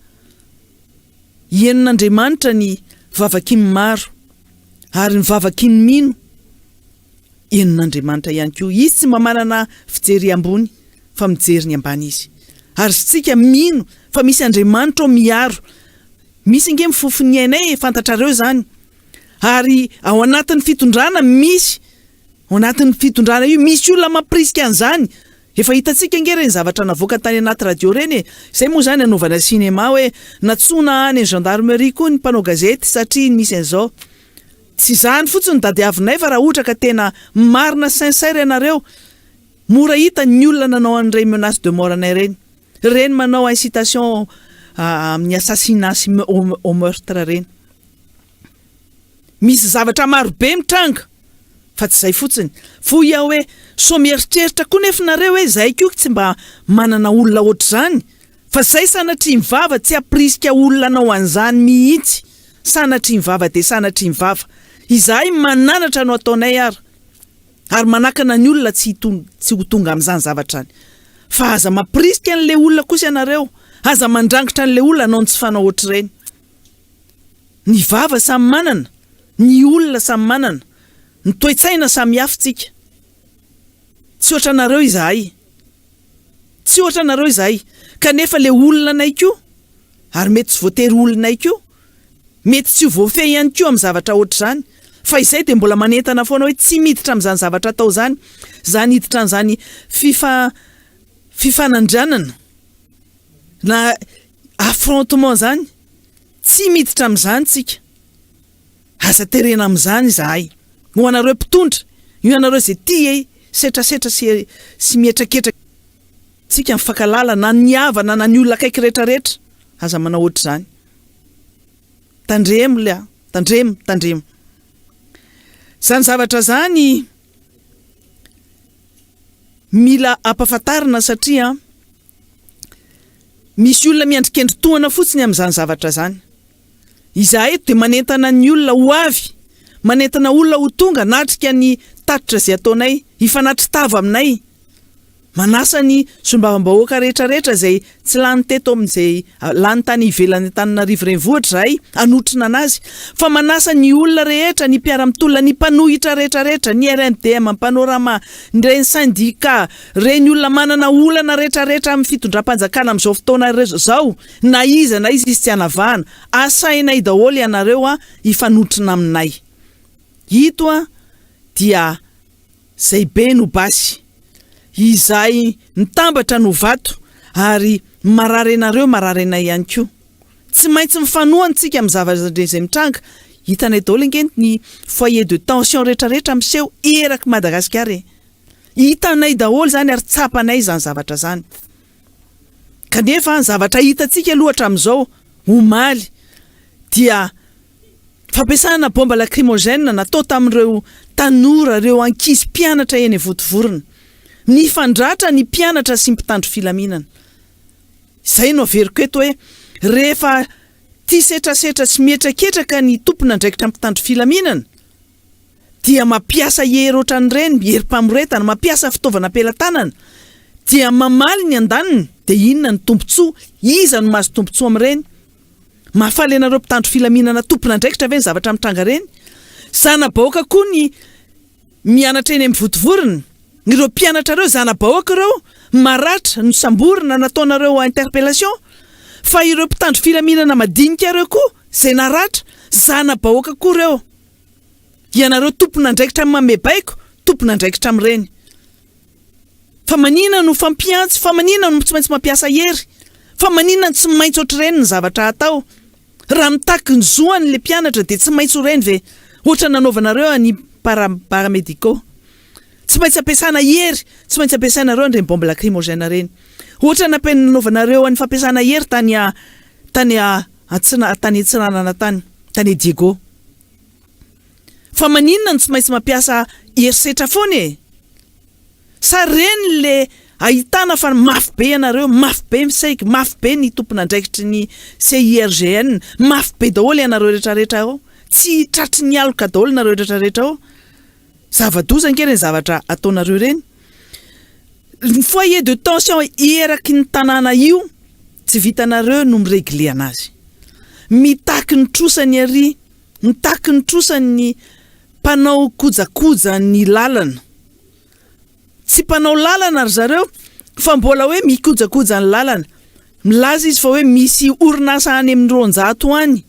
Henon'Andriamanitra ny vavakin'ny maro, ary ny vavakin'ny mino henon'Andriamanitra ihany koa. Izy tsy mba manana fijery ambony fa mijery ny ambany Izy. Ary isika mino fa misy Andriamanitra ao miaro. Misy ange mifofo ny ainay e, fantatrareo izany. Ary ao anatin'ny fitondrana misy, ao anatin'ny fitondrana io misy olona mampirisika an'izany. Efa hitantsika ange ireny zavatra navoaka tany anaty radio ireny e! Izay moa izany anaovana cinéma hoe nantsoina any gendarmerie koa ny mpanao gazety satria nisy an'izao. Tsy izany fotsiny no tadiavinay fa raha ohatra ka tena marina sincère ianareo, mora hita ny olona nanao an'ireny menace de mort anay ireny. Ireny manao incitation amin'ny assassinat sy au meurtre ireny. Misy zavatra marobe mitranga fa tsy izay fotsiny. Fohy aho hoe sao mieritreritra koa nefa nareo hoe zahay koa tsy mba manana olona ohatr'izany fa zay sanatria ny vava tsy hampirisika olona hanao an'izany mihitsy sanatria ny vava dia sanatria ny vava. Izahay mananatra no ataonay ary ary manakana ny olona tsy tsy ho tonga amin'izany zavatra izany. Fa aza mampirisika an'ilay olona kosa ianareo, aza mandrangitra an'ilay olona hanao ny tsy fanao ohatr'ireny. Ny vava samy manana, ny olona samy manana, ny toe-tsaina samy hafa tsika. Tsy ohatranareo izahay. Tsy ohatranareo izahay. Kanefa le olona anay koa, ary mety tsy voatery ho olonay koa, mety tsy ho voafehy ihany koa amin'ny zavatra ohatr'izany. Fa izay dia mbola manentana foana hoe tsy miditra amin'izany zavatra atao izany, izany hiditra an'izany fifa, fifanandranana na. affrontement zany, tsy miditra amin'izany tsika. Aza terena amin'izany izahay. Ho anareo mpitondra, io anareo izay tia setrasetra sy sy mihetraketraka antsika mifankahalala na ny havana na ny olona akaiky rehetrarehetra, aza manao ohatr'izany. Tandremo le a, tandremo, tandremo. Izany zavatra izany mila ampafantarina satria misy olona miandry kendry tohana fotsiny amin'izany zavatra izany. Izahay eto dia manentana ny olona ho avy, manentana olona ho tonga hanatrika ny tatitra izay ataonay, hifanatri-tava aminay. Manasa ny solombavambahoaka rehetra rehetra izay tsy lany teto amin'izay lany tany ivelan'ny Antananarivo renivohitra izahay hanotrona anazy fa manasa ny olona rehetra, ny mpiara-mitolona, ny mpanohitra rehetra rehetra, ny RMDM, ny Panorama, ireny syndicat, ireny olona manana olana rehetra rehetra amin'ny fitondram-panjakana amin'izao fotoana izao na iza na iza izy tsy anavahana, asainay daholo ianareo hifanotrona aminay. Ito dia Zay be no basy. Izay mitambatra no vato ary marary anareo marary anay ihany koa. Tsy maintsy mifanohana tsika amin'ny zavatra izay mitranga. Hitanay daholo ange ny foyer de tension retraretra miseho eraky Madagasikara e. Hitanay daholo izany ary tsapanay izany zavatra izany. Kanefa ny zavatra hitantsika aloha hatramin'izao omaly dia Fampiasana bomba lacrymogène natao tamin'ireo tanora, ireo ankizy mpianatra eny Vontovorona. Nifandratra ny mpianatra sy mpitandro filaminana. Izay no averiko eto hoe rehefa tia setrasetra sy mihetraketraka ny tompon'andraikitra mpitandro filaminana dia mampiasa hery ohatran'ireny, herim-pamoretana, mampiasa fitaovana am-pelatanana dia mamaly ny andaniny dia inona ny tombontsoa, iza no mahazo tombontsoa amin'ireny? Mahafaly anareo mpitandro filaminana tompon'andraikitra ve ny zavatra mitranga ireny? Zana-bahoaka koa ny mianatra eny amin'ny votovorona. Ireo mpianatra ireo zana-bahoaka ireo maratra, nosamborina, nataonareo interpellation. Fa ireo mpitandro filaminana madinika ireo koa izay naratra, zana-bahoaka koa ireo. Ianareo tompon'andraikitra manome baiko, tompon'andraikitra amin'ireny. Fa manina no fampiantsy, fa manina no tsy maintsy mampiasa hery, fa manina no tsy maintsy ohatr'ireny ny zavatra atao. Raha mitaky ny zoany le mpianatra dia tsy maintsy ho ireny ve? Ohatra nanaovanareo an'i para paramédicaux. Tsy maintsy ampiasana hery, tsy maintsy ampiasainareo an'ireny bombe lacrymogène ireny. Ohatra nanaovanareo an'ny fampiasana hery tany tany Antsina tany Antsiranana tany, tany Diego. Fa maninona no tsy maintsy mampiasa herisetra foana e? Sa reny le ahitana fa mafy be ianareo, mafy be ny seg, mafy be ny tompon'andraikitry ny CIRGN, mafy be daholo ianareo retraretra ao, tsy tratry ny aloka daholo nareo retraretra ao. Zava-doza ange ireny zavatra ataonareo ireny. Ny foyer de tension eraky ny tanàna io tsy vitanareo no mi-regler anazy. Mitaky ny trosany ary Mitaky ny trosany ny mpanao kojakoja ny lalana. Tsy mpanao lalana ry zareo fa mbola hoe mikojakoja ny lalana. Milaza izy fa hoe misy orinasa any amin'ny 200 any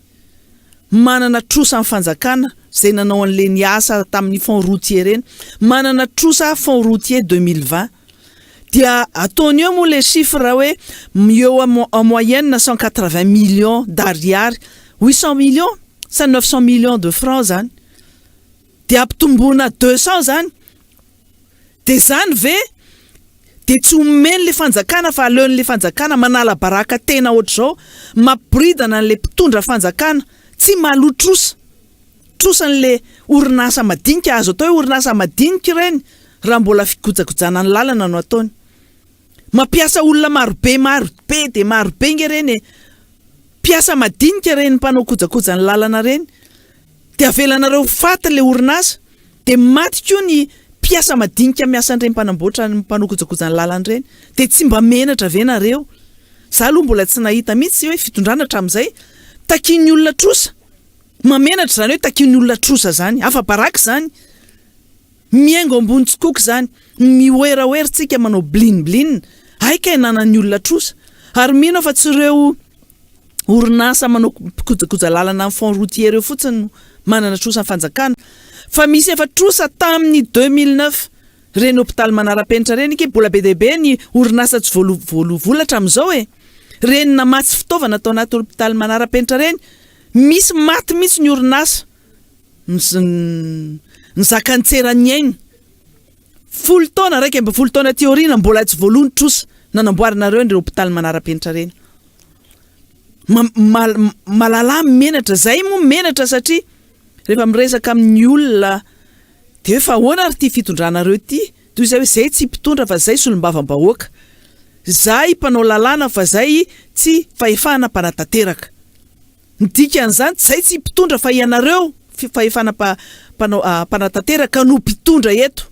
manana trosa amin'ny fanjakana izay nanao an'ilay niasa tamin'ny fonds routier ireny. Manana trosa fonds routier 2020. Dia ataony eo moa ilay chiffre hoe eo en moyenne 180 millions d'ariary. 800 millions sa 900 millions de francs zany. Dia ampitomboina 200 zany. Dia zany ve dia tsy omeny le fanjakana fa aleon'le fanjakana manala baraka tena ohatr'izao, mampiboridana an'le mpitondra fanjakana tsy mahaloa trosa. Trosan'le orinasa madinika, azo atao hoe orinasa madinika ireny raha mbola fikojakojana ny lalana no ataony. Mampiasa olona marobe marobe dia marobe nge ireny e. Mpiasa madinika ireny mpanao kojakoja ny lalana ireny. Dia avelanareo ho faty ilay orinasa, dia maty koa ny mpiasa madinika miasa an'ireny mpanamboatra ny mpanao kojakoja ny lalana ireny. Dia tsy mba menatra ve nareo? Za aloha mbola tsy nahita mihitsy hoe fitondrana hatramin'izay takian'ny olona trosa. Mahamenatra izany hoe takian'ny olona trosa izany. Afa-baraka izany. Mihaingo ambony tsikoko izany. Mihoerahoera tsika manao blin blin. Hay kay nanan'ny olona trosa. Ary mino aho fa tsy ireo orinasa manao mpikojakoja lalana amin'ny fonds routier ireo fotsiny no manana trosa amin'ny fanjakana. Fa misy efa trosa tamin'ny 2009. Ireny hopitaly manara-penitra ireny ange mbola be dia be ny orinasa tsy voaloa voaloa vola hatramin'izao e. Reny namatsy fitaovana tao anaty hopitaly manara-penitra reny, misy maty mihitsy ny orinasa nizaka ny tseran'ny ainy. Folo taona, 11 taona aty aoriana mbola tsy voaloa ny trosa nanamboaranareo an'ireo hopitaly manara-penitra ireny. Malalà menatra, zay moa menatra satria rehefa miresaka amin'ny olona dia hoe fa ahoana ary ity fitondranareo ity? Toy izay hoe zay tsy mpitondra fa zay solombavambahoaka, zay mpanao lalàna fa zay tsy fahefana mpanatanteraka. Ny dikan'izany zay tsy mpitondra fa ianareo fahefana mpanao mpanatanteraka no mpitondra eto.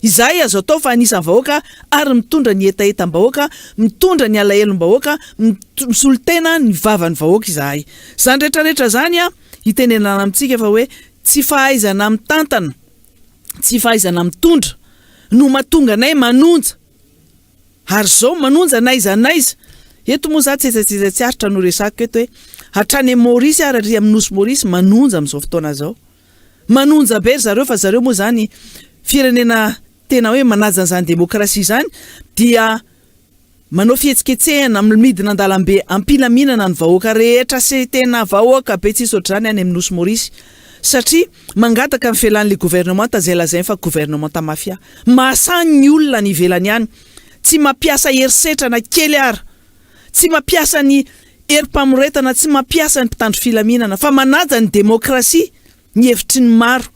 Izahay azo atao fa anisan'ny vahoaka ary mitondra ny hetahetam-bahoaka, mitondra ny alahelom-bahoaka, misolo tena ny vavan'ny vahoaka izahay. Izany rehetrarehetra izany hitenenana amintsika fa hoe tsy fahaizana mitantana, tsy fahaizana mitondra no mahatonga anay manonja. Ary zao manonja n'aiza n'aiza. Eto moa za tsetsatsetsa tsy aritra no resahiko eto hoe hatrany Maurice ary ary amin'ny nosy Maurice manonja amin'izao fotoana izao. Manonja be ry zareo fa zareo moa zany firenena tena hoe manaja an'izany demokrasia izany dia manao fihetsiketsehana, midina an-dalambe am-pilaminana ny vahoaka rehetra sy tena vahoaka be tsisy ohatr'izany any amin'ny nosy Maurice satria mangataka ny fialan'ilay governemanta izay lazainy fa governemanta mafia. Mahasahy ny olona any ivelany any, tsy mampiasa herisetra na kely ara, tsy mampiasa ny herim-pamoretana, tsy mampiasa ny mpitandro filaminana fa manaja ny demokrasia, ny hevitry ny maro.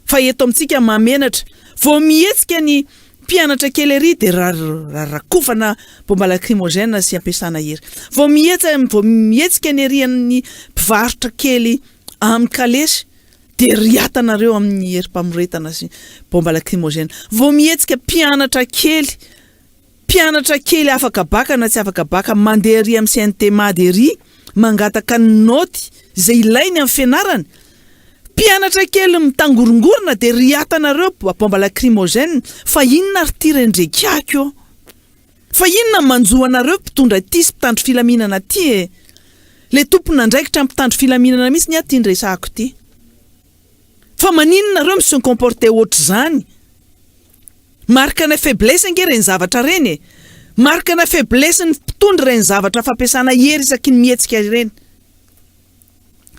Fa eto amintsika mahamenatra, vao mihetsika ny mpianatra kely ery dia rarakofana bomba lacrymogène sy ampiasana hery. Vao vao mihetsika ny ery amin'ny mpivarotra kely amin'ny kalesy dia riatanareo amin'ny herim-pamoretana sy bomba lacrymogène. Vao mihetsika mpianatra kely, mpianatra kely afaka baka na tsy afaka baka mandeha ery amin'ny CNT Mada ery mangataka ny naoty izay ilainy amin'ny fianarany, mpianatra kely mitangorongorona dia riatanareo bomba lacrymogène fa inona ary ity rendrekiaky ô? Fa inona manjo anareo mpitondra ity sy mpitandro filaminana ity e? Le tompon'andraikitra mpitandro filaminana mihitsy ny ahy ity resahako ity. Fa maninona nareo mi se comporter ohatr'izany? Marque na faiblesse ange ireny zavatra ireny e! Marque na faiblesse ny mpitondra ireny zavatra fampiasana hery isaky ny mihetsika ireny.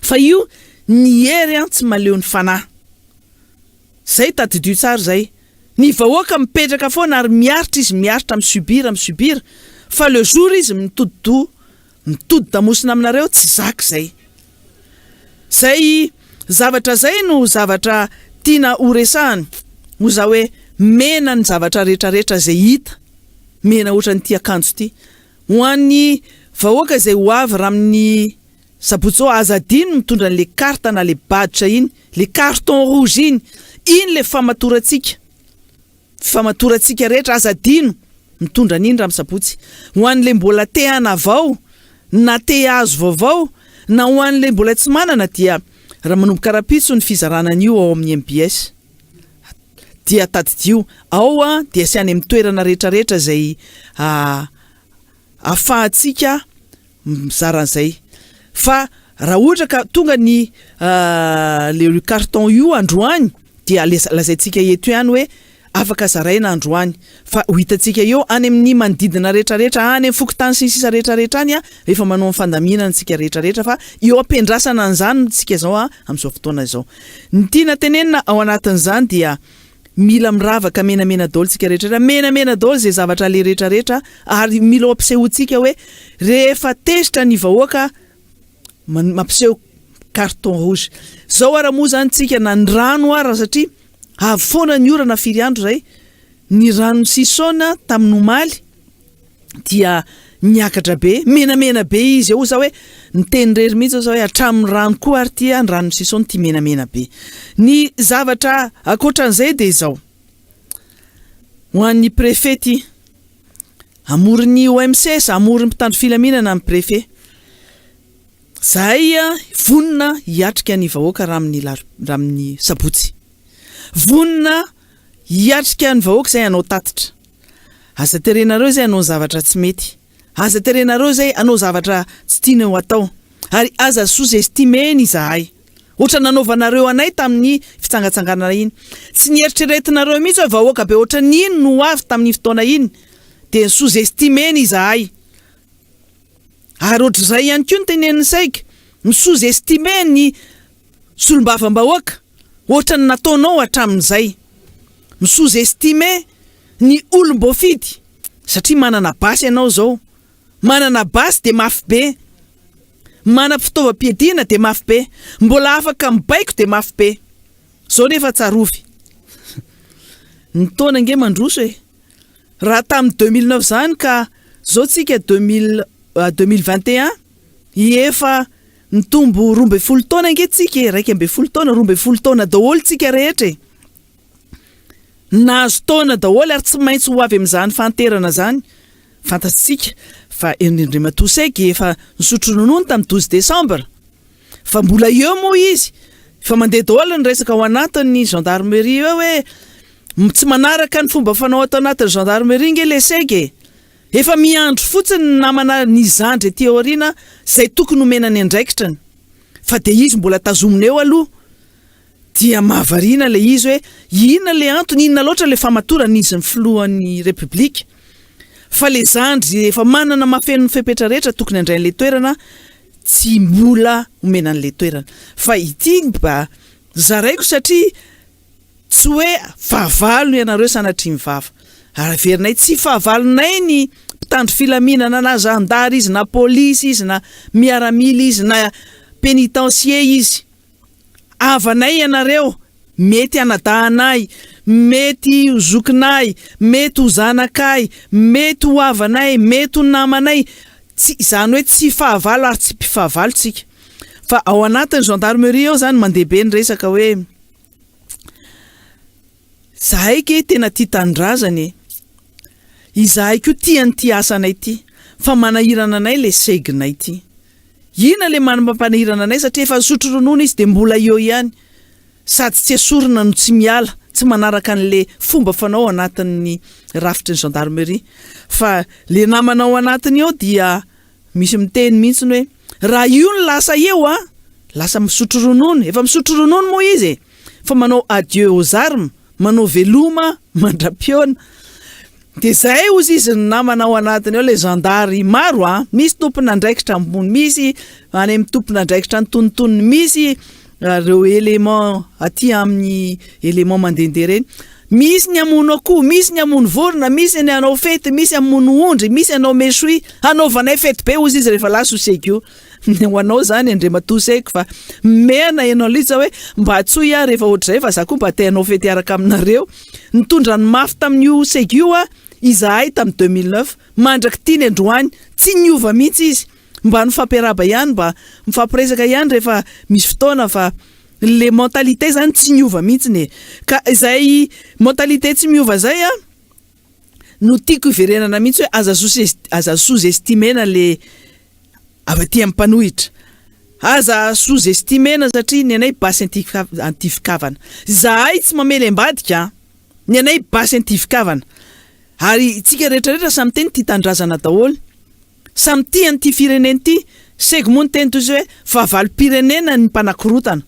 Fa io ny hery an tsy mahaleo ny fanahy. Zay tadidio tsara zay. Ny vahoaka mipetraka foana ary miaritra izy miaritra mi subir mi subir fa le jour izy mitodi-doha mitodi-damosina aminareo tsy zaka izay. Zay zavatra zay no zavatra tiana ho resahana ho za hoe mena ny zavatra retraretra zay hita mena otran'ity akanjo ity. Ho an'ny vahoaka izay ho avy raha amin'ny Sabotsy zao aza adino mitondra an'le carte na le badge iny, le carton rouge iny, iny le famatorantsika, famatorantsika rehetra aza adino mitondra an'iny raha misabotsy. Ho an'le mbola te hanavao na te hahazo vaovao na ho an'le mbola tsy manana dia raha manomboka rahampitso ny fizarana an'io ao amin'ny mbs dia tadidio ao dia sy any amin'ny toerana rehetra rehetra izay afahantsika mizara an'izay fa raha ohatra ka tonga ny le carton io androany dia lazaintsika eto ihany hoe afaka zaraina androany fa ho hitantsika eo any amin'ny manodidina rehetra rehetra any amin'ny fokontany sy ny sisa rehetra rehetra any efa manao ny fandaminana tsika rehetra rehetra fa eo am-piandrasana an'izany tsika izao amin'izao fotoana izao. Ny tiana tenenina ao anatin'izany dia Mila miravaka menamena daholo tsika rehetra rehetra, menamena daholo izay zavatra aleha rehetra rehetra ary mila ho ampisehoantsika hoe rehefa tezitra ny vahoaka mampiseho carton rouge. Zao ara moa zany tsika na ny rano ara satria avy foana ny orana firy andro zay, ny rano sisona tamin'ny omaly dia niakatra be, menamena be izy eo, hoy za hoe niteny irery mihitsy aho za hoe hatramin'ny rano koa ary ity ny ranon'i Sisona ity menamena be. Ny zavatra ankoatran'izay dia izao, ho an'ny préfet ity, hamory ny OMC, za hamory ny mpitandro filaminana ny préfet, zahay vonona hiatrika ny vahoaka raha amin'ny raha amin'ny sabotsy, vonona hiatrika ny vahoaka izay hanao tatitra. Aza terenareo izay hanao ny zavatra tsy mety. Aza terenareo izay hanao zavatra tsy tiany ho atao. Ary aza sous estimer-ny izahay. Ohatra nanaovanareo anay tamin'ny fitsangatsanganana iny. Tsy nieritreretinareo mihitsy hoe vahoaka be ohatran'iny no ho avy tamin'iny fotoana iny. Dia ni-sous estimer-ny izahay. Ary ohatr'izay ihany koa ny tenenin'i Seg, mi-sous-estimer ny solombavambahoaka, ohatran'ny nataonao hatramin'izay. Mi-sous-estimer ny olom-boafidy, satria manana basy ianao izao. Manana basy dia mafy be. Manam-pitaovam-piadiana dia mafy be. Mbola afaka mibaiko dia mafy be. Izao nefa tsarovy. Ny taona ange mandroso e. Raha tamin'ny 2009 izany ka izao tsika 2021, efa mitombo 12 taona ange tsika e, 11 taona, 12 taona daholo tsika rehetra e. Nahazo taona daholo ary tsy maintsy ho avy amin'izany fahanterana izany. Fantatsika fa Andriamatoa Segy efa nisotro ronono tamin'ny 12 décembre. Fa mbola eo moa izy. Efa mandeha daholo ny resaka ao anatin'ny gendarmerie eo hoe tsy manaraka ny fomba fanao ato anatin'ny gendarmerie nge le Segy e. Efa miandry fotsiny ny namana ny zandry aty aoriana izay tokony homena ny andraikitrany. Fa dia izy mbola tazomina eo aloha. Dia mahavariana ilay izy hoe inona ilay antony, inona loatra ilay famatorana izy ny filohan'ny Repoblika fa ilay zandry efa manana mahafeno ny fepetra rehetra tokony handray an'ilay toerana tsy mbola omena an'ilay toerana. Fa ity mba zaraiko satria tsy hoe fahavalo ianareo sanatria ny vava. Ary averinay tsy fahavalonay ny mpitandro filaminana na zandary izy na polisy izy na miaramila izy na pénitencier izy. Havanay ianareo, mety anadahanay, mety ho zokinay, mety ho zanakay, mety ho havanay, mety ho namanay, tsy, izany hoe tsy fahavalo ary tsy mpifahavalo tsika. Fa ao anatin'ny gendarmerie ao izany mandeha be ny resaka hoe zahay ke tena tia tanindrazana e, izahay koa tia an'ity asanay ity, fa manahirana anay le seginay ity. Inona le mampanahirana anay satria efa nisotro ronono izy dia mbola eo ihany sady tsy esorina no tsy miala, tsy manaraka an'le fomba fanao ao anatin'ny rafitry ny gendarmerie fa le namana ao anatiny ao dia misy miteny mihitsy hoe raha io no lasa eo a, lasa misotro ronono, efa misotro ronono moa izy e, fa manao adieu aux armes, manao veloma mandra-pihaona. Dia zay ozy izy ny namana ao anatiny ao le zandary maro a, misy tompon'andraikitra ambony misy any amin'ny tompon'andraikitra antonontonony misy ireo élément aty amin'ny élément mandehandeha ireny, misy ny hamono akoho, misy ny hamono vorona, misy ny hanao fety, misy hamono ondry, misy hanao mechoui, hanaovanay fety be ozy izy rehefa lasa io seg io. Ho anao izany Andriamatoa Seg fa mena ianao litsy hoe mba antsoy aho rehefa ohatr'izay fa za koa mba te hanao fety hiaraka aminareo. Nitondra ny mafy tamin'io Seg io aho izahay tamin'ny 2009 mandrak'ity ny androany tsy niova mihitsy izy. Mba nifampiarahaba ihany mba mifampiresaka ihany rehefa misy fotoana fa le mentalité zany tsy niova mihitsiny e. Ka izay mentalité tsy miova zay an no tiako hiverenana mihitsy hoe aza sous aza sous estimer-na le Avy aty amin'ny mpanohitra. Aza sous estimer-na satria ny anay basy antifikavana. Izahay tsy mamely ambadika an! Ny anay basy antifikavana. Ary itsika rehetra rehetra samy teny tia tanindrazana daholo. Samy tia an'ity firenena ity. Sego moa niteny toy izay hoe fahavalom-pirenena ny mpanakorotana.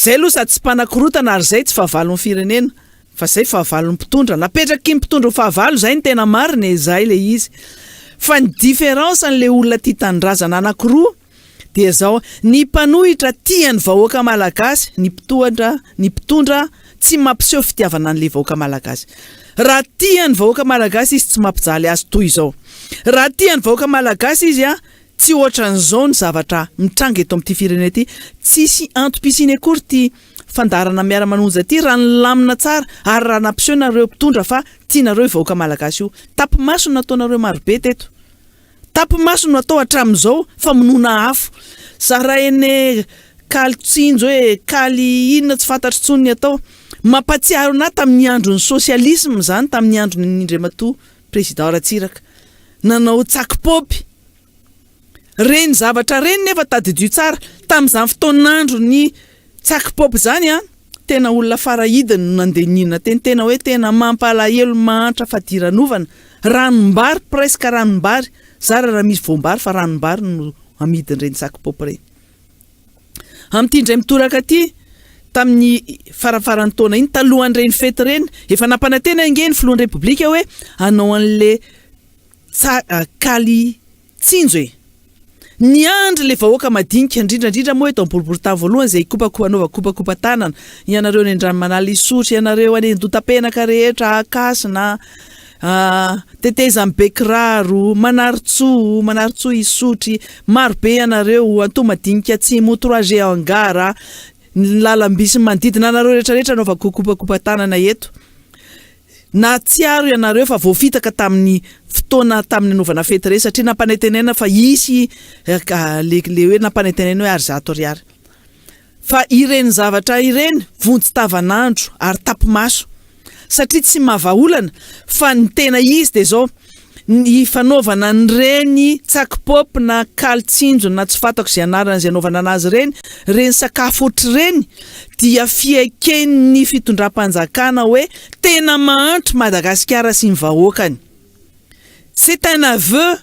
Zay aloha sady tsy mpanakorotana ary zay tsy fahavalon'ny firenena. Fa zay fahavalon'ny mpitondra, napetraky ny mpitondra ho fahavalo zay ny tena marina e, zay le izy. Fa ny différence an'le olona tia tanindrazana anakiroa dia zao, ny mpanohitra tia ny vahoaka malagasy, ny mpitohatra, ny mpitondra tsy mampiseho fitiavana an'le vahoaka malagasy. Raha tia ny vahoaka malagasy izy tsy mampijaly azy toy izao. Raha tia ny vahoaka malagasy izy a, tsy ohatran'izao ny zavatra mitranga eto amin'ity firenena ity. Tsisy antom-pisiany akory ity fandaharana miara-manonja ity raha nilamina tsara ary raha nampiseho nareo mpitondra fa tianareo io vahoaka malagasy io. Tapi-maso no nataonareo marobe teto. Tapi-maso no atao hatramin'izao famonoana afo. Zara ene kaly tsinjo e, kaly inona tsy fantatro intsony ny atao. Mampatsiaro anah tamin'ny andron'ny socialisme izany tamin'ny andron'ny Andriamatoa Président Ratsiraka. Nanao tsaky-paopy. Reny zavatra reny nefa tadidio tsara, tamin'izany fotoan'andron'ny tsaky pop izany an, tena olona farahidiny no nandeha nihinana teny, tena hoe tena mampalahelo ny mahantra fadiranovana, ranom-bary presque ranom-bary, zara raha misy voam-bary fa ranom-bary no amidin'ireny tsaky pop ireny. Amin'ity indray mitoraka ity, tamin'ny farafaran'ny taona iny, talohan'ireny fety ireny, efa nampanantena ange ny filohan'ny Repoblika hoe hanao an'le tsa kaly tsinjo e! Niandry le vahoaka madinika, indrindra indrindra moa eto am-boriborintany voalohany izay hikopako hanaovako kopakopa-tanana, ianareo any Andranomanalina Isotry, ianareo any Andotapenaka rehetra, Ankasina, Tetezan'i Bekiraro, Manarintsoa, Manarintsoa Isotry, maro be ianareo, Antohomadinika Atsimo, Trois G Hangar, ny lalam-by sy ny manodidina anareo rehetra rehetra anaovako kopakopa-tanana eto. Nahatsiaro ianareo fa voafitaka tamin'ny fotoana tamin'ny nanaovana fety ireny satria nampanantenaina fa hisy le le hoe nampanantenaina hoe ary zato ariary. Fa ireny zavatra ireny vonjy tavanandro ary tapi-maso satria tsy mahavaolana fa ny tena izy dia izao, ny fanaovana an'ireny tsaky pop na kaly tsinjo na tsy fantako izay anarana izay anaovana anazy ireny, ireny sakafo ohatr'ireny dia fieken'ny fitondram-panjakana hoe tena mahantra Madagasikara sy ny vahoakany. C'est un aveu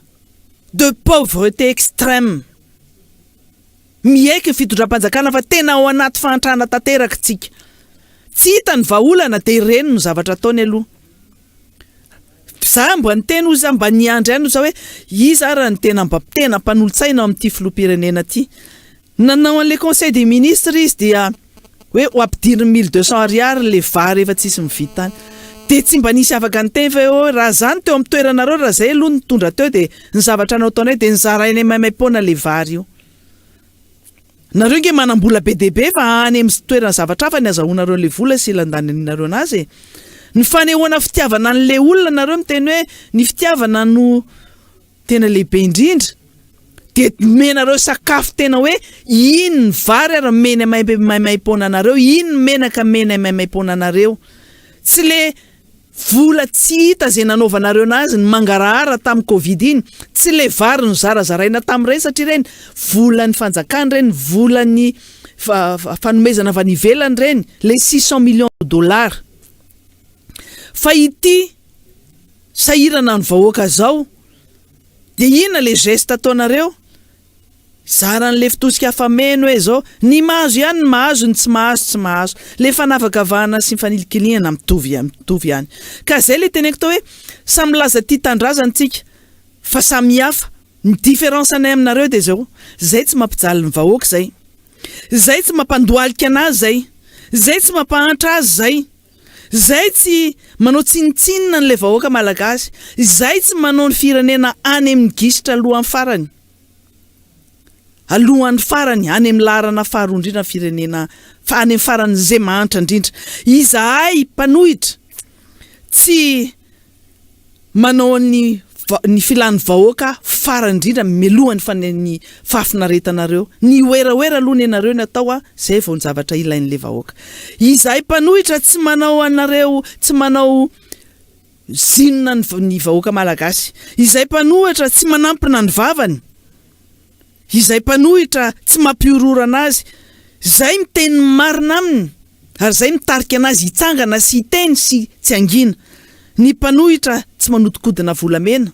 de pauvreté extrême. Miaiky ny fitondram-panjakana fa tena ao anaty fahantrana tanteraka isika. Tsy hita ny vahaolana dia ireny no zavatra ataony aloha. Za mba niteny hozy za mba niandry ihany hozy za hoe iza ara no tena mba tena mpanolotsaina ao amin'ity filoham-pirenena ity. Nanao an'le conseil des ministres izy dia hoe ho ampidiriny 1200 ariary le vary efa tsisy mividy tany. Dia tsy mba nisy afaka niteny fa hoe raha za no teo amin'ny toeranareo raha zay aloha nitondra teo dia ny zavatra nataonay dia nozarainay maimaimpoana le vary io. Nareo nge manambola be dia be fa any amin'ny toerana zavatra hafa ny azahoanareo an'ilay vola sy landaninareo anazy e! Ny fanehoana fitiavana an'ilay olona nareo miteny hoe ny fitiavana no tena lehibe indrindra dia omenareo sakafo tena hoe iny ny vary ary omena maimaimpoana anareo, iny ny menaka omena maimaimpoana anareo. Tsy le Vola tsy hita ze nanaovanareo anazy ny mangarahara tam covid iny, tsy le vary nozarazaraina tam reny satria reny volan'ny fanjakana reny, volan'ny fanomezana avy any ivelany reny, le 600 millions de dollars. Fa ity sahirana ny vahoaka zao de inona le geste ataonareo? Zara an'le fitosika fameno hoe zao, ny mahazo ihany ny mahazo, ny tsy mahazo tsy mahazo. Le fanavakavahana sy ny fanilikilihana mitovy mitovy ihany. Ka zay le teneniko tao hoe samy milaza tia tanindrazana tsika fa samy hafa. Ny différence anay aminareo de zao, zay tsy mampijaly ny vahoaka zay, zay tsy mampandohalika anazy zay, zay tsy mampahantra azy zay, zay tsy manao tsinontsinona an'le vahoaka malagasy, zay tsy manao ny firenena any amin'ny gisitra alohan'ny farany. Alohan'ny farany, any amin'ny laharana faharoa indrindra ny firenena, fa any amin'ny faran'izay mahantra indrindra. Izahay mpanohitra tsy manao ny ny filan'ny vahoaka farany indrindra mialohan'ny fane ny fahafinaretanareo. Ny werawera aloha nenareo ny atao a, zay vao ny zavatra ilain'le vahoaka. Izahay mpanohitra tsy manao anareo, tsy manao zinona ny ny vahoaka malagasy. Izay mpanohitra tsy manampina ny vavany, izay mpanohitra tsy mampihorohoro anazy, izay miteny ny marina aminy ary izay mitarika anazy hitsangana sy hiteny sy tsy hangina. Ny mpanohitra tsy manodikodina volamena.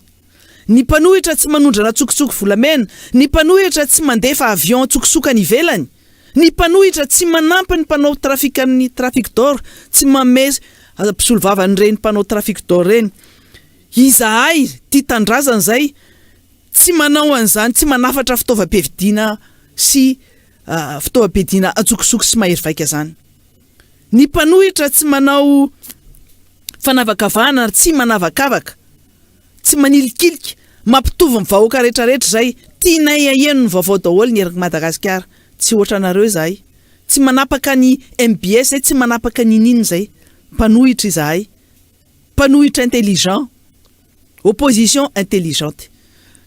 Ny mpanohitra tsy manondrana an-tsokosoko volamena. Ny mpanohitra tsy mandefa avion an-tsokosoko any ivelany. Ny mpanohitra tsy manampy ny mpanao trafikan'ny trafic d'or, tsy manome mpisolovava an'ireny mpanao trafic d'or ireny. Izahay tia tanindrazana izay tsy manao an'izany, tsy manafatra fitaovam-piadiana sy fitaovam-piadiana antsokosoko sy mahery vaika izany. Ny mpanohitra tsy manao fanavakavahana ary tsy manavakavaka. Tsy manilikilika, mampitovy ny vahoaka rehetra rehetra izay, tianay aheno ny vaovao daholo ny erak'i Madagasikara, tsy ohatranareo izahay, tsy manapaka ny mbs zay, tsy manapaka ninin zay, mpanohitra izahay, mpanohitra intelligent, opposition intelligente.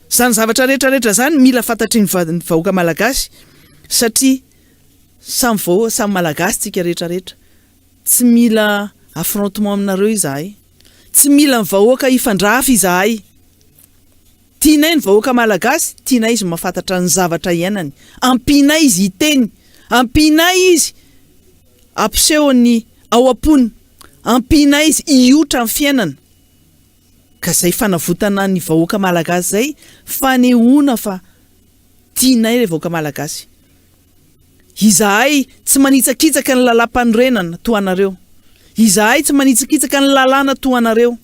Zany zavatra rehetra rehetra zany mila fantatry ny vahoaka malagasy satria samy vahoaka, samy malagasy tsika rehetra rehetra, Tsy mila affrontement aminareo izahay. Tsy mila ny vahoaka hifandrafy izahay. Tianay ny vahoaka malagasy, tianay izy mahafantatra ny zavatra iainany. Ampianay izy hiteny, ampianay izy hampiseho ny ao am-pony, ampianay izy hiotra amin'ny fiainana. Ka izay fanavotana ny vahoaka malagasy izay fanehoana fa tianay ilay vahoaka malagasy. Izahay tsy manitsakitsaka ny lalàmpanorenana toa anareo. Izahay tsy manitsakitsaka ny lalàna toa anareo.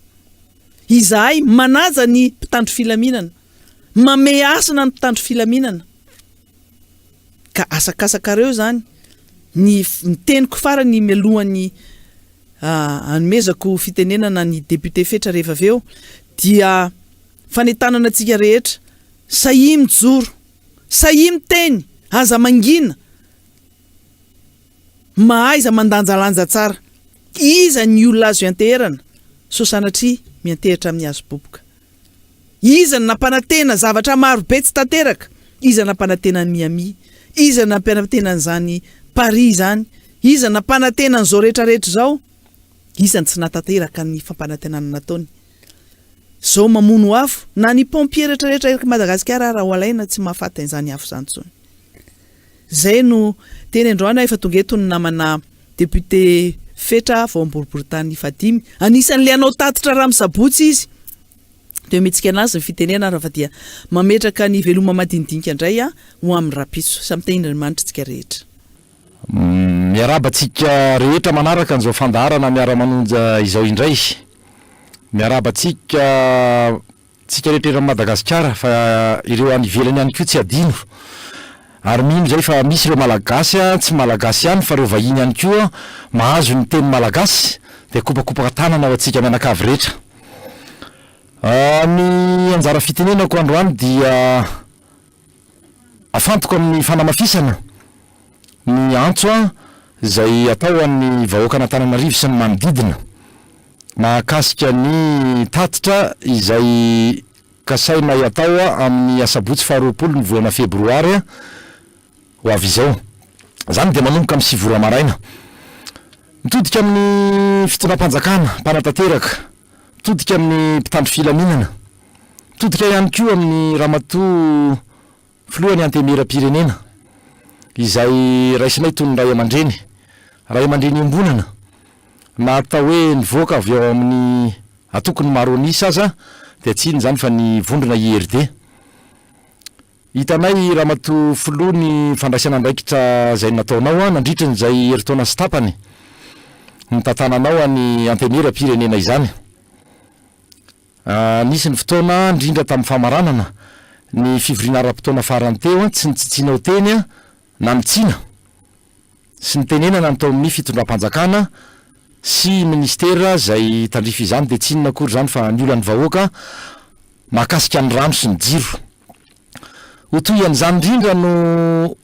Izahay manaja ny mpitandro filaminana. Mamehy hasina ny mpitandro filaminana. Ka asakasakareo izany. Ny ny teniko farany mialohan'ny hanomezako fitenenana ny député Fetra rehefa avy eo dia fanentanana antsika rehetra, sahia mijoro, sahia miteny, aza mangina. Mahaiza mandanjalanja tsara. Iza ny olona azo ianteherana sao sanatria miantehitra amin'ny hazo boboka? Iza no nampanantena zavatra maro be tsy tanteraka? Iza nampanantena an'i Miami? Iza nampanantena an'izany Paris izany? Iza nampanantena an'izao rehetra rehetra izao? Iza no tsy nahatanteraka ny fampanantenana nataony? Izao mamono afo, na ny pompier rehetra rehetra eraky Madagasikara ara ho alaina tsy mahafaty an'izany afo izany intsony. Izay no teny androany aho efa tonga eto ny namana député Fetra vao am-boriborintany fahadimy. Anisan'ilay hanao tatitra rahamin'ny izy. Dia omentsika anazy ny fitenenana ary fa dia mametraka ny veloma madinidinika indray ho amin'ny rahampitso. Samy tahian'Andriamanitra isika rehetra. Miarahaba antsika rehetra manaraka an'izao fandaharana Miara-manonja izao indray. Miarahaba antsika Tsika rehetra eran'i Madagasikara fa ireo any ivelany ihany koa tsy adino. Ary mino izay fa misy ireo Malagasy tsy Malagasy ihany fa ireo vahiny ihany koa mahazo ny teny Malagasy dia kopakopaka tanana ho antsika mianakavy rehetra. Ny anjara fitenenako androany dia Afantoko amin'ny fanamafisana ny antso izay atao an'ny vahoakan'Antananarivo sy ny manodidina mahakasika ny tatitra izay kasainay atao amin'ny asabotsy faharoapolo ny volana febroary ho avy izao. Izany dia manomboka amin'ny sivy ora maraina. Mitodika amin'ny fitondram-panjakana mpanatanteraka, mitodika amin'ny mpitandro filaminana, mitodika ihany koa amin'ny ramatoa filohan'ny Antenimierampirenena izay raisinay toy ny ray aman-dreny, ray aman-dreny iombonana na atao hoe nivoaka avy ao amin'ny antokon'ny maro an'isa aza dia tsy inona izany fa ny vondrona IRD. Hitanay Ramatoa Filoha ny fandraisana andraikitra izay nataonao nandritra izay herintaona sy tapany nitantananao any Antenimierampirenena izany. Nisy ny fotoana, indrindra tamin'ny famaranana ny fivoriana ara-potoana farany teo, tsy nitsitsianao teny na nitsiana sy nitenenana ny tao amin'ny fitondram-panjakana sy minisitera izay tandrify izany dia tsy inona akory izany fa ny olan'ny vahoaka mahakasika ny rano sy ny jiro. Ho toy an'izany indrindra no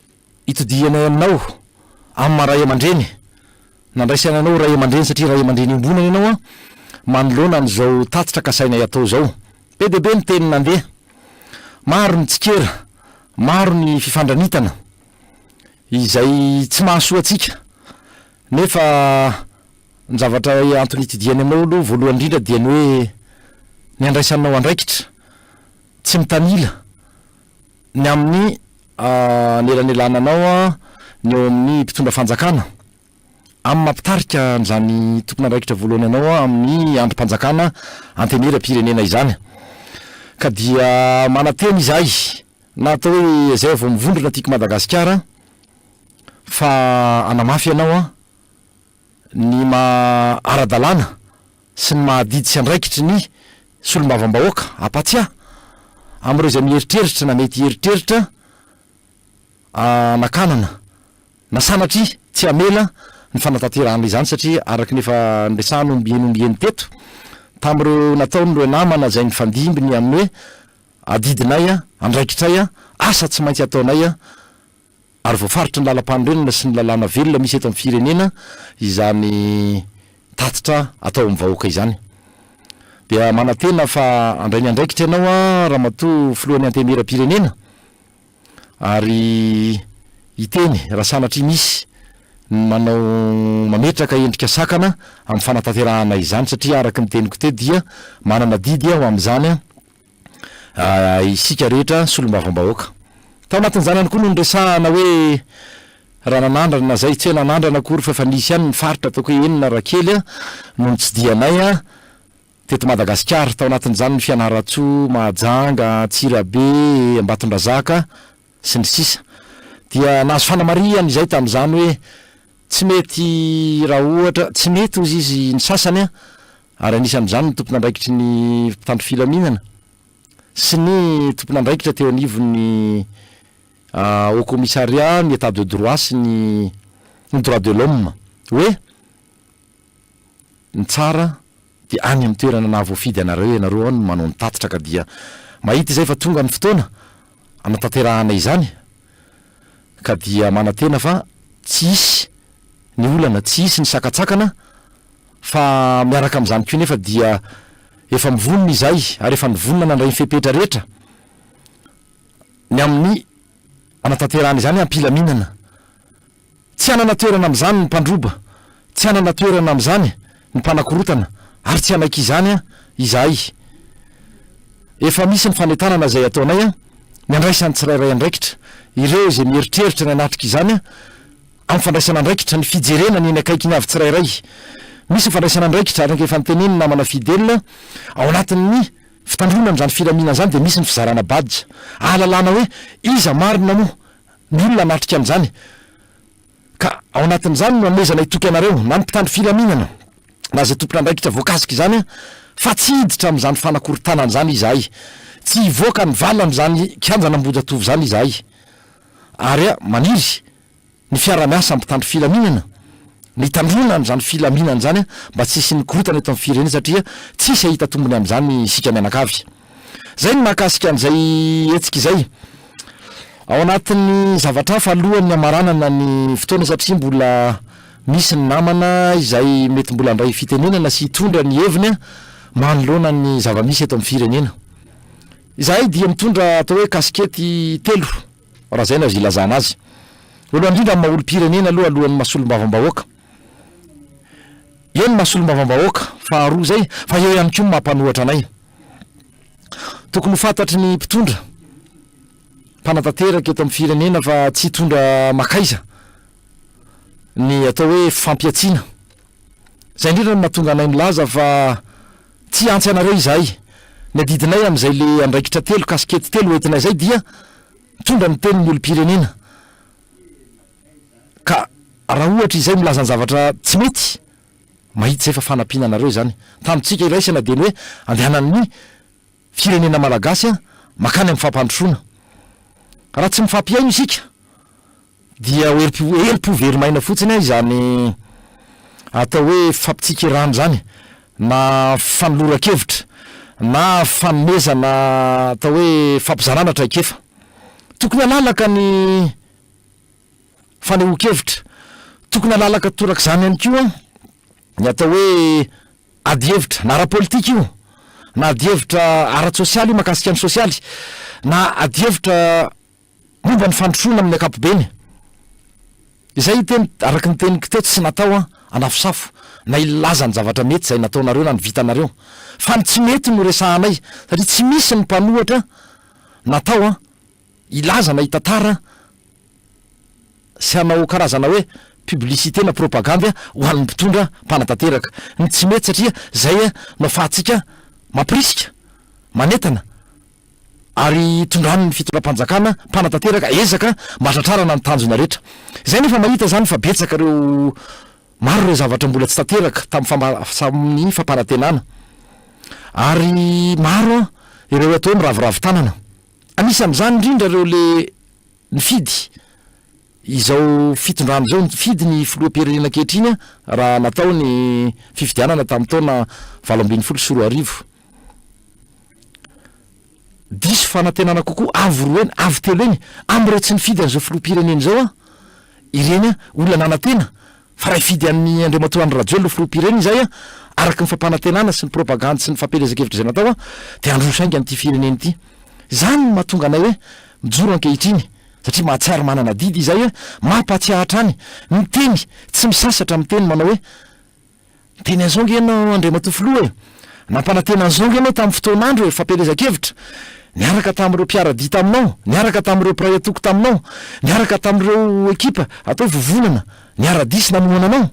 itodihanay aminao amin'ny maha ray aman-dreny, nandraisana anao ho ray aman-dreny satria ray aman-dreny iombonana ianao manoloana an'izao tatitra kasainay atao izao. Be dia be ny teny nandeha, maro ny tsikera, maro ny fifandranitana izay tsy mahasoa antsika nefa Ny zavatra antony itodihany aminao aloha voalohany indrindra dia ny hoe ny handraisanao andraikitra tsy mitanila ny amin'ny anelanelananao ny eo amin'ny mpitondra fanjakana amin'ny maha mpitarika an'izany tompon'andraikitra voalohany anao amin'ny andrim-panjakana antenimieram-pirenena izany ka dia manantena izahay na atao hoe izay vao mivondrona tiako Madagasikara fa hanamafy ianao an ny maha ara-dalàna sy ny maha adidy sy andraikitry ny solombavambahoaka hampatsiahy amin'ireo izay mieritreritra na mety hieritreritra hanakanana na sanatria tsy hamela ny fanatanterahana izany satria araka ny efa niresahana ombieny ombieny teto tamin'ireo nataon'ireo namana izay nifandimby ny amin'ny hoe adidinay, andraikitray, asa tsy maintsy ataonay ary voafaritry ny lalampanorenana sy ny lalàna velona misy eto amin'ny firenena izany tatitra atao amin'ny vahoaka izany. Dia manantena fa handray ny andraikitra ianao Ramatoa Filohan'ny Antenimierampirenena ary hiteny raha sanatria misy ny manao mametraka endrika sakana amin'ny fanatanterahana izany satria araka ny teniko teo dia manana adidy aho amin'izany isika rehetra solombavambahoaka. Tao anatin'izany ihany koa no niresahana hoe raha nanandrana izay, tsy hoe nanandrana akory fa efa nisy ihany ny faritra ataoko hoe enina raha kely no nitsidihanay teto Madagasikara. Tao anatin'izany ny Fianarantsoa, Mahajanga, Antsirabe, Ambatondrazaka sy ny sisa. Dia nahazo fanamarihana izay tamin'izany hoe tsy mety raha ohatra, tsy mety hozy izy ny sasany ary anisan'izany ny tompon'andraikitry ny mpitandro filaminana. sy ny tompon'andraikitra teo anivon'ny Haut Commissariat ny Etat de droit sy ny ny droit de l'homme hoe ny tsara dia any amin'ny toerana nahavoafidy anareo ianareo ao no manao ny tatitra ka dia mahita izay fa tonga ny fotoana hanatanterahana izany ka dia manantena fa tsy hisy ny olana, tsy hisy ny sakatsakana fa miaraka amin'izany koa nefa dia efa mivonona izahay ary efa nivonona nandray ny fepetra rehetra ny amin'ny hanatanterahana izany am-pilaminana. Tsy hanana toerana amin'izany ny mpandroba, tsy hanana toerana amin'izany ny mpanakorotana ary tsy hanaiky izany izahay. Efa misy ny fanentanana izay ataonay ny handraisan'ny tsirairay andraikitra, ireo izay mieritreritra ny hanatrika izany amin'ny fandraisana andraikitra, ny fijerena ny eny akaikiny avy tsirairay. Misy ny fandraisana andraikitra araka efa notenenin'ny namana Fidèle ao anatin'ny fitandroana amin'izany filaminana izany dia misy ny fizarana badge ahalalana hoe iza marina moa ny olona hanatrika an'izany ka ao anatin'izany no anomezanay toky anareo na ny mpitandro filaminana na izay tompon'andraikitra voakasika izany fa tsy hiditra amin'izany fanakorontanana izany izahay, tsy hivoaka ny vala amin'izany kianjan'Ambohijatovo izany izahay ary maniry ny fiara-miasa amin'ny mpitandro filaminana, ny hitandroana an'izany filaminana izany mba tsy hisian'ny korontana eto amin'ny firenena satria tsy hisy hahita tombony amin'izany isika mianakavy. Izay ny mahakasika an'izay hetsika izay. Ao anatin'ny zavatra hafa alohan'ny hamaranana ny fotoana satria mbola misy ny namana izay mety mbola handray fitenenana sy hitondra ny heviny manoloana ny zava-misy eto amin'ny firenena. Izahay dia mitondra atao hoe kasikety telo. Raha izay no azo ilazana azy. Voalohany indrindra amin'ny maha olom-pirenena aloha alohan'ny maha solombavambahoaka. Eo ny maha solombavambahoaka, faharoa izay, fa eo ihany koa ny maha mpanohatra anay. Tokony ho fantatry ny mpitondra, mpanatanteraka eto amin'ny firenena fa tsy hitondra makaiza ny atao hoe fampihatsiana. Izay indrindra no mahatonga anay milaza fa tsy hiantsy anareo izahay. Ny adidinay amin'izay le andraikitra telo, kasikety telo hoentinay izay dia mitondra ny tenin'ny olom-pirenena. Ka raha ohatra izay milaza ny zavatra tsy mety, mahita izay fa fanampiana anareo izany. Tanjontsika iraisana dia ny hoe andehanan'ny firenena malagasy mankany amin'ny fampandrosoana. Raha tsy mifampihaino isika dia ho herim-po herim-po very maina fotsiny izany atao hoe fampitsikerana izany na fanoloran-kevitra na fanomezana atao hoe fampizarana traikefa. Tokony halalaka ny fanehoan-kevitra, tokony halalaka torak'izany ihany koa ny atao hoe adihevitra na ara-politika io na adihevitra ara-tsosialy io mahakasika ny sosialy na adihevitra momba ny fandrosoana amin'ny ankapobeny. Izay teny, araka ny teniko teo, tsy natao an, hanafosafo na hilaza ny zavatra mety izay nataonareo na ny vitanareo, fa ny tsy mety no resahanay, satria tsy misy ny mpanohatra natao an, hilaza na hitantara sy hanao karazana hoe publicité na propagandy ho an'ny mpitondra mpanatanteraka ny tsy mety, satria izay no afahantsika mampirisika, manentana. ary hitondran'ny fitondram-panjakana mpanatanteraka ezaka mba hatratrarana ny tanjona rehetra. Izay nefa mahita izany fa betsaka ireo maro ireo zavatra mbola tsy tanteraka tamin'ny fampanantenana ary maro ireo atao hoe miraviravy tanana. Anisan'izany indrindra ireo le nifidy izao fitondrana izao, nifidy ny filoham-pirenena ankehitriny raha natao ny fifidianana tamin'ny taona 2018. Diso fanantenana kokoa avo roa heny, avo telo heny amin'ireo tsy nifidy an'izao filoham-pirenena izao aho. Ireny olona nanantena fa raha hifidy an'i Andriamatoa Andry Rajoelina ho filoham-pirenena izahay, araka ny fampanantenana sy ny propagandy sy ny fampielezan-kevitra izay natao, dia handroso haingana ity firenena ity. Izany no mahatonga anay hoe mijoro ankehitriny satria mahatsiaro manana adidy izahay hoe mampahatsiahy hatrany, miteny, tsy misasatra miteny manao hoe Niteny an'izao ange ianao Andriamatoa Filoha e! Nampanantena an'izao ange ianao tamin'ny fotoan'andro e, fampielezan-kevitra, niaraka tamin'ireo mpiara-dia taminao, niaraka tamin'ireo mpiray antoko taminao, niaraka tamin'ireo ekipa atao hoe vovonana, niara-dia sy nanohana anao.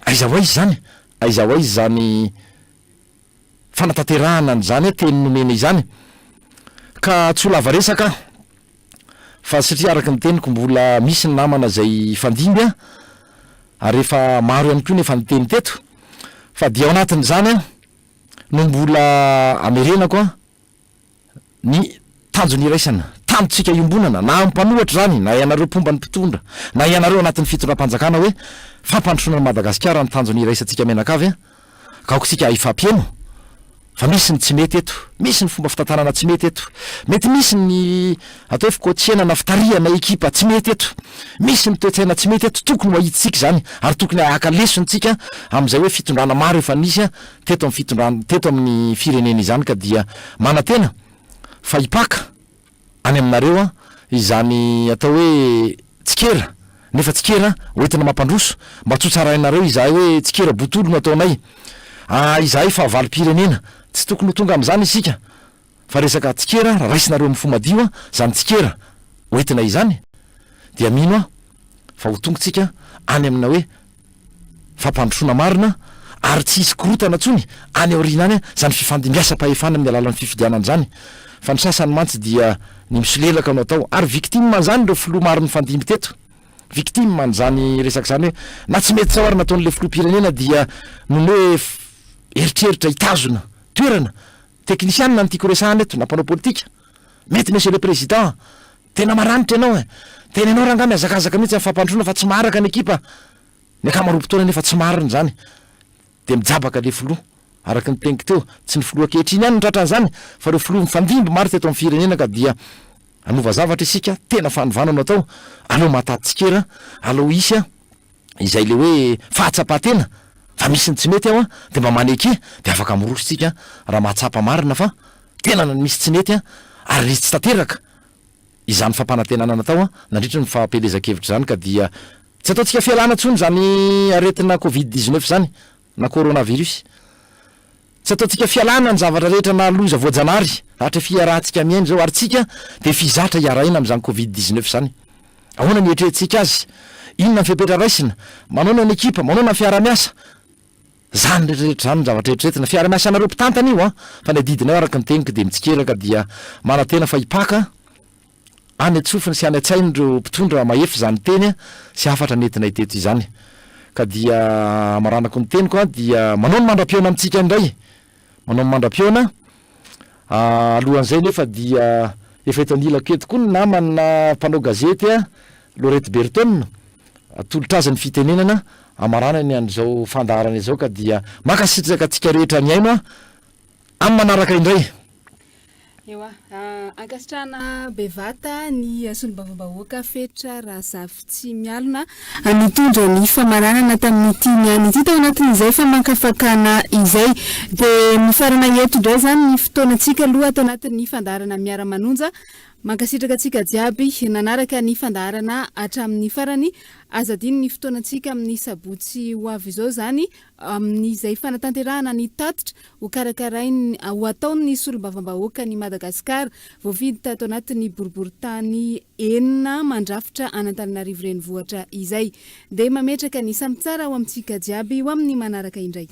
Aiza ho aiza izany? Aiza ho aiza izany fanatanterahana an'izany teny nomena izany? Ka tsy ho lava resaka aho. Fa satria araka ny teniko mbola misy ny namana izay hifandimby an, ary efa maro ihany koa ny efa niteny teto, fa dia ao anatin'izany an, no mbola amerenako an, Ny tanjona iraisana, tanjontsika iombonana, na amin'ny mpanohatra izany, na ianareo mpomba ny mpitondra, na ianareo anatin'ny fitondram-panjakana hoe fampandrosoana an'i Madagasikara ny tanjona iraisantsika mianakavy an! Ka aoka isika hifampihaino fa misy ny tsy mety eto, misy ny fomba fitantanana tsy mety eto, mety misy ny atao hoe fi-coachena na fitarihana ekipa tsy mety eto, misy ny toe-tsaina tsy mety eto, tokony ho ahitsitsika izany ary tokony haka lesona isika amin'izay hoe fitondrana maro efa nisy teto amin'ny fitondrana, teto amin'ny firenena izany ka dia manantena fa hipaka any aminareo an izany atao hoe tsikera nefa tsikera hoentina mampandroso mba tsy ho tsarainareo izahay hoe tsikera botolo no ataonay ah izahay fahavalom-pirenena tsy tokony ho tonga amin'izany isika fa resaka tsikera raha raisinareo amin'ny fo madio an izany tsikera hoentina izany dia mino aho fa ho tonga tsika any amina hoe fampandrosoana marina ary tsy hisy korotana intsony any aoriana any izany fifandimbiasam-pahefana amin'ny alalan'ny fifidianana izany fa ny sasany mantsy dia ny misolelaka no atao ary victime an'izany ireo filoha maro nifandimby teto victime an'izany resaka izany hoe na tsy mety tsao ary nataon'ilay filoham-pirenena dia noho ny hoe eritreritra hitazona toerana teknisianina no tiako resahana eto na mpanao politika mety monsieur le président Tena maranitra ianao eh! Tena ianao rangahy mihazakazaka mihitsy amin'ny fampandrosoana fa tsy maharaka ny ekipa. Ny ankamaroam-potoana anefa tsy marina izany. Dia mijabaka ilay filoha. Araka ny teniko teo, tsy ny filoha ankehitriny ihany no tratran'izany fa ireo filoha mifandimby maro teto amin'ny firenena ka dia hanova zavatra isika, tena fanovana no atao, aleo mahatady tsikera, aleo hisy izay ilay hoe fahatsapan-tena fa misy ny tsy mety ao dia mba maneke dia afaka miroso isika raha mahatsapa marina fa tena misy tsy nety ary resy tsy tanteraka izany fampanantenana natao nandritra ny fampielezan-kevitra izany ka dia tsy ataontsika fialana intsony izany aretina covid 19 izany na coronavirus. Tsy ataontsika fialana ny zavatra rehetra na loza voajanahary hatra fiarahantsika miaina izao ary tsika dia fizatra hiara-aina amin'izany covid 19 izany. Ahoana ny eritreretintsika azy? Inona ny fepetra raisina? Manaona ny ekipa? Manaona ny fiaraha-miasa? Zany rehetra rehetra zany no zavatra eritreretina. Fiara-miasanareo mpitantana io an! Fa ny adidinay araka ny teniko dia mitsikera ka dia manantena fa hipaka any an-tsofiny sy any an-tsain'ireo mpitondra mahefa izany teny sy hafatra nentinay teto izany. Ka dia hamaranako ny teniko an, dia manao ny mandra-pihaona amintsika indray. Manao ny mandra-pihaona. Alohan'izay nefa dia efa eto anilako eto koa ny namana mpanao gazety Laurette Berton. Atolotra azy ny fitenenana hamaranany an'izao fandaharana izao ka dia mankasitraka antsika rehetra nihaino a! Amin'ny manaraka indray. Ewa, ankasitrahana bevata ny solombavambahoaka Fetra Razafitsimialona nitondra ny famaranana tamin'ity niany ity tao anatin'izay famankafakana izay. Dia mifarana eto indray izany ny fotoanantsika aloha ato anatin'ny fandaharana Miara-manonja. Mankasitraka antsika jiaby nanaraka ny fandaharana hatramin'ny farany. Aza adino ny fotoanantsika amin'ny sabotsy ho avy izao izany amin'izay fanatanterahana ny tatitra ho karakarain'ny ho ataon'ny solombavambahoakan'i Madagasikara voafidy tato anatin'ny boriborintany enina mandrafitra an'Antananarivo Renivohitra izay. Dia mametraka ny samy tsara ho amintsika jiaby ho amin'ny manaraka indray.